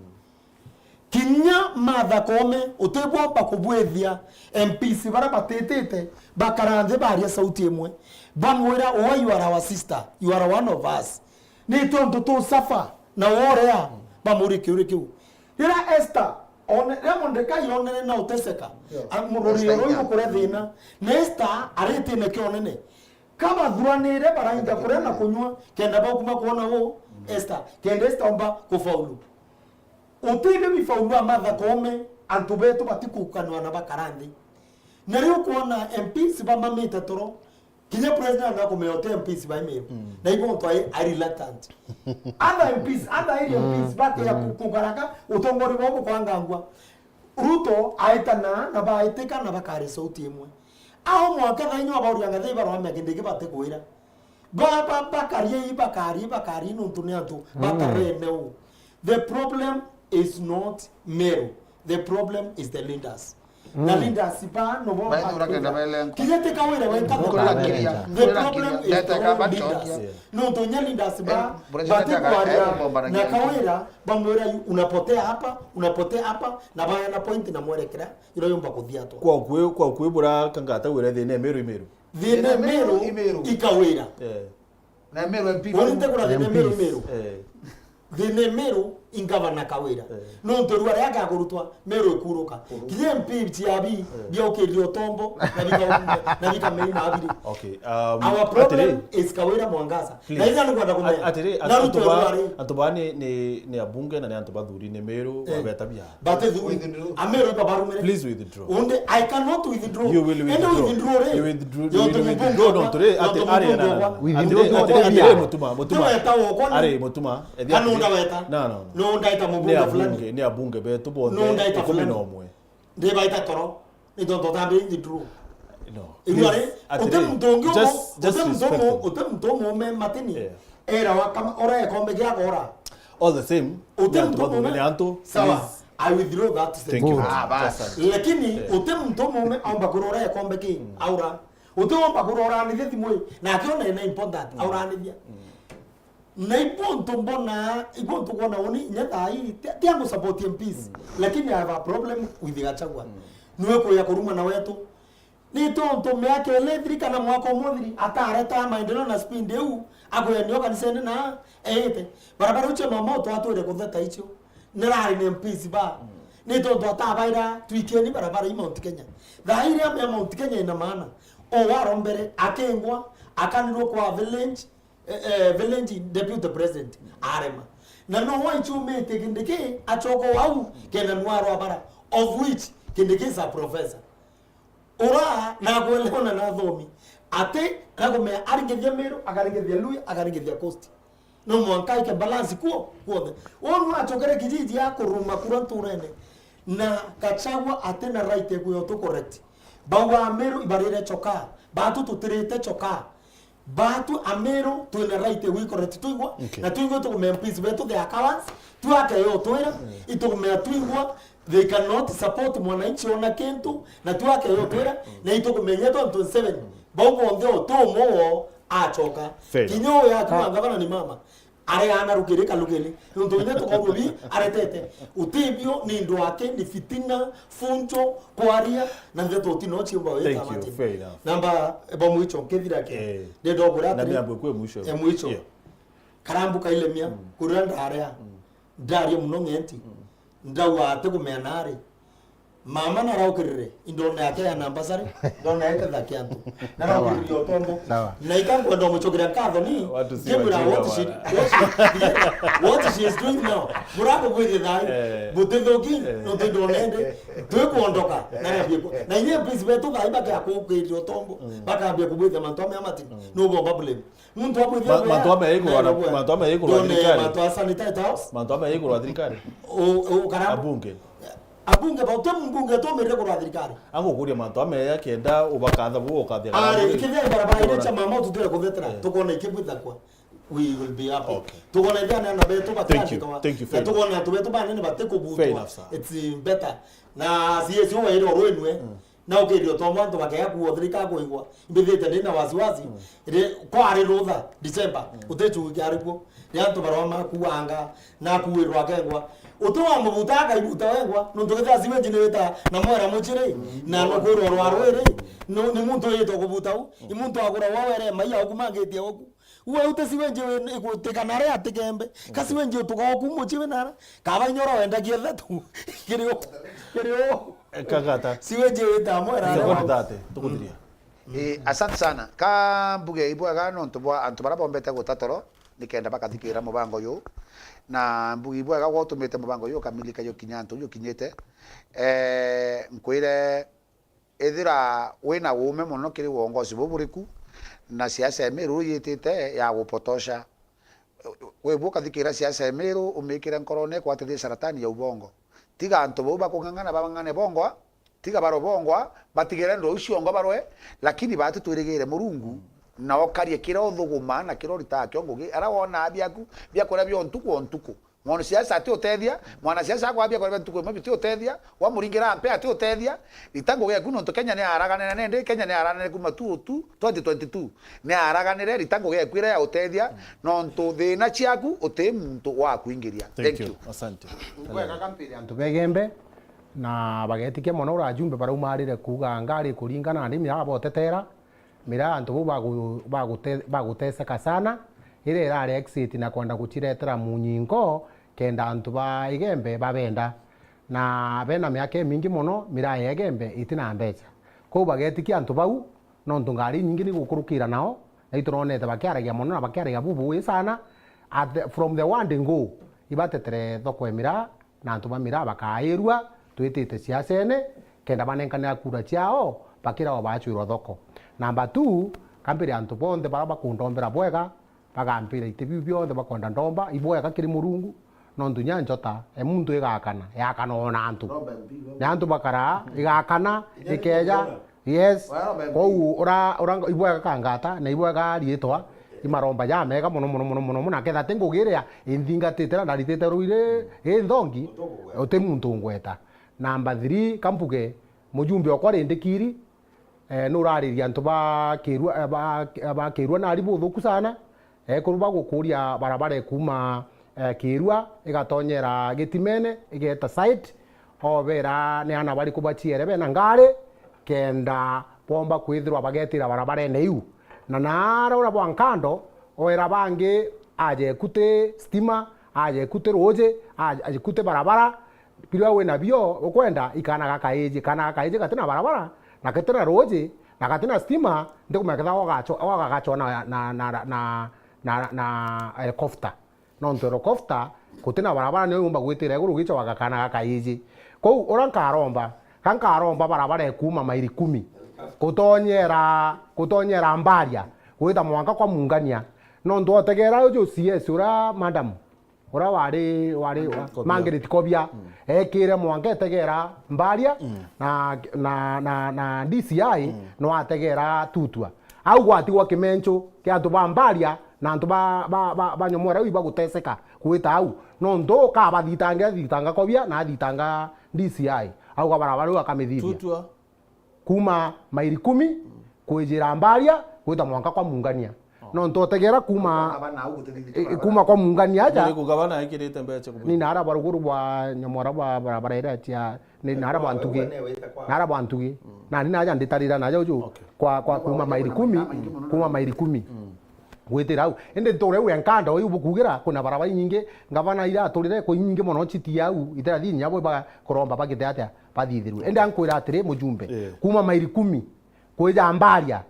Kinya Martha Koome utibwomba kubwithia M Ps bara batitite bakara nthi baria sauti imwe, bamwira, "Oa, you are our sister, you are one of us." Ni tontu tu suffer na worea, bamuri kiuri kiu. Riria Esther one, riria Mordekai onere na uteseka, yeah, a, mu-, Esther ruriro ruu ika- igukuria thina, na Esther aritine kionene. Kabathuranire barainga kuria na kunywa, kenda baukuma kwona u, mm, Esther, kenda Esther omba kufaulu. Utithio bifaulu a Martha Koome, antu betu batikukanwa na bakara nthi. Na riu ukwona M Ps bamamite toro, kinya president agakumea uti M Ps ba Meru. Mm. Na ibo ntu ai, ai reluctant. Other M Ps, other area M Ps, mm, batia, mm, ku-, kugaraka, utongori bwao bukwangangwa. Ruto aitana na baitika na bakari sauti imwe. Ao mwanka thaa inya wabauria ngathi ibarwamia kindi kibati kwira. Ba, ba, bakari, bakari, bakari nontu ni antu, mm, batarene u. The problem is not Meru. The problem is the leaders. Na, mm, leaders ba no bo. Baithura kenda baile nko. Kinya ti Kawira wenka. Kurira kiria. The problem is the wrong leaders. Nontu nya leaders ba, eh, bati kwaria na Kawira, bamwira, "Unapotea hapa, unapotea hapa," na bayana point na mwerekera. Ira yumba kuthiatwa. Kwa kwi, kwa kwi bura kangata wira thina Meru i Meru. Thina Meru i Meru. I Kawira. Eh. Na Meru M P. Wonite kura thina Meru i Meru. Eh. Thina Meru i ngavana Kawira. Eh. Nontu rua ria gakurutwa Meru ikuruka. Kinya M P ciabi, eh, biaukirire utombo, na bika-, na bikameima abiri. Okay, um, our problem atiri, is Kawira Mwangaza. Please. Na ina ni kwenda kumenya. At-, atiri, na Ruto antu ba, rwari. Antu ba ni, ni, ni abunge na ni antu bathuri ni Meru, eh, babeta bia. But the, withdraw. Ameru iba barumire. Please withdraw. Unde, I cannot withdraw. You will withdraw. Ende withdraw re. You withdraw, you will withdraw. No, no, atiri, atiri, atiri, mutuma, mutuma. Ari mutuma. Ethia kana atiri. Unda weta. No, no, no. No, ndaita mubunge fulani. Ni abunge, ni abunge betu bonthe. No, ndaita ikumi na umwe. Ndibaita toro. Ni tontu utambi withdraw. No. Igua ri, please, atiri, uti muntu ungi just, just respect them. Uti muntu umwe matini. Yeah. Era wa kama, ora ekombe gia gora. All the same, uti muntu umwe ni antu, sawa, please. I withdraw that statement. Thank you. Ah, bas. Lakini, yeah, uti muntu umwe omba kurora ekombe ki, mm, aura. Uti omba kurora ni thimu, na akiona ina important, mm, aura ni thia. Mm. Na ibonto mbona, ibonto kwona uni, inya thaa ii, ti, ti angu support M Ps, mm, lakini I have a problem with Gachagua. Mm. Niwe kuya kuruma na wetu. Ni tontu miaka ili ithiri kana mwaka umwe uthiri, atareta maendeleo na speed iu, akuya nio kanisene na eite. Barabara ucio mama utwatwire kutheta icio. Nirari ni M Ps ba. Mm. Ni tontu atabaira twikeni barabara i Mount Kenya. Thaa iria ya Mount Kenya ina maana. O warombere, akengwa, akanirwo kwa village, eh, eh, village deputy president arema. Na no waichumite Kindiki, achoko wau, kenda nwarwa bara, of which Kindiki is a professor. Ura na kuelewana na athomi. Ati, na kumea aringithia Meru, akaringithia Luhya, akaringithia Coast. No mwanka aike balance kuo, kuothe. Uu nu achokere kijiji ya kuruma kura nturene. Na Gachagua ati na right ya kuya utu correct. Bau Ameru ibarire chokaa. Batu tutirite chokaa. Batu Ameru twina right ya gwi correct twigwa. Okay. Na twigwa tukumea M Ps betu the cowards. Twake yo twira, mm, itukumea twigwa. They cannot support mwananchi ona kintu, na tu akeyotwira, na itukumenya twenty twenty-seven. Bau bonthe o tu umwe woo acoka. Fair enough. Kinya uyu akiwa ngavana ni mama. Areana rukiri ka rukiri. Nontu inya tukorwo bi aretete. Utibio ni ndu ake ni fitina, funjo, kwaria, na ndeto utino ciumba wita. Thank you. Martin. Fair enough. Namba, eba mwicho, nkithira ke. Eh. Ndenda kuria Na atiri, miambo kwe mwisho. E mwicho. Yeah. Karambu kailemia, kurira ndarea. Ndaria muno ng'enti. Ndauga ati kumea nari. Mama naraukirire, indona yake ya nambasari, ndona yake thaki antu. Naraukirire utombo. Sawa. Na ikankwenda umucokeria nkatho ni, Watu si ngimwira, wajinga what she, bwana. What she, what she is doing now. Murako kwithia thai, Eh. butithuki, Eh. nontu ndona indi, twikwondoka, narambia ku-, na inya please betu thai bakea kuukirira utombo, bakambia kubwithia mantu amea mati, nubomba blame. Muntu abwithia Ma-, bwea, mantu amea ikurwa na, nairobwa. Mantu amea ikurwa Ndone thirikari. Mantu a sanitize house. Mantu amea ikurwa thirikari. O, o, karamu. Abunge. Abunge, ba, uti mbunge tumirire kurwa thirikari. Angukuria mantu amea kenda ubakatha bu ukathia Ari, karamu. Ikithia barabara ire Ora. Cha mama ututire kuthetera. Eh. Tukona ikibwithakwa. We will be happy. Okay. Tukona ithia na betu Thank you. Bakiandikawa. Thank you. Na Fair enough. Tukona tu betu banene batikubutwa. Fair enough, sir. It's better. Na C S O waire orwenwe. Mm. Na ukithia utombo antu bakea kuo thirikari kuigwa. Mbithite ndi na wasiwasi. Mm. Ri-, kwari rutha, December, Mm. uti chuki kiari kuo. Ri antu barwa makuanga, na kuirwa kengwa. Uti wa mubuta akaibuta wengwa, nontu kithia siwenji ni wita na mwera muchiri, Mm. na nukwirwa rwa rwiri, nu-, ni muntu witwa kubuta u, Mm. i muntu agura wa were mai aukumangitie uku. Uwe uti siwenji wi-, igutikana ri atikembe. Ka siwenji utuga uku muchi winara, kaba inyora wendagia thatu. Kiri u, kiri u. Kagata. Siwenji wita mwera Sekondi ri wa- tate, tukuthiria. Ii, asante sana. Ka mbuge ibwega nontu bwa antu baria bombete guta toro, nikenda bakathikira mubango uyu. Na mbuge ibwega gwa utumite mubango uyu ukamilika jukinya antu jukinyite. Eh, nkwire, ithira wina uume mono kiri uongozi buu buriku, na siasa ya Meru yitite ya gupotosha. Webu ukathikira siasa ya Meru, umikire nkorone kwatithia saratani ya ubongo. Tiga antu bau bakung'ang'ana bang'ang'ane bongwa, Tiga barobongwa, batigere ndwau ciongo barwe, lakini baati twirigire Murungu, na ukarie kiria uthuguma na kiria uritaga kio ngugi, ara wonaa biaku, biakuria bia untuku o ntuku. Mwanasiasa ati utethia, mwanasiasa akwaa biakuria bia ntuku imwe biti utethia, wamuringira mpe ati utethia, rita ngugi eku nontu Kenya ni araganire nindi, Kenya ni araganire kuma two oh two, twenty twenty-two. Ni araganire, rita ngugi eku iria ya utethia, nontu thina ciaku uti muntu wa kuingiria. Thank Thank you. you. Asante. Ngwega kampeni antu begembe, Na bagetikia mono ura ajumbe baraumarire kuuga ngari kuringana na ndimi ababotetera, miraa antu bau bagu-, bagute-, baguteseka sana, iria irari exit na kwenda guciretera munyinko kenda antu ba Igembe babenda. Na bena miaka imingi mono miraa ya Igembe itina mbeca. Kwou bagetikia antu bau, nontu ngari inyingi ni gukurukira nao, na ituronete bakiaragia mono na bakiaragia bubui sana. At the, from the word go, ibatetere thoko ya miraa, na antu ba miraa bakairua, twitite siasene, kenda banenkanira kura ciao, bakira o bacwirwa thoko. Namba two, kambire antu bonthe bara bakundombera bwega, bagampira iti biu bionthe bakwenda ndomba, ibwega kiri Murungu, nontu nya njota, e muntu igakana, yakana ona antu. Ni antu bakaraa, igakana, ikeja, Yes. Waya, waya, kwou ura, ura, ibwega kangata, na ibwega riitwa, imaromba jamega mono, mono, mono, mono, mono, na ketha ti ngugi iria inthingatite na ndaritite ruiri, i nthongi, uti muntu ungweta. Namba three, kambuge, mujumbe okwa rindikiri, eh, nurariria antu ba Kirua, eh, ba, ba Kirua nari buthuku sana, Ekuru bagukuria barabara ikuuma, eh, Kirua, igatonyera Gitimene, igeeta site, obera ni ana bariku baciere bena ngari, kenda boomba kwithirwa bagetira barabarene iu. Na naara uria bwa nkando, oera bangi aje kuti stima, aje kuti ruuji, aje, aje kuti barabara, Biria wina bio ukwenda, ikana gakaiji, kana gakaiji gatina barabara, na gatina ruuji, na gatina stima, ndikumenya ketha wagacho-, wagagachwa na, na, na, na, na, na helicopter. Nontu helicopter, gutina barabara, niyo yumba gwitira iguru ugichwa gakana gakaiji. Kwou, uria nkaromba, ka nkaromba barabara ikuuma mairi kumi, gutonyera, gutonyera Mbaria, gwita mwanka kwa Mungania. Nontu otegera uju C S uria madam, Uria wari, wari Margaret Kobia. Margaret Kobia, mm, ekire mwanka etegera Mbaria, mm, na, na, na, na D C I, mm, no ategera Tutua. Au gwatigwa kimenchu kia antu ba Mbaria Na antu ba, ba, ba, ba Nyomora iu ibaguteseka gwita au. Nontu kabathitangire, athitanga Kobia na athitanga D C I. Auga barabara iu akamithithia. Tutua. Kuuma Mairi Kumi kwijira Mbaria gwita mwanka kwa Mungania. Oh. Nontu otegera kuuma, Gavana au gutithithia eh, barabara. Kuuma kwa Mungania aja. Nini ku gavana aikirite mbeca kumithithia? Ni naara bwa ruguru bwa Nyomora bwa barabara iria cia, ni naara bwa Ntugi. Naara bwa Ntugi. Mm. Na ni naja nditarira naja uju. Okay. Kwa, kwa kuuma Mairi Kumi, kuuma Mairi Kumi. Mm. Gwitira au. Indi ntuura iu ya Nkanda, uyu bukugira, kwina barabara inyingi, gavana ira aturire, kwi inyingi mono citi au, itirathi inya bo ba kuromba bagite atia, bathithirue. Indi ankwira atiri, mujumbe, eh, kuuma Mairi Kumi, kwija Mbaria,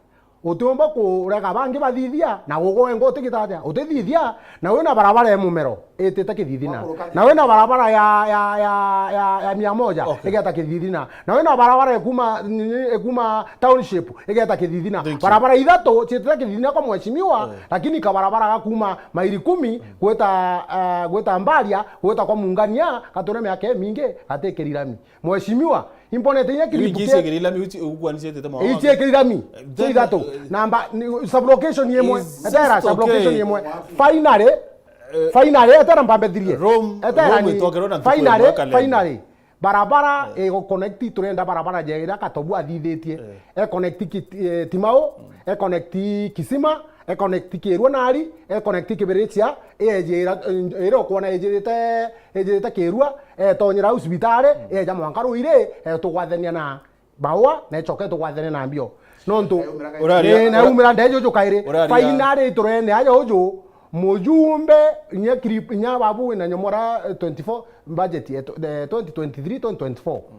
utiumba kurega bangi bathithia, na ugwe ngo utigita atia, utithithia, na wina barabara ya mumero, itite Kithithina. Na wina barabara ya, ya, ya, ya, ya mia moja, okay, igeta Kithithina. Na wina barabara ekuma, nini, ekuma township, igeta Kithithina. Thank you. Barabara ithatu ciitite Kithithina kwa mheshimiwa, eh, lakini kabarabara ga kuma Mairi Kumi gwita, eh, gwita Mbaria, gwita kwa Mungania, gature miaka imingi gatikiri rami. Mheshimiwa, imbonete inya clip. Ici ke- ikiri lami uci-, ugwani cietete mawatho. Ici ikiri lami. Eh, cia then, ithatu. Eh, namba, ni, sublocation imwe. Is etera sublocation okay. Imwe. Finally, eh, finally, etera mpambethirie. Rome, etera Rome ni, itwakirwo na ntuku finally, imwe Kalenda. Finally. Barabara, eh, ego connect, turenda barabara ya ira Katobu athithitie. Eh. E connect ki-, eh, Timau, mm, e connect Kisima, e connect Kirua Nari, e connect Kibirichia, e ejira, eh, ira ukona ejirite, ejirite Kirua, etonyera au cibitari, mm, eja mwanka Ruiri, etugwathania na Maua, na icoke itugwathane na mbio. Nontu, uraria, eh, na ura-, umira ndejo uju kairi. Uraria. Finally turene aja uju, mujumbe, inya clip, inya babu wina Nyomora, eh, twenty-four, budget ya tw-, eh, twenty twenty-three, twenty twenty-four. Mm.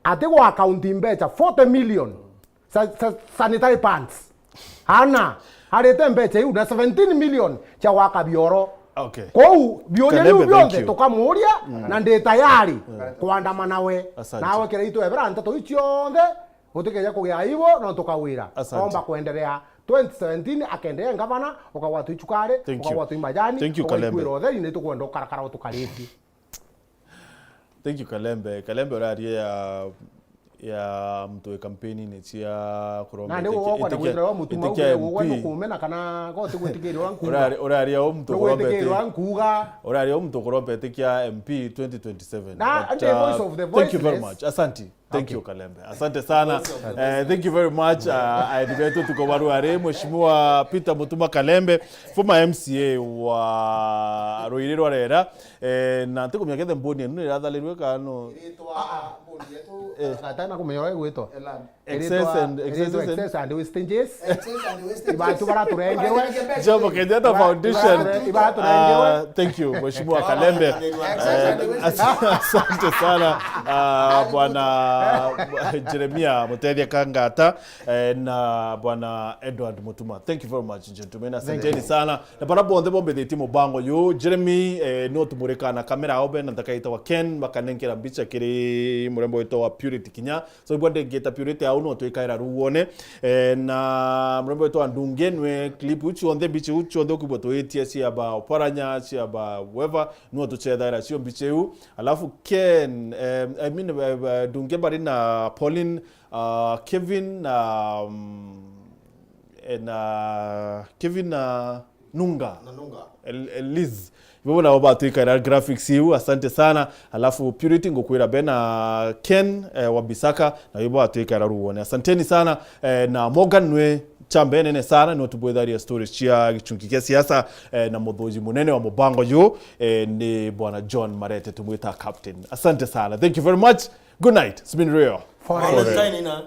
Ati gwa account mbeca forty million. Sa-, sa-, sanitary pads. Ana, arite mbeca iu na seventeen million cia gwaka bioro. Okay. Kou, biuria biu bionthe tukamuuria, mm, na ndi tayari, mm, kwandamana we. Asante. Nawe Kiraitu ebera nteto iu cionthe, utikeja kugia aibu, no tukawira. Asante. Omba kuendelea. Twenty seventeen, akendelea ngavana, ukagwatwa icukari, thank you, ukagwatwa imajani, thank you, Kalembe. Ugaikuira utheri, ni tukwenda ukarakara utukaritie. Thank you, Kalembe. Kalembe uraria ya, ya muntu wi kampeni-ini cia kuromba. Na ni itikia-, gugokwa na itikia-, gwithira wa mutumau itikia gwe gugwa M P. Nukumena kana goti gwitikirirwa nkuga. Urari-, uraria u muntu kuromba iti-, nugwitikirirwa nkuga. Uraria u muntu kuromba itikia M P twenty twenty-seven. Na, but, and the voice, uh, of the voiceless. Thank you very much. Asante. Thank you, Kalembe. Asante sana. Eh, thank you very much. Ah, aeni betu tuko baru ari, Mheshimiwa Peter Mutuma Kalembe, former M C A wa Ruiri rwa Rera. Eh, na ntikumenya kethe mbuni enu ni iratharirwe kana no. Iritwa mbuni yetu, eh, atana kumenya uria igwitwa. Excess and, excess and, excess and wastages. Excess and wastages. Ibatu baraturengewe. Jomo Kenyatta Foundation. Ibatu, ibatu, ibatu, ah, thank you, Mheshimiwa Kalembe. Excess and wastages. Eh, as-, asante sana, ah, Bwana Jeremia Mutethia Kangata, eh, na Bwana Edward Mutuma. Thank you very much, gentlemen. Asanteni sana. Na bara bonthe bombithitie mubango yu, Jeremy, eh, no tumurika na kamera ao bena nthaka itagwa Ken, bakanenkera mbicha kiri murembo witagwa Purity Kinya. So, ibwa ndengeta Purity au no twikaira ruone. Eh, na murembo witagwa Ndunge nwe clip u cionthe, mbicha u cionthe ukibwa twitia cia ba Oparanya, cia ba whoever, no tucethaira cio mbicha u. Alafu Ken, eh, I mean, eh, eh, Ndunge bari na Pauline, ah, Kevin, na, mm, eh, na Kevin na Nunga. Na Nunga. El-, Eliz. Ibo nabo batwikaira graphics iu, asante sana. Alafu Purity ngukwira bena Ken, eh, wa Bisaka, na ibo batwikaira ruone. Asanteni sana, eh, na Morgan nwe chambe nene sana, no tubwitharia stories cia gichungi kia siasa, eh, na muthuji munene wa mubango yu, eh, ni Bwana John Marete, tumwita Captain. Asante sana. Thank you very much. Good night. It's been real. Forever. Forever.